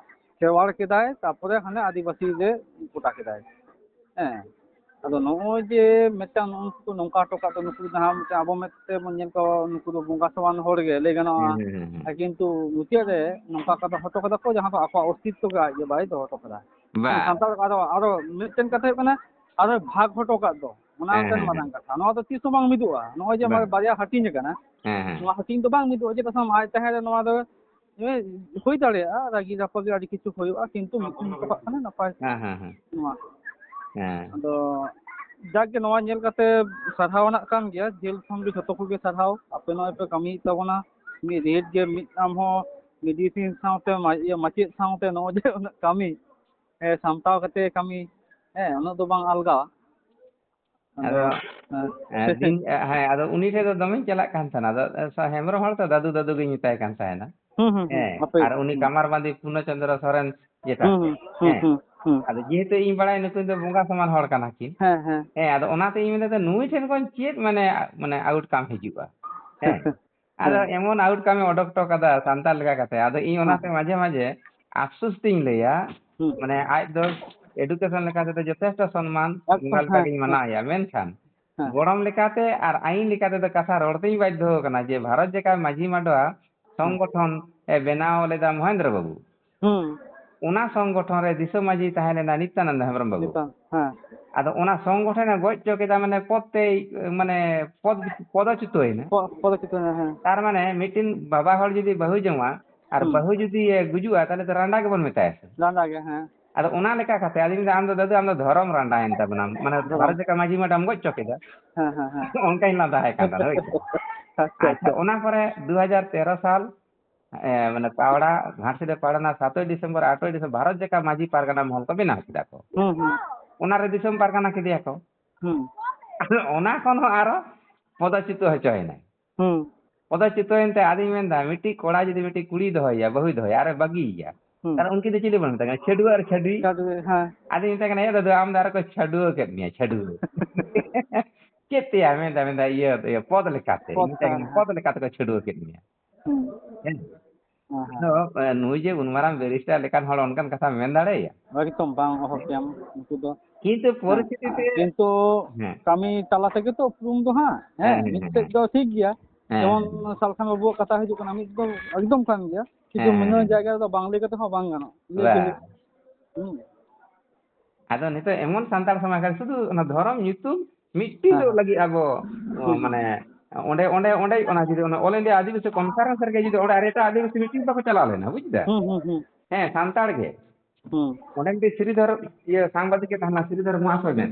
ᱠᱷᱮᱣᱟᱲ ᱠᱮᱫᱟᱭ, ᱛᱟᱨᱯᱚᱨᱮ ᱦᱟᱱᱮ ᱟᱹᱫᱤᱵᱟᱹᱥᱤ ᱨᱮ ᱜᱚᱴᱟ ᱠᱮᱫᱟᱭ᱾ ᱦᱮᱸ, ᱟᱫᱚ ᱱᱚᱜᱼᱚᱭ ᱡᱮ ᱢᱤᱫᱴᱟᱝ ᱱᱩᱠᱩ ᱠᱚ ᱱᱚᱝᱠᱟ ᱦᱚᱴᱚ ᱠᱟᱜ ᱫᱚ, ᱱᱩᱠᱩ ᱡᱟᱦᱟᱸ ᱢᱤᱫᱴᱟᱝ ᱟᱵᱚ ᱢᱮᱫ ᱛᱮᱵᱚᱱ ᱧᱮᱞ ᱠᱚᱣᱟ, ᱱᱩᱠᱩ ᱫᱚ ᱵᱚᱸᱜᱟ ᱥᱚᱢᱟᱱ ᱦᱚᱲ ᱜᱮ ᱞᱟᱹᱭ ᱜᱟᱱᱚᱜᱼᱟ᱾ ᱦᱩᱸ, ᱦᱩᱸ, ᱦᱩᱸ, ᱦᱩᱸ᱾ ᱟᱨ ᱠᱤᱱᱛᱩ ᱢᱩᱪᱟᱹᱫ ᱨᱮ ᱱᱚᱝᱠᱟ ᱠᱟᱛᱮ ᱦᱚᱴᱚ ᱠᱟᱫᱟ ᱠᱚ, ᱡᱟᱦᱟᱸ ᱫᱚ ᱟᱠᱚᱣᱟᱜ ᱚᱥᱛᱤᱛᱛᱚ ᱜᱮ ᱟᱡ ᱜᱮ ᱵᱟᱭ ᱫᱚᱦᱚ ᱦᱚᱴᱚ ᱠᱟᱫᱟ᱾ ᱵᱟᱝ᱾ ᱥᱟᱱᱛᱟᱲ ᱟᱨᱚ, ᱟᱨᱚ ᱢᱤᱫᱴᱮᱱ ᱠᱟᱛᱷᱟ ᱦᱩᱭᱩᱜ ᱠᱟᱱᱟ, ᱟᱨᱚ ᱵᱷᱟᱜᱽ ᱦᱚᱴᱚ ᱠᱟᱜ ᱫᱚ, ᱚᱱᱟ ᱦᱮᱸ, ᱢᱤᱫᱴᱮᱱ ᱦᱮᱸ, ᱢᱟᱨᱟᱝ ᱠᱟᱛᱷᱟ᱾ ᱱᱚᱣᱟ ᱫᱚ ᱛᱤᱥ ᱦᱚᱸ ᱵᱟᱝ ᱢᱤᱫᱚᱜᱼᱟ᱾ ᱱᱚᱜᱼᱚᱭ ᱡᱮ ᱵᱟᱝ᱾ ᱵᱟᱨᱭᱟ ᱦᱟᱹᱴᱤᱧ ᱟᱠᱟᱱᱟ, ᱦᱮᱸ, ᱦᱮᱸ᱾ ᱱᱚᱣᱟ ᱦᱟᱹᱴᱤᱧ ᱫᱚ ᱵᱟᱝ ᱢᱤᱫᱚᱜᱼᱟ᱾ ᱪᱮᱫᱟᱜ ᱥᱮ ᱟᱡ ᱛᱟᱦᱮᱸ ᱨᱮ ᱱᱚᱣᱟ ᱫᱚ ᱦᱩᱭ ᱫᱟᱲᱮᱭᱟᱜᱼᱟ, ᱨᱟᱹᱜᱤ ᱨᱟᱯᱟᱜᱤ ᱟᱹᱰᱤ ᱠᱤᱪᱷᱩ ᱦᱩᱭᱩᱜᱼᱟ, ᱠᱤᱱᱛᱩ ᱢᱤᱫ ᱴᱷᱮᱱ ᱦᱚᱴᱚ ᱠᱟᱜ ᱠᱷᱟᱱ ᱱᱟᱯᱟᱭ᱾ ᱦᱮᱸ, ᱦᱮᱸ, ᱦᱮᱸ᱾ ᱱᱚᱣᱟ ᱦᱮᱸ᱾ ᱟᱫᱚ ᱡᱟᱠ ᱜᱮ, ᱱᱚᱣᱟ ᱧᱮᱞ ᱠᱟᱛᱮ ᱥᱟᱨᱦᱟᱣ ᱟᱱᱟᱜ ᱠᱟᱱ ᱜᱮᱭᱟ, ᱡᱮᱞ ᱠᱷᱚᱱ ᱜᱮ ᱡᱷᱚᱛᱚ ᱠᱚᱜᱮ ᱥᱟᱨᱦᱟᱣ, ᱟᱯᱮ ᱱᱚᱜᱼᱚᱭ ᱯᱮ ᱠᱟᱹᱢᱤᱭᱮᱫ ᱛᱟᱵᱚᱱᱟ᱾ ᱢᱤᱫ ᱨᱮᱴ ᱜᱮ, ᱢᱤᱫ ᱟᱢ ᱦᱚᱸ ᱢᱮᱰᱤᱥᱤᱱ ᱥᱟᱶᱛᱮ ᱢᱟ-, ᱤᱭᱟᱹ, ᱢᱟᱪᱮᱫ ᱥᱟᱶᱛᱮ ᱱᱚᱜᱼᱚᱭ ᱡᱮ ᱩᱱᱟᱹᱜ ᱠᱟᱹᱢᱤ, ᱦᱮᱸ, ᱥᱟᱢᱴᱟᱣ ᱠᱟᱛᱮ ᱠᱟᱹᱢᱤ, ᱦᱮᱸ, ᱩᱱᱟᱹᱜ ᱫᱚ ᱵᱟᱝ ᱟᱞᱜᱟᱣᱟ᱾ ᱟᱫᱚ, ᱦᱮᱸ᱾ ᱦᱮᱸ, ᱫᱤᱱ, ᱦᱮᱸ, ᱟᱫᱚ ᱩᱱᱤ ᱴᱷᱮᱱ ᱫᱚ ᱫᱚᱢᱮᱧ ᱪᱟᱞᱟᱜ ᱠᱟᱱ ᱛᱟᱦᱮᱱᱟ᱾ ᱟᱫᱚ, ᱦᱮᱸᱵᱨᱚᱢ ᱦᱚᱲ ᱛᱚ, ᱫᱟᱫᱩ, ᱫᱟᱫᱩ ᱜᱤᱧ ᱢᱮᱛᱟᱭ ᱠᱟᱱ ᱛᱟᱦᱮᱱᱟ᱾ ᱦᱩᱸ, ᱦᱩᱸ, ᱦᱩᱸ, ᱦᱮᱸ, ᱟᱯᱮ ᱟᱨ ᱩᱱᱤ ᱦᱩᱸ᱾ ᱠᱟᱢᱟᱨ ᱵᱟᱸᱫᱤ ᱯᱩᱨᱱᱚ ᱪᱚᱱᱫᱨᱚ ᱥᱚᱨᱮᱱ ᱡᱮᱴᱟ᱾ ᱦᱩᱸ, ᱦᱩᱸ, ᱦᱩᱸ, ᱦᱮᱸ᱾ ᱦᱩᱸ, ᱦᱩᱸ᱾ ᱟᱫᱚ ᱡᱮᱦᱮᱛᱩ ᱤᱧ ᱵᱟᱲᱟᱭᱟ ᱱᱩᱠᱤᱱ ᱫᱚ ᱵᱚᱸᱜᱟ ᱥᱚᱢᱟᱱ ᱦᱚᱲ ᱠᱟᱱᱟ ᱠᱤᱱ᱾ ᱦᱮᱸ, ᱦᱮᱸ᱾ ᱦᱮᱸ, ᱟᱫᱚ ᱚᱱᱟᱛᱮ ᱤᱧ ᱢᱮᱱᱫᱟ, ᱱᱩᱭ ᱴᱷᱮᱱ ᱠᱷᱚᱱ ᱪᱮᱫ ᱢᱟᱱᱮ, ᱢᱟᱱᱮ outcome ᱦᱤᱡᱩᱜᱼᱟ? ᱦᱮᱸ᱾ ᱟᱫᱚ ᱦᱮᱸ᱾ ᱮᱢᱚᱱ outcome ᱮ ᱚᱰᱚᱠ ᱦᱚᱴᱚ ᱠᱟᱫᱟ ᱥᱟᱱᱛᱟᱲ ᱞᱮᱠᱟ ᱠᱟᱛᱮ᱾ ᱟᱫᱚ ᱤᱧ ᱦᱮᱸ, ᱚᱱᱟᱛᱮ ᱦᱮᱸ᱾ ᱢᱟᱡᱷᱮ ᱢᱟᱡᱷᱮ ᱟᱯᱥᱳᱥ ᱛᱤᱧ ᱞᱟᱹᱭᱟ, ᱦᱩᱸ᱾ ᱢᱟᱱᱮ ᱟᱡ ᱫᱚ education ᱞᱮᱠᱟ ᱛᱮᱫᱚ ᱡᱚᱛᱷᱮᱥᱴᱚ ᱥᱚᱱᱢᱟᱱ ᱵᱚᱸᱜᱟ ᱮᱠᱫᱚᱢ, ᱞᱮᱠᱟ ᱦᱮᱸ, ᱜᱤᱧ ᱦᱮᱸ᱾ ᱢᱟᱱᱟᱣᱮᱭᱟ, ᱢᱮᱱᱠᱷᱟᱱ ᱦᱮᱸ᱾ ᱜᱚᱲᱚᱢ ᱞᱮᱠᱟᱛᱮ ᱟᱨ ᱟᱹᱭᱤᱱ ᱞᱮᱠᱟ ᱛᱮᱫᱚ ᱠᱟᱛᱷᱟ ᱨᱚᱲ ᱛᱤᱧ ᱵᱟᱫᱽᱫᱷᱚ ᱠᱟᱱᱟ ᱡᱮ ᱵᱷᱟᱨᱚᱛ ᱡᱟᱠᱟᱛ ᱢᱟᱹᱡᱷᱤ ᱢᱟᱰᱣᱟ ᱦᱩᱸ᱾ ᱥᱚᱝᱜᱚᱴᱷᱚᱱ ᱮ ᱵᱮᱱᱟᱣ ᱞᱮᱫᱟ ᱢᱚᱦᱮᱱᱫᱨᱚ ᱵᱟᱹᱵᱩ᱾ ᱦᱩᱸ᱾ ᱚᱱᱟ ᱥᱚᱝᱜᱚᱴᱷᱚᱱ ᱨᱮ ᱫᱤᱥᱚᱢ ᱢᱟᱹᱡᱷᱤ ᱛᱟᱦᱮᱸ ᱞᱮᱱᱟ ᱱᱤᱛᱭᱟᱱᱚᱱᱫᱚ ᱦᱮᱢᱵᱨᱚᱢ ᱵᱟᱹᱵᱩ᱾ ᱱᱤᱛᱚᱝ, ᱦᱮᱸ᱾ ᱟᱫᱚ ᱚᱱᱟ ᱥᱚᱝᱜᱚᱴᱷᱚᱱ ᱮ ᱜᱚᱡ ᱦᱚᱪᱚ ᱠᱮᱫᱟ, ᱢᱟᱱᱮ ᱯᱚᱫ ᱛᱮᱭ, ᱢᱟᱱᱮ ᱯᱚᱫ, ᱯᱚᱫᱚᱪᱩᱛᱚᱭᱮᱱᱟ᱾ ᱯᱚ-, ᱯᱚᱫᱚᱪᱩᱛᱚᱭᱮᱱᱟ, ᱦᱮᱸ᱾ ᱛᱟᱨ ᱢᱟᱱᱮ ᱢᱤᱫᱴᱤᱱ ᱵᱟᱵᱟ ᱦᱚᱲ ᱡᱩᱫᱤ ᱵᱟᱹᱦᱩ ᱡᱚᱝᱟ ᱟᱨ ᱦᱩᱸ᱾ ᱵᱟᱹᱦᱩ ᱡᱩᱫᱤ ᱮ ᱜᱩᱡᱩᱜᱼᱟ, ᱛᱟᱦᱞᱮ ᱛᱚ ᱨᱟᱸᱰᱟ ᱜᱮᱵᱚᱱ ᱢᱮᱛᱟᱭᱟ ᱥᱮ᱾ ᱨᱟᱸᱰᱟ ᱜᱮ, ᱦᱮᱸ᱾ ᱟᱫᱚ ᱚᱱᱟ ᱞᱮᱠᱟ ᱠᱟᱛᱮ ᱟᱫᱚᱧ ᱢᱮᱱᱫᱟ, "ᱟᱢ ᱫᱚ ᱫᱟᱫᱩ, ᱟᱢ ᱫᱚ ᱫᱷᱚᱨᱚᱢ ᱨᱟᱸᱰᱟᱭᱮᱱ ᱛᱟᱵᱚᱱᱟᱢ, ᱢᱟᱱᱮ ᱫᱷᱚᱨᱚᱢ᱾ ᱵᱷᱟᱨᱚᱛ ᱡᱟᱠᱟᱛ ᱢᱟᱹᱡᱷᱤ ᱢᱟᱰᱣᱟᱢ ᱜᱚᱡ ᱦᱚᱪᱚ ᱠᱮᱫᱟ?" ᱦᱮᱸ, ᱦᱮᱸ, ᱦᱮᱸ᱾ ᱚᱱᱠᱟᱧ ᱞᱟᱸᱫᱟᱭ ᱠᱟᱱ ᱛᱟᱦᱮᱱᱟ, ᱦᱳᱭ ᱥᱮ᱾ ᱟᱪᱪᱷᱟ, ᱟᱪᱪᱷᱟ, ᱟᱪᱪᱷᱟ᱾ ᱚᱱᱟ ᱯᱚᱨᱮ ᱫᱩ ᱦᱟᱡᱟᱨ ᱛᱮᱨᱚ ᱥᱟᱞ ᱮ, ᱢᱟᱱᱮ ᱯᱟᱣᱲᱟ, ᱜᱷᱟᱴᱥᱤᱞᱟᱹ ᱯᱟᱣᱲᱟ ᱨᱮᱱᱟᱜ ᱥᱟᱛᱳᱭ ᱰᱤᱥᱮᱢᱵᱚᱨ, ᱟᱴᱳᱭ ᱰᱤᱥᱮᱢᱵᱚᱨ ᱵᱷᱟᱨᱚᱛ ᱡᱟᱠᱟᱛ ᱢᱟᱹᱡᱷᱤ ᱯᱟᱨᱜᱟᱱᱟ ᱢᱚᱦᱚᱞ ᱠᱚ ᱵᱮᱱᱟᱣ ᱠᱮᱫᱟ ᱠᱚ᱾ ᱦᱩᱸ, ᱦᱩᱸ᱾ ᱚᱱᱟᱨᱮ ᱫᱤᱥᱚᱢ ᱯᱟᱨᱜᱟᱱᱟ ᱠᱮᱫᱮᱭᱟ ᱠᱚ᱾ ᱦᱩᱸ᱾ ᱚᱱᱟ ᱠᱷᱚᱱ ᱦᱚᱸ ᱟᱨᱚ ᱯᱚᱫᱚᱪᱪᱩᱛᱚ ᱦᱚᱪᱚᱭᱮᱱᱟᱭ᱾ ᱦᱩᱸ᱾ ᱯᱚᱫᱚᱪᱪᱩᱛᱚᱭᱮᱱ ᱛᱮ ᱟᱫᱚᱧ ᱢᱮᱱᱫᱟ, ᱢᱤᱫᱴᱤᱡ ᱠᱚᱲᱟ ᱡᱩᱫᱤ ᱢᱤᱫᱴᱤᱡ ᱠᱩᱲᱤᱭ ᱫᱚᱦᱚᱭᱮᱭᱟ, ᱵᱟᱹᱦᱩᱭ ᱫᱚᱦᱚᱭᱮᱭᱟ, ᱟᱨᱮ ᱵᱟᱹᱜᱤᱭᱮᱭᱟ, ᱦᱩᱸ᱾ ᱛᱟᱦᱞᱮ ᱩᱱᱠᱤᱱ ᱫᱚ ᱪᱤᱞᱤ ᱵᱚᱱ ᱢᱮᱛᱟ ᱠᱤᱱᱟ? ᱪᱷᱟᱹᱰᱩᱣᱟᱹ ᱟᱨ ᱪᱷᱟᱹᱰᱣᱤ᱾ ᱪᱷᱟᱹᱰᱣᱤ, ᱦᱮᱸ᱾ ᱟᱫᱚᱧ ᱢᱮᱛᱟᱭ ᱠᱟᱱᱟ, "ᱮ ᱫᱟᱫᱩ, ᱟᱢ ᱫᱚ ᱟᱨᱚ ᱠᱚ ᱪᱷᱟᱹᱰᱩᱣᱟᱹ ᱠᱮᱫ ᱢᱮᱭᱟ, ᱪᱷᱟᱹᱰᱩᱣᱟᱹ᱾ ᱪᱮᱫ ᱛᱮᱭᱟ?" ᱢᱮᱱᱫᱟ, ᱢᱮᱱᱫᱟ, "ᱤᱭᱟᱹ, ᱤᱭᱟᱹ, ᱯᱚᱫ ᱞᱮᱠᱟᱛᱮ᱾" ᱤᱧ ᱯᱚᱫ ᱢᱮᱛᱟᱭ ᱠᱟᱱᱟ, ᱠᱟᱱᱟ, ᱦᱮᱸ᱾ "ᱯᱚᱫ ᱞᱮᱠᱟᱛᱮ ᱠᱚ ᱪᱷᱟᱹᱰᱣᱟᱹ ᱠᱮᱫ ᱢᱮᱭᱟ᱾" ᱦᱩᱸ᱾ ᱦᱮᱸ᱾ ᱦᱮᱸ, ᱦᱮᱸ᱾ ᱟᱫᱚ, ᱮ, ᱱᱩᱭ ᱡᱮ ᱩᱱ ᱢᱟᱨᱟᱝ ᱵᱮᱨᱤᱥᱴᱟᱨ ᱞᱮᱠᱟᱱ ᱦᱚᱲ ᱚᱱᱠᱟᱱ ᱠᱟᱛᱷᱟ ᱢᱮᱱ ᱫᱟᱲᱮᱭᱟᱜᱼᱟ? ᱮᱠᱫᱚᱢ ᱵᱟᱝ, ᱚᱦᱚ ᱠᱮᱭᱟᱢ ᱩᱱᱠᱩ ᱫᱚ᱾ ᱠᱤᱱᱛᱩ ᱦᱮᱸ, ᱯᱚᱨᱤᱥᱛᱷᱤᱛᱤ ᱛᱮ ᱠᱤᱱᱛᱩ ᱦᱮᱸ᱾ ᱠᱟᱹᱢᱤ ᱛᱟᱞᱟ ᱛᱮᱜᱮ ᱛᱚ ᱩᱯᱨᱩᱢ ᱫᱚ ᱦᱟᱸᱜ, ᱦᱮᱸ, ᱦᱮᱸ, ᱦᱮᱸ, ᱢᱤᱫ ᱥᱮᱫ ᱦᱮᱸ᱾ ᱫᱚ ᱴᱷᱤᱠ ᱜᱮᱭᱟ᱾ ᱦᱮᱸ, ᱡᱮᱢᱚᱱ ᱦᱮᱸ᱾ ᱥᱟᱞᱠᱷᱟᱱ ᱵᱟᱹᱵᱩᱣᱟᱜ ᱠᱟᱛᱷᱟ ᱦᱤᱡᱩᱜ ᱠᱟᱱᱟ, ᱢᱤᱫ ᱫᱚ ᱮᱠᱫᱚᱢ ᱠᱟᱱ ᱜᱮᱭᱟ᱾ ᱠᱤᱱᱛᱩ ᱦᱮᱸ, ᱦᱮᱸ, ᱢᱤᱱᱟᱹ ᱦᱮᱸ᱾ ᱡᱟᱭᱜᱟ ᱨᱮᱫᱚ ᱵᱟᱝ ᱞᱟᱹᱭ ᱠᱟᱛᱮ ᱦᱚᱸ ᱵᱟᱝ ᱜᱟᱱᱚᱜ, ᱞᱟᱹᱭ ᱜᱮ ᱵᱟᱝ᱾ ᱦᱩᱭᱩᱜ᱾ ᱦᱩᱸ᱾ ᱟᱫᱚ ᱱᱤᱛᱚᱜ ᱮᱢᱚᱱ ᱥᱟᱱᱛᱟᱲ ᱥᱚᱢᱟᱡᱽ ᱨᱮ ᱥᱩᱫᱷᱩ ᱚᱱᱟ ᱫᱷᱚᱨᱚᱢ ᱧᱩᱛᱩᱢ ᱢᱤᱫᱴᱤᱡ ᱦᱮᱸ, ᱫᱚ ᱦᱮᱸ᱾ ᱞᱟᱹᱜᱤᱫ ᱟᱵᱚ, ᱚ, ᱦᱩᱸ, ᱦᱩᱸ᱾ ᱢᱟᱱᱮ ᱚᱸᱰᱮ, ᱚᱸᱰᱮ, ᱚᱸᱰᱮ ᱚᱱᱟ ᱡᱩᱫᱤ ᱚᱱᱟ All India ᱟᱹᱫᱤᱵᱟᱹᱥᱤ conference ᱨᱮᱜᱮ ᱡᱩᱫᱤ ᱚᱸᱰᱮ ᱟᱨ ᱮᱴᱟᱜ ᱟᱹᱫᱤᱵᱟᱹᱥᱤ ᱢᱤᱫᱴᱤᱡ ᱵᱟᱠᱚ ᱪᱟᱞᱟᱣ ᱞᱮᱱᱟ, ᱵᱩᱡᱽ ᱫᱟ? ᱦᱩᱸ, ᱦᱩᱸ, ᱦᱩᱸ᱾ ᱦᱮᱸ, ᱥᱟᱱᱛᱟᱲ ᱜᱮ᱾ ᱦᱩᱸ᱾ ᱚᱸᱰᱮ ᱢᱤᱫᱴᱤᱡ ᱥᱨᱤᱫᱷᱚᱨ, ᱤᱭᱟᱹ, ᱥᱟᱝᱵᱟᱫᱤᱠ ᱮ ᱛᱟᱦᱮᱱᱟ, ᱥᱨᱤᱫᱷᱚᱨ ᱢᱚᱦᱟᱥᱚᱭ ᱢᱮᱱ᱾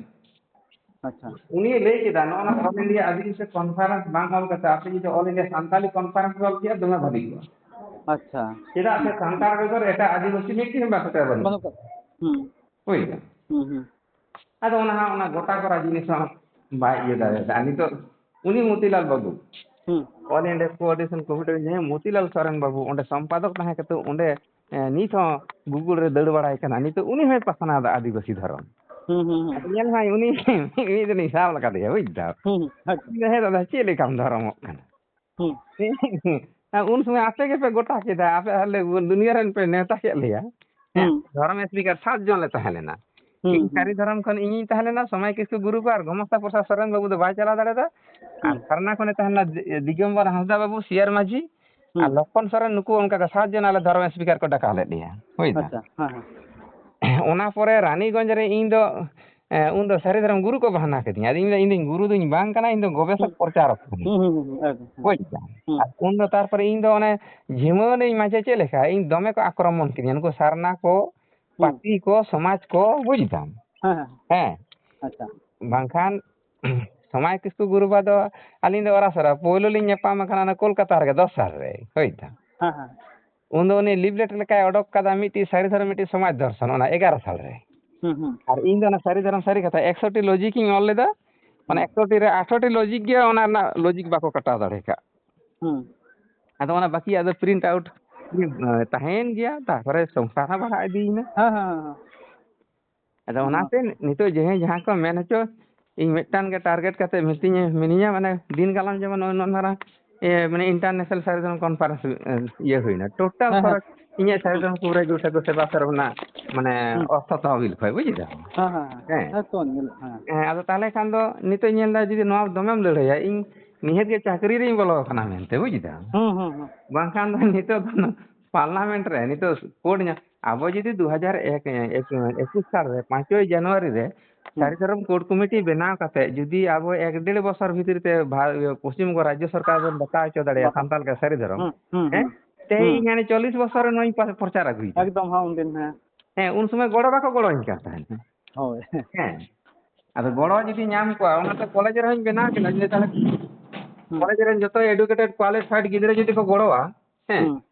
ᱟᱪᱪᱷᱟ᱾ ᱩᱱᱤ ᱞᱟᱹᱭ ᱠᱮᱫᱟ, "ᱱᱚᱜᱼᱚ ᱱᱟ All India ᱟᱹᱫᱤᱵᱟᱹᱥᱤ conference ᱵᱟᱝ ᱚᱞ ᱠᱟᱛᱮ ᱟᱯᱮ ᱡᱩᱫᱤ All India ᱥᱟᱱᱛᱟᱞᱤ conference ᱯᱮ ᱚᱞ ᱠᱮᱭᱟ, ᱫᱚᱢᱮ ᱵᱷᱟᱹᱜᱤ ᱠᱚᱜᱼᱟ᱾ ᱟᱪᱪᱷᱟ᱾ ᱪᱮᱫᱟᱜ ᱥᱮ ᱦᱩᱸ᱾ ᱥᱟᱱᱛᱟᱲ ᱵᱮᱜᱚᱨ ᱮᱴᱟᱜ ᱟᱹᱫᱤᱵᱟᱹᱥᱤ ᱢᱤᱫᱴᱤᱡ ᱦᱚᱸ ᱵᱟᱠᱚ ᱛᱟᱦᱮᱸ ᱵᱟᱹᱱᱩᱜ ᱵᱟᱹᱱᱩᱜ ᱠᱚᱣᱟ᱾ ᱠᱚᱣᱟ᱾ ᱦᱩᱸ᱾ ᱦᱩᱭ ᱮᱱᱟ᱾ ᱦᱩᱸ, ᱦᱩᱸ᱾ ᱟᱫᱚ ᱚᱱᱟ ᱦᱚᱸ, ᱚᱱᱟ ᱜᱚᱴᱟ ᱠᱚᱨᱟ ᱡᱤᱱᱤᱥ ᱦᱚᱸ ᱵᱟᱭ ᱤᱭᱟᱹ ᱫᱟᱲᱮᱭᱟᱫᱟ᱾ ᱟᱨ ᱱᱤᱛᱚᱜ ᱩᱱᱤ ᱢᱚᱛᱤᱞᱟᱞ ᱵᱟᱹᱵᱩ, ᱦᱩᱸ All India Coalition Committee ᱨᱮ ᱡᱟᱦᱟᱸᱭ ᱢᱚᱛᱤᱞᱟᱞ ᱥᱚᱨᱮᱱ ᱵᱟᱹᱵᱩ ᱚᱸᱰᱮ ᱥᱚᱢᱯᱟᱫᱚᱠ ᱛᱟᱦᱮᱸ ᱠᱟᱛᱮ ᱚᱸᱰᱮ, ᱮ, ᱱᱤᱛ ᱦᱚᱸ Google ᱨᱮ ᱫᱟᱹᱲ ᱵᱟᱲᱟᱭ ᱠᱟᱱᱟ, ᱱᱤᱛᱚᱜ ᱩᱱᱤ ᱦᱚᱸᱭ ᱯᱟᱥᱱᱟᱣ ᱮᱫᱟ ᱟᱹᱫᱤᱵᱟᱹᱥᱤ ᱫᱷᱚᱨᱚᱢ᱾ ᱦᱩᱸ ᱦᱩᱸ ᱦᱩᱸ ᱧᱮᱞ ᱢᱟᱭ ᱩᱱᱤ ᱢᱤᱫ ᱫᱤᱱᱤᱧ ᱥᱟᱵ ᱞᱮᱠᱟᱫᱮᱭᱟ, ᱵᱩᱡᱽ ᱫᱟᱢ᱾ ᱦᱩᱸ ᱦᱩᱸ ᱟᱪᱪᱷᱟ᱾ ᱤᱧ ᱫᱚ, "ᱦᱮᱸ ᱫᱟᱫᱟ, ᱪᱮᱫ ᱞᱮᱠᱟᱢ ᱫᱷᱚᱨᱚᱢᱚᱜ ᱠᱟᱱᱟ?" ᱦᱩᱸ ᱩᱱ ᱥᱚᱢᱚᱭ ᱟᱯᱮ ᱜᱮᱯᱮ ᱜᱚᱴᱟ ᱠᱮᱫᱟ, ᱟᱯᱮ ᱟᱞᱮ ᱫᱩᱱᱤᱭᱟᱹ ᱨᱮᱱ ᱯᱮ ᱱᱮᱣᱛᱟ ᱠᱮᱫ ᱞᱮᱭᱟ᱾ ᱦᱮᱸ, ᱦᱩᱸ ᱫᱷᱚᱨᱚᱢ ᱥᱯᱤᱠᱟᱨ ᱥᱟᱛ ᱡᱚᱱ ᱞᱮ ᱛᱟᱦᱮᱸ ᱞᱮᱱᱟ᱾ ᱦᱩᱸ ᱤᱧ ᱦᱩᱸ ᱥᱟᱹᱨᱤ ᱫᱷᱚᱨᱚᱢ ᱠᱷᱚᱱ ᱤᱧᱤᱧ ᱛᱟᱦᱮᱸ ᱞᱮᱱᱟ, ᱥᱚᱢᱟᱭ ᱠᱤᱥᱠᱩ ᱜᱩᱨᱩ ᱠᱚ ᱟᱨ ᱜᱚᱢᱚᱥᱛᱟ ᱯᱨᱚᱥᱟᱫᱽ ᱥᱚᱨᱮᱱ ᱵᱟᱹᱵᱩ ᱫᱚ ᱵᱟᱭ ᱪᱟᱞᱟᱣ ᱫᱟᱲᱮᱭᱟᱫᱟ, ᱟᱨ ᱦᱩᱸ ᱥᱟᱨᱱᱟ ᱠᱷᱚᱱᱮ ᱛᱟᱦᱮᱸ ᱞᱮᱱᱟ ᱫᱤ-, ᱫᱤᱜᱚᱢᱵᱚᱨ ᱦᱟᱸᱥᱫᱟ ᱵᱟᱹᱵᱩ, ᱥᱤᱭᱟᱨ ᱢᱟᱹᱡᱷᱤ, ᱟᱨ ᱦᱩᱸ ᱞᱚᱠᱷᱚᱱ ᱥᱚᱨᱮᱱ, ᱱᱩᱠᱩ ᱚᱱᱠᱟ ᱜᱮ ᱥᱟᱛ ᱡᱚᱱ ᱟᱞᱮ ᱫᱷᱚᱨᱚᱢ ᱥᱯᱤᱠᱟᱨ ᱠᱚ ᱰᱟᱠᱟᱣ ᱞᱮᱫ ᱞᱮᱭᱟ᱾ ᱦᱩᱭ ᱮᱱᱟ᱾ ᱟᱪᱪᱷᱟ, ᱦᱮᱸ ᱦᱮᱸ᱾ ᱚᱱᱟ ᱯᱚᱨᱮ ᱨᱟᱱᱤᱜᱚᱸᱡᱽ ᱨᱮ ᱤᱧ ᱫᱚ, ᱮ, ᱩᱱ ᱫᱚ ᱥᱟᱹᱨᱤ ᱫᱷᱚᱨᱚᱢ ᱜᱩᱨᱩ ᱠᱚ ᱵᱟᱦᱱᱟ ᱠᱤᱫᱤᱧᱟ᱾ ᱟᱫᱚ ᱤᱧ ᱫᱚ, ᱤᱧ ᱫᱚᱧ ᱜᱩᱨᱩ ᱫᱚᱧ ᱵᱟᱝ ᱠᱟᱱᱟ, ᱤᱧ ᱫᱚ ᱜᱚᱵᱮᱥᱚᱠ ᱦᱩᱸ ᱯᱨᱚᱪᱟᱨᱚᱠ ᱠᱟᱹᱱᱟᱹᱧ᱾ ᱦᱩᱸ ᱦᱩᱸ ᱦᱩᱸ, ᱮᱠᱫᱚᱢ, ᱦᱮᱸ᱾ ᱵᱩᱡᱽ ᱫᱟᱢ? ᱦᱩᱸ᱾ ᱟᱨ ᱩᱱ ᱫᱚ ᱛᱟᱨᱯᱚᱨᱮ ᱤᱧ ᱫᱚ ᱚᱱᱮ ᱡᱷᱤᱢᱟᱹᱣ ᱱᱟᱹᱧ ᱢᱟᱡᱷᱮ ᱪᱮᱫ ᱞᱮᱠᱟ, ᱤᱧ ᱫᱚᱢᱮ ᱠᱚ ᱟᱠᱨᱚᱢᱚᱱ ᱠᱤᱫᱤᱧᱟ, ᱱᱩᱠᱩ ᱥᱟᱨᱱᱟ ᱠᱚ, ᱦᱩᱸ᱾ ᱯᱟᱹᱴᱤ ᱠᱚ, ᱥᱚᱢᱟᱡᱽ ᱠᱚ, ᱵᱩᱡᱽ ᱫᱟᱢ? ᱦᱮᱸ ᱦᱮᱸ᱾ ᱦᱮᱸ᱾ ᱟᱪᱪᱷᱟ᱾ ᱵᱟᱝᱠᱷᱟᱱ ᱥᱚᱢᱟᱭ ᱠᱤᱥᱠᱩ ᱜᱩᱨᱩ ᱵᱟ ᱫᱚ ᱟᱹᱞᱤᱧ ᱫᱚ ᱚᱨᱟᱥᱚᱨᱟ ᱯᱳᱭᱞᱳ ᱞᱤᱧ ᱧᱟᱯᱟᱢ ᱟᱠᱟᱱᱟ ᱚᱱᱟ ᱠᱳᱞᱠᱟᱛᱟ ᱨᱮᱜᱮ ᱫᱚᱥ ᱥᱟᱞ ᱨᱮ, ᱦᱳᱭ ᱛᱚ᱾ ᱦᱮᱸ ᱦᱮᱸ᱾ ᱩᱱ ᱫᱚ ᱩᱱᱤ leaflet ᱞᱮᱠᱟᱭ ᱚᱰᱚᱠ ᱠᱟᱫᱟ, ᱢᱤᱫᱴᱤᱡ ᱥᱟᱹᱨᱤ ᱫᱷᱚᱨᱚᱢ, ᱢᱤᱫᱴᱤᱡ ᱥᱚᱢᱟᱡᱽ ᱫᱚᱨᱥᱚᱱ, ᱚᱱᱟ ᱮᱜᱟᱨᱚ ᱥᱟᱞ ᱨᱮ᱾ ᱦᱩᱸ ᱦᱩᱸ᱾ ᱟᱨ ᱤᱧ ᱫᱚ ᱚᱱᱟ ᱥᱟᱹᱨᱤ ᱫᱷᱚᱨᱚᱢ ᱥᱟᱹᱨᱤ ᱠᱟᱛᱷᱟ ᱮᱠᱥᱚᱴᱤ logic ᱤᱧ ᱚᱞ ᱞᱮᱫᱟ, ᱚᱱᱟ ᱦᱩᱸ᱾ ᱮᱠᱥᱚᱴᱤ ᱨᱮ ᱟᱴᱷᱨᱚᱴᱤ logic ᱜᱮ ᱚᱱᱟ ᱨᱮᱱᱟᱜ logic ᱵᱟᱠᱚ ᱠᱟᱴᱟᱣ ᱫᱟᱲᱮ ᱟᱠᱟᱫ᱾ ᱦᱩᱸ᱾ ᱟᱫᱚ ᱚᱱᱟ ᱵᱟᱹᱠᱤᱭᱟᱜ ᱫᱚ print out ᱛᱟᱦᱮᱸᱭᱮᱱ ᱜᱮᱭᱟ, ᱛᱟᱨᱯᱚᱨᱮ ᱥᱚᱝᱥᱟᱨ ᱦᱚᱸ ᱵᱟᱲᱦᱟᱣ ᱤᱫᱤᱭᱮᱱᱟ᱾ ᱦᱮᱸ ᱦᱮᱸ ᱦᱮᱸ᱾ ᱟᱫᱚ ᱦᱩᱸ᱾ ᱚᱱᱟᱛᱮ ᱱᱤᱛᱚᱜ ᱡᱟᱦᱟᱸᱭ ᱡᱟᱦᱟᱸ ᱠᱚ ᱢᱮᱱ ᱦᱚᱪᱚ, ᱤᱧ ᱢᱤᱫᱴᱟᱝ ᱜᱮ target ᱠᱟᱛᱮ ᱢᱤᱛᱟᱹᱧ ᱢᱤᱱᱟᱹᱧᱟ, ᱢᱟᱱᱮ ᱫᱤᱱ ᱠᱟᱞᱚᱢ ᱡᱮᱢᱚᱱ ᱱᱚᱜᱼᱚᱭ ᱱᱚᱣᱟ ᱢᱟᱨᱟᱝ, ᱮ, ᱢᱟᱱᱮ international ᱥᱟᱹᱨᱤ ᱫᱷᱚᱨᱚᱢ conference, ᱮ, ᱤᱭᱟᱹ ᱦᱩᱭᱱᱟ, total ᱦᱮᱸ, ᱦᱮᱸ᱾ ᱠᱷᱚᱨᱚᱪ ᱤᱧᱟᱹᱜ ᱥᱟᱹᱨᱤ ᱦᱩᱸ᱾ ᱫᱷᱚᱨᱚᱢ ᱠᱚᱵᱨᱮ ᱜᱩᱨᱩ ᱴᱷᱟᱹᱠᱩᱨ ᱥᱮᱵᱟ ᱥᱮᱨᱢᱟ ᱨᱮᱱᱟᱜ ᱢᱟᱱᱮ ᱦᱩᱸ᱾ ᱚᱨᱛᱷᱚ ᱛᱚᱦᱚᱵᱤᱞ ᱠᱷᱚᱡ, ᱵᱩᱡ ᱫᱟᱢ? ᱦᱮᱸ, ᱦᱮᱸ, ᱦᱮᱸ᱾ ᱦᱮᱸ᱾ ᱦᱮᱸ ᱛᱚ, ᱧᱮᱞᱚᱜ, ᱦᱮᱸ᱾ ᱦᱮᱸ, ᱟᱫᱚ ᱛᱟᱦᱚᱞᱮ ᱠᱷᱟᱱ ᱫᱚ ᱱᱤᱛᱚᱜ ᱧᱮᱞ ᱫᱟ ᱡᱩᱫᱤ ᱱᱚᱣᱟ ᱫᱚᱢᱮᱢ ᱞᱟᱹᱲᱦᱟᱹᱭᱟ, ᱤᱧ ᱱᱤᱦᱟᱹᱛ ᱜᱮ ᱪᱟᱹᱠᱨᱤ ᱨᱤᱧ ᱵᱚᱞᱚ ᱟᱠᱟᱱᱟ ᱢᱮᱱᱛᱮ, ᱵᱩᱡ ᱫᱟᱢ? ᱦᱩᱸ, ᱦᱩᱸ, ᱦᱩᱸ᱾ ᱵᱟᱝᱠᱷᱟᱱ ᱫᱚ ᱱᱤᱛᱚᱜ ᱫᱚ parliament ᱨᱮ ᱱᱤᱛᱚᱜ court ᱧᱟ-, ᱟᱵᱚ ᱡᱩᱫᱤ ᱫᱩ ᱦᱟᱡᱟᱨ ᱮᱠ, ᱮ, ᱮᱠᱩᱥ ᱥᱟᱞ ᱨᱮ ᱯᱟᱸᱪᱚᱭ ᱡᱟᱱᱩᱣᱟᱨᱤ ᱨᱮ ᱦᱩᱸ᱾ ᱥᱟᱹᱨᱤ ᱫᱷᱚᱨᱚᱢ code committee ᱵᱮᱱᱟᱣ ᱠᱟᱛᱮ ᱡᱩᱫᱤ ᱟᱵᱚ ᱮᱠ ᱰᱮᱲ ᱵᱚᱪᱷᱚᱨ ᱵᱷᱤᱛᱤᱨ ᱛᱮ ᱵᱷᱟ-, ᱤᱭᱟᱹ, ᱯᱚᱥᱪᱤᱢ ᱵᱚᱝᱜᱚ ᱨᱟᱡᱽᱡᱚ ᱥᱚᱨᱠᱟᱨ ᱵᱚᱱ ᱵᱟᱛᱟᱣ ᱦᱚᱪᱚ ᱫᱟᱲᱮᱭᱟᱜᱼᱟ ᱵᱟᱛᱟᱣ᱾ ᱥᱟᱱᱛᱟᱲ ᱜᱮ ᱥᱟᱹᱨᱤ ᱫᱷᱚᱨᱚᱢ, ᱦᱩᱸ, ᱦᱩᱸ, ᱦᱮᱸ? ᱦᱩᱸ᱾ ᱛᱮᱦᱮᱧ ᱦᱩᱸ᱾ ᱦᱟᱱᱮ ᱪᱚᱞᱞᱤᱥ ᱵᱚᱪᱷᱚᱨ ᱨᱮ ᱱᱚᱣᱟᱧ ᱯᱨᱚ-, ᱯᱨᱚᱪᱟᱨ ᱟᱹᱜᱩᱭᱮᱫᱟ᱾ ᱮᱠᱫᱚᱢ, ᱦᱮᱸ, ᱩᱱᱫᱤᱱ, ᱦᱮᱸ᱾ ᱦᱮᱸ, ᱩᱱ ᱥᱚᱢᱚᱭ ᱜᱚᱲᱚ ᱵᱟᱠᱚ ᱜᱚᱲᱚᱧ ᱠᱟᱱ ᱛᱟᱦᱮᱸᱫ᱾ ᱦᱳᱭ᱾ ᱦᱮᱸ᱾ ᱟᱫᱚ ᱜᱚᱲᱚ ᱡᱩᱫᱤ ᱧᱟᱢ ᱠᱚᱣᱟ, ᱚᱱᱟ ᱛᱚ ᱠᱚᱞᱮᱡᱽ ᱨᱮᱦᱚᱸᱧ ᱵᱮᱱᱟᱣ ᱠᱮᱫᱟ, ᱡᱩᱫᱤ ᱛᱟᱦᱞᱮ ᱦᱩᱸ᱾ ᱠᱚᱞᱮᱡᱽ ᱨᱮᱱ ᱡᱚᱛᱚ educated qualified ᱜᱤᱫᱽᱨᱟᱹ ᱡᱩᱫᱤ ᱠᱚ ᱜᱚᱲᱚᱣᱟ, ᱦᱮᱸ, ᱦᱩᱸ᱾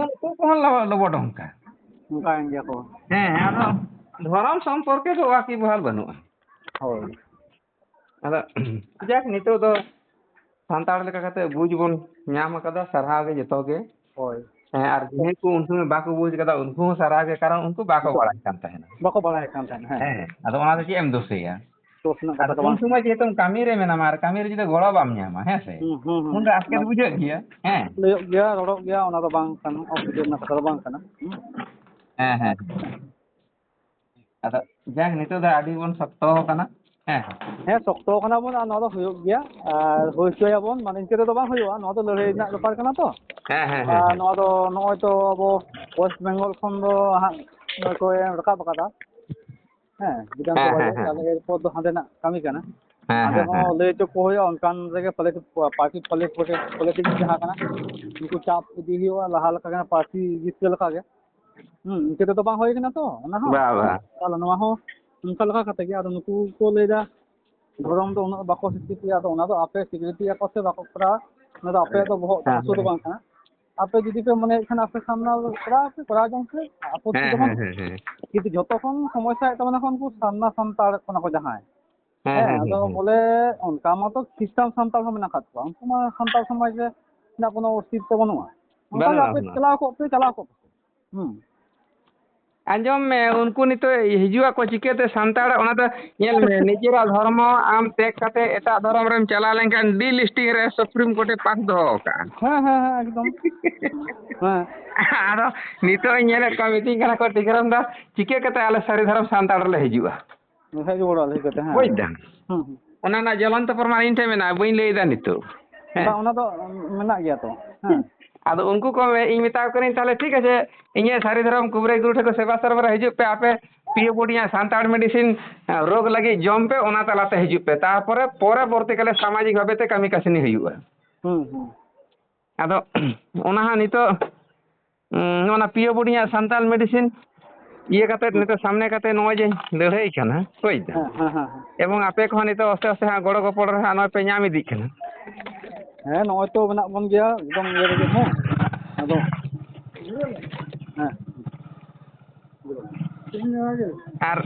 ᱩᱱᱠᱩ ᱠᱚᱦᱚᱸ ᱞᱚ-, ᱞᱚᱵᱚᱰᱚᱝ ᱠᱟ᱾ ᱚᱱᱠᱟᱭᱮᱱ ᱜᱮᱭᱟ ᱠᱚ᱾ ᱦᱮᱸ, ᱟᱫᱚ ᱫᱷᱚᱨᱚᱢ ᱥᱚᱢᱯᱚᱨᱠᱮ ᱫᱚ ᱣᱟᱠᱤᱵᱟᱦᱟᱞ ᱵᱟᱹᱱᱩᱜᱼᱟ᱾ ᱦᱳᱭ᱾ ᱟᱫᱚ ᱡᱟᱠ, ᱱᱤᱛᱚᱜ ᱫᱚ ᱥᱟᱱᱛᱟᱲ ᱞᱮᱠᱟ ᱠᱟᱛᱮ ᱵᱩᱡᱽ ᱵᱚᱱ ᱧᱟᱢ ᱟᱠᱟᱫᱟ, ᱥᱟᱨᱦᱟᱣ ᱜᱮ ᱡᱚᱛᱚ ᱜᱮ᱾ ᱦᱳᱭ᱾ ᱦᱮᱸ, ᱟᱨ ᱡᱟᱦᱟᱸᱭ ᱠᱚ ᱩᱱ ᱥᱚᱢᱚᱭ ᱵᱟᱠᱚ ᱵᱩᱡᱽ ᱠᱟᱫᱟ, ᱩᱱᱠᱩ ᱦᱚᱸ ᱥᱟᱨᱦᱟᱣ ᱜᱮ, ᱠᱟᱨᱚᱱ ᱩᱱᱠᱩ ᱵᱟᱠᱚ ᱱᱤᱛᱚᱜ ᱵᱟᱲᱟᱭ ᱠᱟᱱ ᱛᱟᱦᱮᱱᱟ᱾ ᱵᱟᱠᱚ ᱵᱟᱲᱟᱭ ᱠᱟᱱ ᱛᱟᱦᱮᱱᱟ, ᱦᱮᱸ᱾ ᱦᱮᱸ, ᱟᱫᱚ ᱚᱱᱟ ᱫᱚ ᱪᱮᱫ ᱮᱢ ᱫᱳᱥᱮᱭᱟ? ᱫᱳᱥ ᱨᱮᱱᱟᱜ ᱟᱫᱚ ᱠᱟᱛᱷᱟ ᱫᱚ ᱩᱱ ᱵᱟᱝ ᱥᱚᱢᱚᱭ ᱠᱟᱱᱟ᱾ ᱡᱮᱦᱮᱛᱩ ᱠᱟᱹᱢᱤ ᱨᱮ ᱢᱮᱱᱟᱢᱟ ᱟᱨ ᱠᱟᱹᱢᱤ ᱨᱮ ᱡᱩᱫᱤ ᱜᱚᱲᱚ ᱵᱟᱢ ᱧᱟᱢᱟ, ᱦᱮᱸ ᱥᱮ? ᱦᱩᱸ, ᱦᱩᱸ, ᱦᱩᱸ᱾ ᱩᱱ ᱫᱚ ᱟᱥᱠᱮᱛ ᱚᱱᱟ ᱵᱩᱡᱷᱟᱹᱜ ᱜᱮᱭᱟ, ᱦᱮᱸ᱾ ᱞᱟᱹᱭᱚᱜ ᱜᱮᱭᱟ, ᱨᱚᱲᱚᱜ ᱜᱮᱭᱟ, ᱚᱱᱟ ᱫᱚ ᱵᱟᱝ ᱠᱟᱱᱟ, ᱚᱥᱩᱵᱤᱫᱷᱟ ᱨᱮᱱᱟᱜ ᱠᱟᱛᱷᱟ ᱫᱚ ᱵᱟᱝ ᱠᱟᱱᱟ᱾ ᱦᱩᱸ᱾ ᱦᱮᱸ, ᱦᱮᱸ, ᱦᱮᱸ᱾ ᱟᱫᱚ ᱡᱟᱠ, ᱱᱤᱛᱚᱜ ᱫᱚ ᱟᱹᱰᱤ ᱵᱚᱱ ᱥᱚᱠᱛᱚ ᱟᱠᱟᱱᱟ᱾ ᱦᱮᱸ᱾ ᱦᱮᱸ, ᱥᱚᱠᱛᱚ ᱠᱟᱱᱟ ᱵᱚᱱ, ᱟᱨ ᱱᱚᱣᱟ ᱫᱚ ᱦᱩᱭᱩᱜ ᱜᱮᱭᱟ, ᱟᱨ ᱦᱩᱭ ᱦᱚᱪᱚᱭᱟᱵᱚᱱ, ᱢᱟᱱᱮ ᱤᱱᱠᱟᱹ ᱛᱮᱫᱚ ᱵᱟᱝ ᱦᱩᱭᱩᱜᱼᱟ, ᱱᱚᱣᱟ ᱫᱚ ᱞᱟᱹᱲᱦᱟᱹᱭ ᱨᱮᱱᱟᱜ ᱵᱮᱯᱟᱨ ᱠᱟᱱᱟ ᱛᱚ᱾ ᱦᱮᱸ, ᱦᱮᱸ, ᱦᱮᱸ, ᱟᱨ ᱦᱮᱸ᱾ ᱱᱚᱣᱟ ᱫᱚ ᱱᱚᱜᱼᱚᱭ ᱛᱚ ᱟᱵᱚ ᱳᱭᱮᱥᱴ ᱵᱮᱝᱜᱚᱞ ᱠᱷᱚᱱ ᱫᱚ ᱦᱟᱸᱜ ᱱᱚᱜᱼᱚᱭ ᱠᱚ ᱮᱢ ᱨᱟᱠᱟᱵ ᱟᱠᱟᱫᱟ᱾ ᱦᱮᱸ, ᱦᱮᱸ, ᱵᱤᱫᱷᱟᱱᱥᱚᱵᱷᱟ ᱦᱮᱸ, ᱨᱮ, ᱦᱮᱸ᱾ ᱛᱟᱦᱞᱮ ᱮᱨᱯᱚᱨ ᱫᱚ ᱦᱟᱸᱰᱮᱱᱟᱜ ᱠᱟᱹᱢᱤ ᱠᱟᱱᱟ᱾ ᱦᱮᱸ, ᱦᱟᱸᱰᱮ ᱦᱮᱸ, ᱦᱚᱸ ᱦᱮᱸ᱾ ᱞᱟᱹᱭ ᱦᱚᱪᱚ ᱠᱚ ᱦᱩᱭᱩᱜᱼᱟ, ᱚᱱᱠᱟᱱ ᱨᱮᱜᱮ ᱯᱚᱞᱤᱴᱤᱠ-, ᱯᱟᱨᱴᱤ ᱯᱚᱞᱤᱴᱤᱠ ᱡᱟᱦᱟᱸ ᱠᱟᱱᱟ, ᱩᱱᱠᱩ ᱪᱟᱯ ᱤᱫᱤ ᱦᱩᱭᱩᱜᱼᱟ, ᱞᱟᱦᱟ ᱞᱮᱠᱟ ᱜᱮ, ᱯᱟᱨᱴᱤ ᱡᱤᱛᱠᱟᱹᱨ ᱞᱮᱠᱟ ᱜᱮ᱾ ᱦᱩᱸ, ᱤᱱᱠᱟᱹ ᱛᱮᱫᱚ ᱵᱟᱝ ᱦᱩᱭ ᱠᱟᱱᱟ ᱛᱚ, ᱚᱱᱟ ᱦᱚᱸ᱾ ᱵᱟ, ᱵᱟ᱾ ᱛᱟᱦᱞᱮ ᱱᱚᱣᱟ ᱦᱚᱸ ᱚᱱᱠᱟ ᱞᱮᱠᱟ ᱠᱟᱛᱮ ᱜᱮ, ᱟᱫᱚ ᱱᱩᱠᱩ ᱠᱚ ᱞᱟᱹᱭᱫᱟ, ᱫᱷᱚᱨᱚᱢ ᱫᱚ ᱩᱱᱟᱹᱜ ᱵᱟᱠᱚ ᱥᱤᱠᱨᱤᱛᱤᱭᱟ, ᱟᱫᱚ ᱚᱱᱟ ᱫᱚ ᱟᱯᱮ ᱥᱤᱠᱨᱤᱛᱤᱭᱟᱠᱚ ᱥᱮ ᱵᱟᱠᱚ ᱠᱚᱨᱟᱣᱟ, ᱚᱱᱟ ᱫᱚ ᱟᱯᱮᱭᱟᱜ ᱫᱚ ᱵᱚᱦᱚᱜ ᱦᱮᱸ, ᱦᱟᱹᱥᱩ ᱫᱚ ᱦᱮᱸ᱾ ᱵᱟᱝ ᱠᱟᱱᱟ᱾ ᱟᱯᱮ ᱡᱩᱫᱤ ᱯᱮ ᱢᱚᱱᱮᱭᱮᱫ ᱠᱷᱟᱱ ᱟᱯᱮ ᱥᱟᱢᱱᱟ ᱠᱚᱨᱟᱣ ᱯᱮ, ᱠᱚᱨᱟᱣ ᱡᱚᱝ ᱯᱮ, ᱟᱯᱚᱛᱛᱤ ᱦᱮᱸ, ᱫᱚ ᱦᱮᱸ, ᱵᱟᱹᱱᱩᱜᱼᱟ᱾ ᱦᱮᱸ, ᱦᱮᱸ᱾ ᱠᱤᱱᱛᱩ ᱡᱷᱚᱛᱚ ᱠᱷᱚᱱ ᱥᱚᱢᱚᱥᱥᱟ ᱦᱩᱭᱩᱜ ᱛᱟᱵᱚᱱᱟ ᱠᱷᱟᱱ ᱩᱱᱠᱩ ᱥᱟᱨᱱᱟ ᱥᱟᱱᱛᱟᱲ ᱠᱟᱱᱟ ᱠᱚ ᱡᱟᱦᱟᱸᱭ᱾ ᱦᱮᱸ, ᱦᱮᱸ, ᱦᱮᱸ, ᱦᱮᱸ, ᱟᱫᱚ ᱦᱮᱸ᱾ ᱵᱚᱞᱮ ᱚᱱᱠᱟ ᱢᱟᱛᱚ ᱠᱷᱨᱤᱥᱴᱟᱱ ᱥᱟᱱᱛᱟᱲ ᱦᱚᱸ ᱢᱮᱱᱟᱜ ᱟᱠᱟᱫ ᱠᱚᱣᱟ, ᱩᱱᱠᱩ ᱢᱟ ᱥᱟᱱᱛᱟᱲ ᱥᱚᱢᱟᱡᱽ ᱨᱮ ᱨᱮᱱᱟᱜ ᱠᱳᱱᱳ ᱚᱥᱛᱤᱛᱛᱚ ᱵᱟᱹᱱᱩᱜᱼᱟ᱾ ᱚᱱᱠᱟ ᱜᱮ ᱵᱟᱹᱱᱩᱜᱼᱟ, ᱟᱯᱮ ᱵᱟᱹᱱᱩᱜᱼᱟ᱾ ᱪᱟᱞᱟᱣ ᱠᱚᱜ ᱯᱮ, ᱪᱟᱞᱟᱣ ᱠᱚᱜ ᱯᱮ᱾ ᱦᱩᱸ᱾ ᱟᱸᱡᱚᱢ ᱢᱮ, ᱩᱱᱠᱩ ᱱᱤᱛᱚᱜ ᱦᱤᱡᱩᱜ ᱟᱠᱚ ᱪᱤᱠᱟᱹᱛᱮ ᱥᱟᱱᱛᱟᱲ? ᱚᱱᱟ ᱫᱚ ᱧᱮᱞ ᱢᱮ, ᱱᱤᱡᱮᱨᱟᱜ ᱫᱷᱚᱨᱢᱚ ᱟᱢ ᱛᱮᱜ ᱠᱟᱛᱮ ᱮᱴᱟᱜ ᱫᱷᱚᱨᱚᱢ ᱨᱮᱢ ᱪᱟᱞᱟᱣ ᱞᱮᱱᱠᱷᱟᱱ ᱰᱤᱞᱤᱥᱴᱤᱝ ᱨᱮ ᱥᱩᱯᱨᱤᱢ ᱠᱳᱨᱴ ᱮ ᱯᱟᱥ ᱫᱚᱦᱚ ᱟᱠᱟᱫᱼᱟ᱾ ᱦᱮᱸ, ᱦᱮᱸ, ᱦᱮᱸ, ᱮᱠᱫᱚᱢ᱾ ᱦᱮᱸ᱾ ᱟᱫᱚ ᱱᱤᱛᱚᱜ ᱤᱧ ᱧᱮᱞᱮᱫ ᱠᱚᱣᱟ, ᱢᱤᱛᱟᱹᱧ ᱠᱟᱱᱟ ᱠᱚ, "ᱴᱤᱠᱟᱹᱨᱟᱢ ᱫᱟ, ᱪᱤᱠᱟᱹ ᱠᱟᱛᱮ ᱟᱞᱮ ᱥᱟᱹᱨᱤ ᱫᱷᱚᱨᱚᱢ ᱥᱟᱱᱛᱟᱲ ᱨᱮᱞᱮ ᱦᱤᱡᱩᱜᱼᱟ?" ᱦᱮᱡ ᱨᱩᱣᱟᱹᱲᱚᱜᱼᱟ ᱞᱟᱹᱭ ᱠᱟᱛᱮ, ᱦᱮᱸ᱾ ᱵᱩᱡᱽ ᱫᱟᱢ? ᱦᱩᱸ, ᱦᱩᱸ᱾ ᱚᱱᱟ ᱨᱮᱱᱟᱜ ᱡᱚᱞᱚᱱᱛᱚ ᱯᱨᱚᱢᱟᱱ ᱤᱧ ᱴᱷᱮᱱ ᱢᱮᱱᱟᱜᱼᱟ, ᱵᱟᱹᱧ ᱞᱟᱹᱭ ᱮᱫᱟ ᱱᱤᱛᱚᱜ᱾ ᱦᱮᱸ᱾ ᱵᱟᱝ, ᱚᱱᱟ ᱫᱚ ᱢᱮᱱᱟᱜ ᱜᱮᱭᱟ ᱛᱚ᱾ ᱦᱮᱸ᱾ ᱟᱫᱚ ᱩᱱᱠᱩ ᱠᱚ, ᱤᱧ ᱢᱮᱛᱟ ᱠᱚ ᱠᱟᱹᱱᱟᱹᱧ, "ᱛᱟᱦᱞᱮ ᱴᱷᱤᱠ ᱟᱪᱷᱮ, ᱤᱧᱟᱹᱜ ᱥᱟᱹᱨᱤ ᱫᱷᱚᱨᱚᱢ ᱠᱩᱵᱨᱟᱹᱭ ᱜᱩᱨᱩ ᱴᱷᱮᱱ ᱠᱷᱚᱱ ᱥᱮᱵᱟ ᱥᱮᱨᱵᱟ ᱨᱮ ᱦᱤᱡᱩᱜ ᱯᱮ, ᱟᱯᱮ ᱯᱤᱭᱳ ᱵᱳᱰᱤᱭᱟ ᱥᱟᱱᱛᱟᱲ ᱢᱮᱰᱤᱥᱤᱱ, ᱮ, ᱨᱳᱜᱽ ᱞᱟᱹᱜᱤᱫ ᱡᱚᱢ ᱯᱮ, ᱚᱱᱟ ᱛᱟᱞᱟᱛᱮ ᱦᱤᱡᱩᱜ ᱯᱮ, ᱛᱟᱨᱯᱚᱨᱮ ᱯᱚᱨᱚᱵᱚᱨᱛᱤ ᱠᱟᱞᱮ ᱥᱟᱢᱟᱡᱤᱠ ᱵᱷᱟᱵᱮ ᱛᱮ ᱠᱟᱹᱢᱤ ᱠᱟᱹᱥᱱᱤ ᱦᱩᱭᱩᱜᱼᱟ᱾" ᱦᱩᱸ, ᱦᱩᱸ᱾ ᱟᱫᱚ ᱚᱱᱟ ᱦᱟᱸᱜ ᱱᱤᱛᱚᱜ, ᱩᱸ, ᱱᱚᱣᱟ ᱯᱤᱭᱳ ᱵᱳᱰᱤᱭᱟ ᱥᱟᱱᱛᱟᱲ ᱢᱮᱰᱤᱥᱤᱱ ᱤᱭᱟᱹ ᱠᱟᱛᱮ, ᱦᱩᱸ᱾ ᱱᱤᱛᱚᱜ ᱥᱟᱢᱱᱮ ᱠᱟᱛᱮ ᱱᱚᱜᱼᱚᱭ ᱡᱮ ᱞᱟᱹᱲᱦᱟᱹᱭ ᱠᱟᱱᱟ, ᱵᱩᱡᱽ ᱫᱟᱢ? ᱦᱮᱸ, ᱦᱮᱸ, ᱦᱮᱸ, ᱦᱮᱸ᱾ ᱮᱵᱚᱝ ᱟᱯᱮ ᱠᱚᱦᱚᱸ ᱱᱤᱛᱚᱜ ᱟᱥᱛᱮ ᱟᱥᱛᱮ ᱦᱟᱸᱜ ᱜᱚᱲᱚ ᱜᱚᱯᱚᱲ ᱨᱮ ᱦᱟᱸᱜ ᱱᱚᱜᱼᱚᱭ ᱯᱮ ᱧᱟᱢ ᱤᱫᱤᱜ ᱠᱟᱱᱟ᱾ ᱦᱮᱸ, ᱱᱚᱜᱼᱚᱭ ᱛᱚ ᱢᱮᱱᱟᱜ ᱵᱚᱱ ᱜᱮᱭᱟ ᱮᱠᱫᱚᱢ ᱤᱭᱟᱹ ᱨᱮᱜᱮ, ᱦᱮᱸ᱾ ᱟᱫᱚ, ᱦᱮᱸ᱾ ᱟᱨ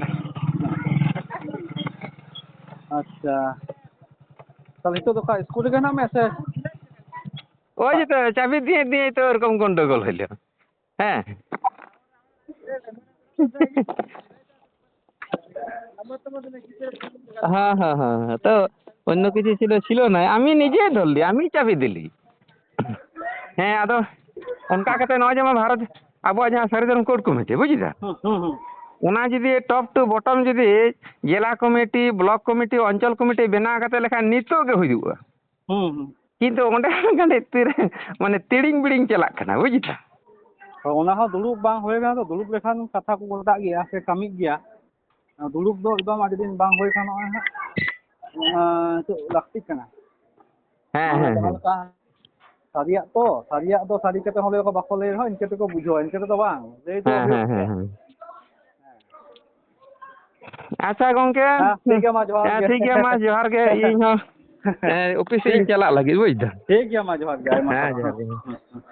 ᱟᱪᱪᱷᱟ᱾ ᱛᱟᱦᱞᱮ ᱱᱤᱛᱚᱜ ᱫᱚ ᱚᱠᱟ ᱥᱠᱩᱞ ᱨᱮᱜᱮ ᱦᱮᱱᱟᱜ ᱢᱮᱭᱟ ᱥᱮ? ᱳᱭ ᱡᱮ ᱛᱚ, ᱪᱟᱵᱤ ᱫᱤᱭᱮ ᱫᱤᱭᱮ ᱛᱚ ᱮᱨᱚᱠᱚᱢ ᱜᱚᱱᱰᱚᱜᱳᱞ ᱦᱩᱭ ᱞᱮᱱᱟ᱾ ᱦᱮᱸ᱾ হ্যাঁ, হ্যাঁ, হ্যাঁ, হ্যাঁ। তো অন্য কিছু ছিল, ছিল না। আমি নিজে ধরলি, আমি চাবি দিলি। হ্যাঁ, ᱟᱫᱚ ᱚᱱᱠᱟ ᱠᱟᱛᱮ ᱱᱚᱜᱼᱚᱭ ᱡᱮᱢᱚᱱ ᱵᱷᱟᱨᱚᱛ, ᱟᱵᱚᱣᱟᱜ ᱡᱟᱦᱟᱸ ᱥᱟᱹᱨᱤ ᱫᱷᱚᱨᱚᱢ ᱠᱳᱰ ᱠᱚᱢᱤᱴᱤ, ᱵᱩᱡ ᱮᱫᱟ? ᱦᱩᱸ, ᱦᱩᱸ, ᱦᱩᱸ᱾ ᱚᱱᱟ ᱡᱩᱫᱤ top to bottom ᱡᱩᱫᱤ ᱡᱮᱞᱟ ᱠᱚᱢᱤᱴᱤ, ᱵᱞᱚᱠ ᱠᱚᱢᱤᱴᱤ, ᱚᱧᱪᱚᱞ ᱠᱚᱢᱤᱴᱤ ᱵᱮᱱᱟᱣ ᱠᱟᱛᱮ ᱞᱮᱠᱷᱟᱱ ᱱᱤᱛᱚᱜ ᱜᱮ ᱦᱩᱭᱩᱜᱼᱟ᱾ ᱦᱩᱸ, ᱦᱩᱸ᱾ ᱠᱤᱱᱛᱩ ᱚᱸᱰᱮ ᱠᱟᱹᱴᱤᱡ ᱛᱤᱨᱮ, ᱢᱟᱱᱮ ᱛᱤᱲᱤᱝ ᱵᱤᱲᱤᱝ ᱪᱟᱞᱟᱜ ᱠᱟᱱᱟ, ᱵᱩᱡ ᱮᱫᱟ? ᱦᱳᱭ, ᱚᱱᱟ ᱦᱚᱸ ᱫᱩᱲᱩᱵ ᱵᱟᱝ ᱦᱩᱭ ᱠᱟᱱᱟ ᱛᱚ, ᱫᱩᱲᱩᱵ ᱞᱮᱠᱷᱟᱱ ᱠᱟᱛᱷᱟ ᱠᱚ ᱜᱚᱴᱟᱜ ᱜᱮᱭᱟ ᱥᱮ ᱠᱟᱹᱢᱤᱜ ᱜᱮᱭᱟ᱾ ᱫᱩᱲᱩᱵ ᱫᱚ ᱮᱠᱫᱚᱢ ᱟᱹᱰᱤ ᱫᱤᱱ ᱵᱟᱝ ᱦᱩᱭ ᱠᱟᱱᱟ, ᱱᱚᱜᱼᱚᱭ ᱦᱟᱸᱜ, ᱟᱸ, ᱱᱤᱛᱚᱜ ᱞᱟᱹᱠᱛᱤᱜ ᱠᱟᱱᱟ᱾ ᱦᱮᱸ, ᱢᱟᱱᱮ ᱦᱮᱸ, ᱡᱟᱦᱟᱸ ᱦᱮᱸ᱾ ᱞᱮᱠᱟ ᱥᱟᱹᱨᱤᱭᱟᱜ ᱛᱚ, ᱥᱟᱹᱨᱤᱭᱟᱜ ᱫᱚ ᱥᱟᱹᱨᱤ ᱠᱟᱛᱮ ᱦᱚᱸ ᱞᱟᱹᱭ ᱟᱠᱚ ᱵᱟᱠᱚ ᱞᱟᱹᱭ ᱨᱮᱦᱚᱸ, ᱤᱱᱠᱟᱹ ᱛᱮᱠᱚ ᱵᱩᱡᱷᱟᱹᱣᱟ, ᱤᱱᱠᱟᱹ ᱛᱮᱫᱚ ᱵᱟᱝ᱾ ᱞᱟᱹᱭ ᱫᱚ ᱦᱮᱸ, ᱦᱩᱭᱩᱜ ᱦᱮᱸ, ᱦᱮᱸ, ᱜᱮᱭᱟ᱾ ᱦᱮᱸ᱾ ᱟᱪᱪᱷᱟ ᱜᱚᱝᱠᱮ, ᱦᱮᱸ, ᱴᱷᱤᱠ ᱜᱮᱭᱟ, ᱢᱟ ᱡᱚᱦᱟᱨ ᱦᱮᱸ, ᱜᱮ᱾ ᱴᱷᱤᱠ ᱜᱮᱭᱟ, ᱢᱟ ᱡᱚᱦᱟᱨ ᱜᱮ᱾ ᱤᱧ ᱦᱚᱸ, ᱦᱮᱸ, ᱚᱯᱷᱤᱥ ᱥᱮᱫ ᱤᱧ ᱴᱷᱤᱠ᱾ ᱪᱟᱞᱟᱜ ᱞᱟᱹᱜᱤᱫ, ᱵᱩᱡ ᱫᱟᱢ᱾ ᱴᱷᱤᱠ ᱜᱮᱭᱟ, ᱢᱟ ᱡᱚᱦᱟᱨ ᱜᱮ, ᱟᱭᱢᱟ ᱦᱮᱸ, ᱥᱟᱨᱦᱟᱣ᱾ ᱡᱚᱦᱟᱨ ᱜᱮ᱾ ᱦᱮᱸ, ᱦᱮᱸ᱾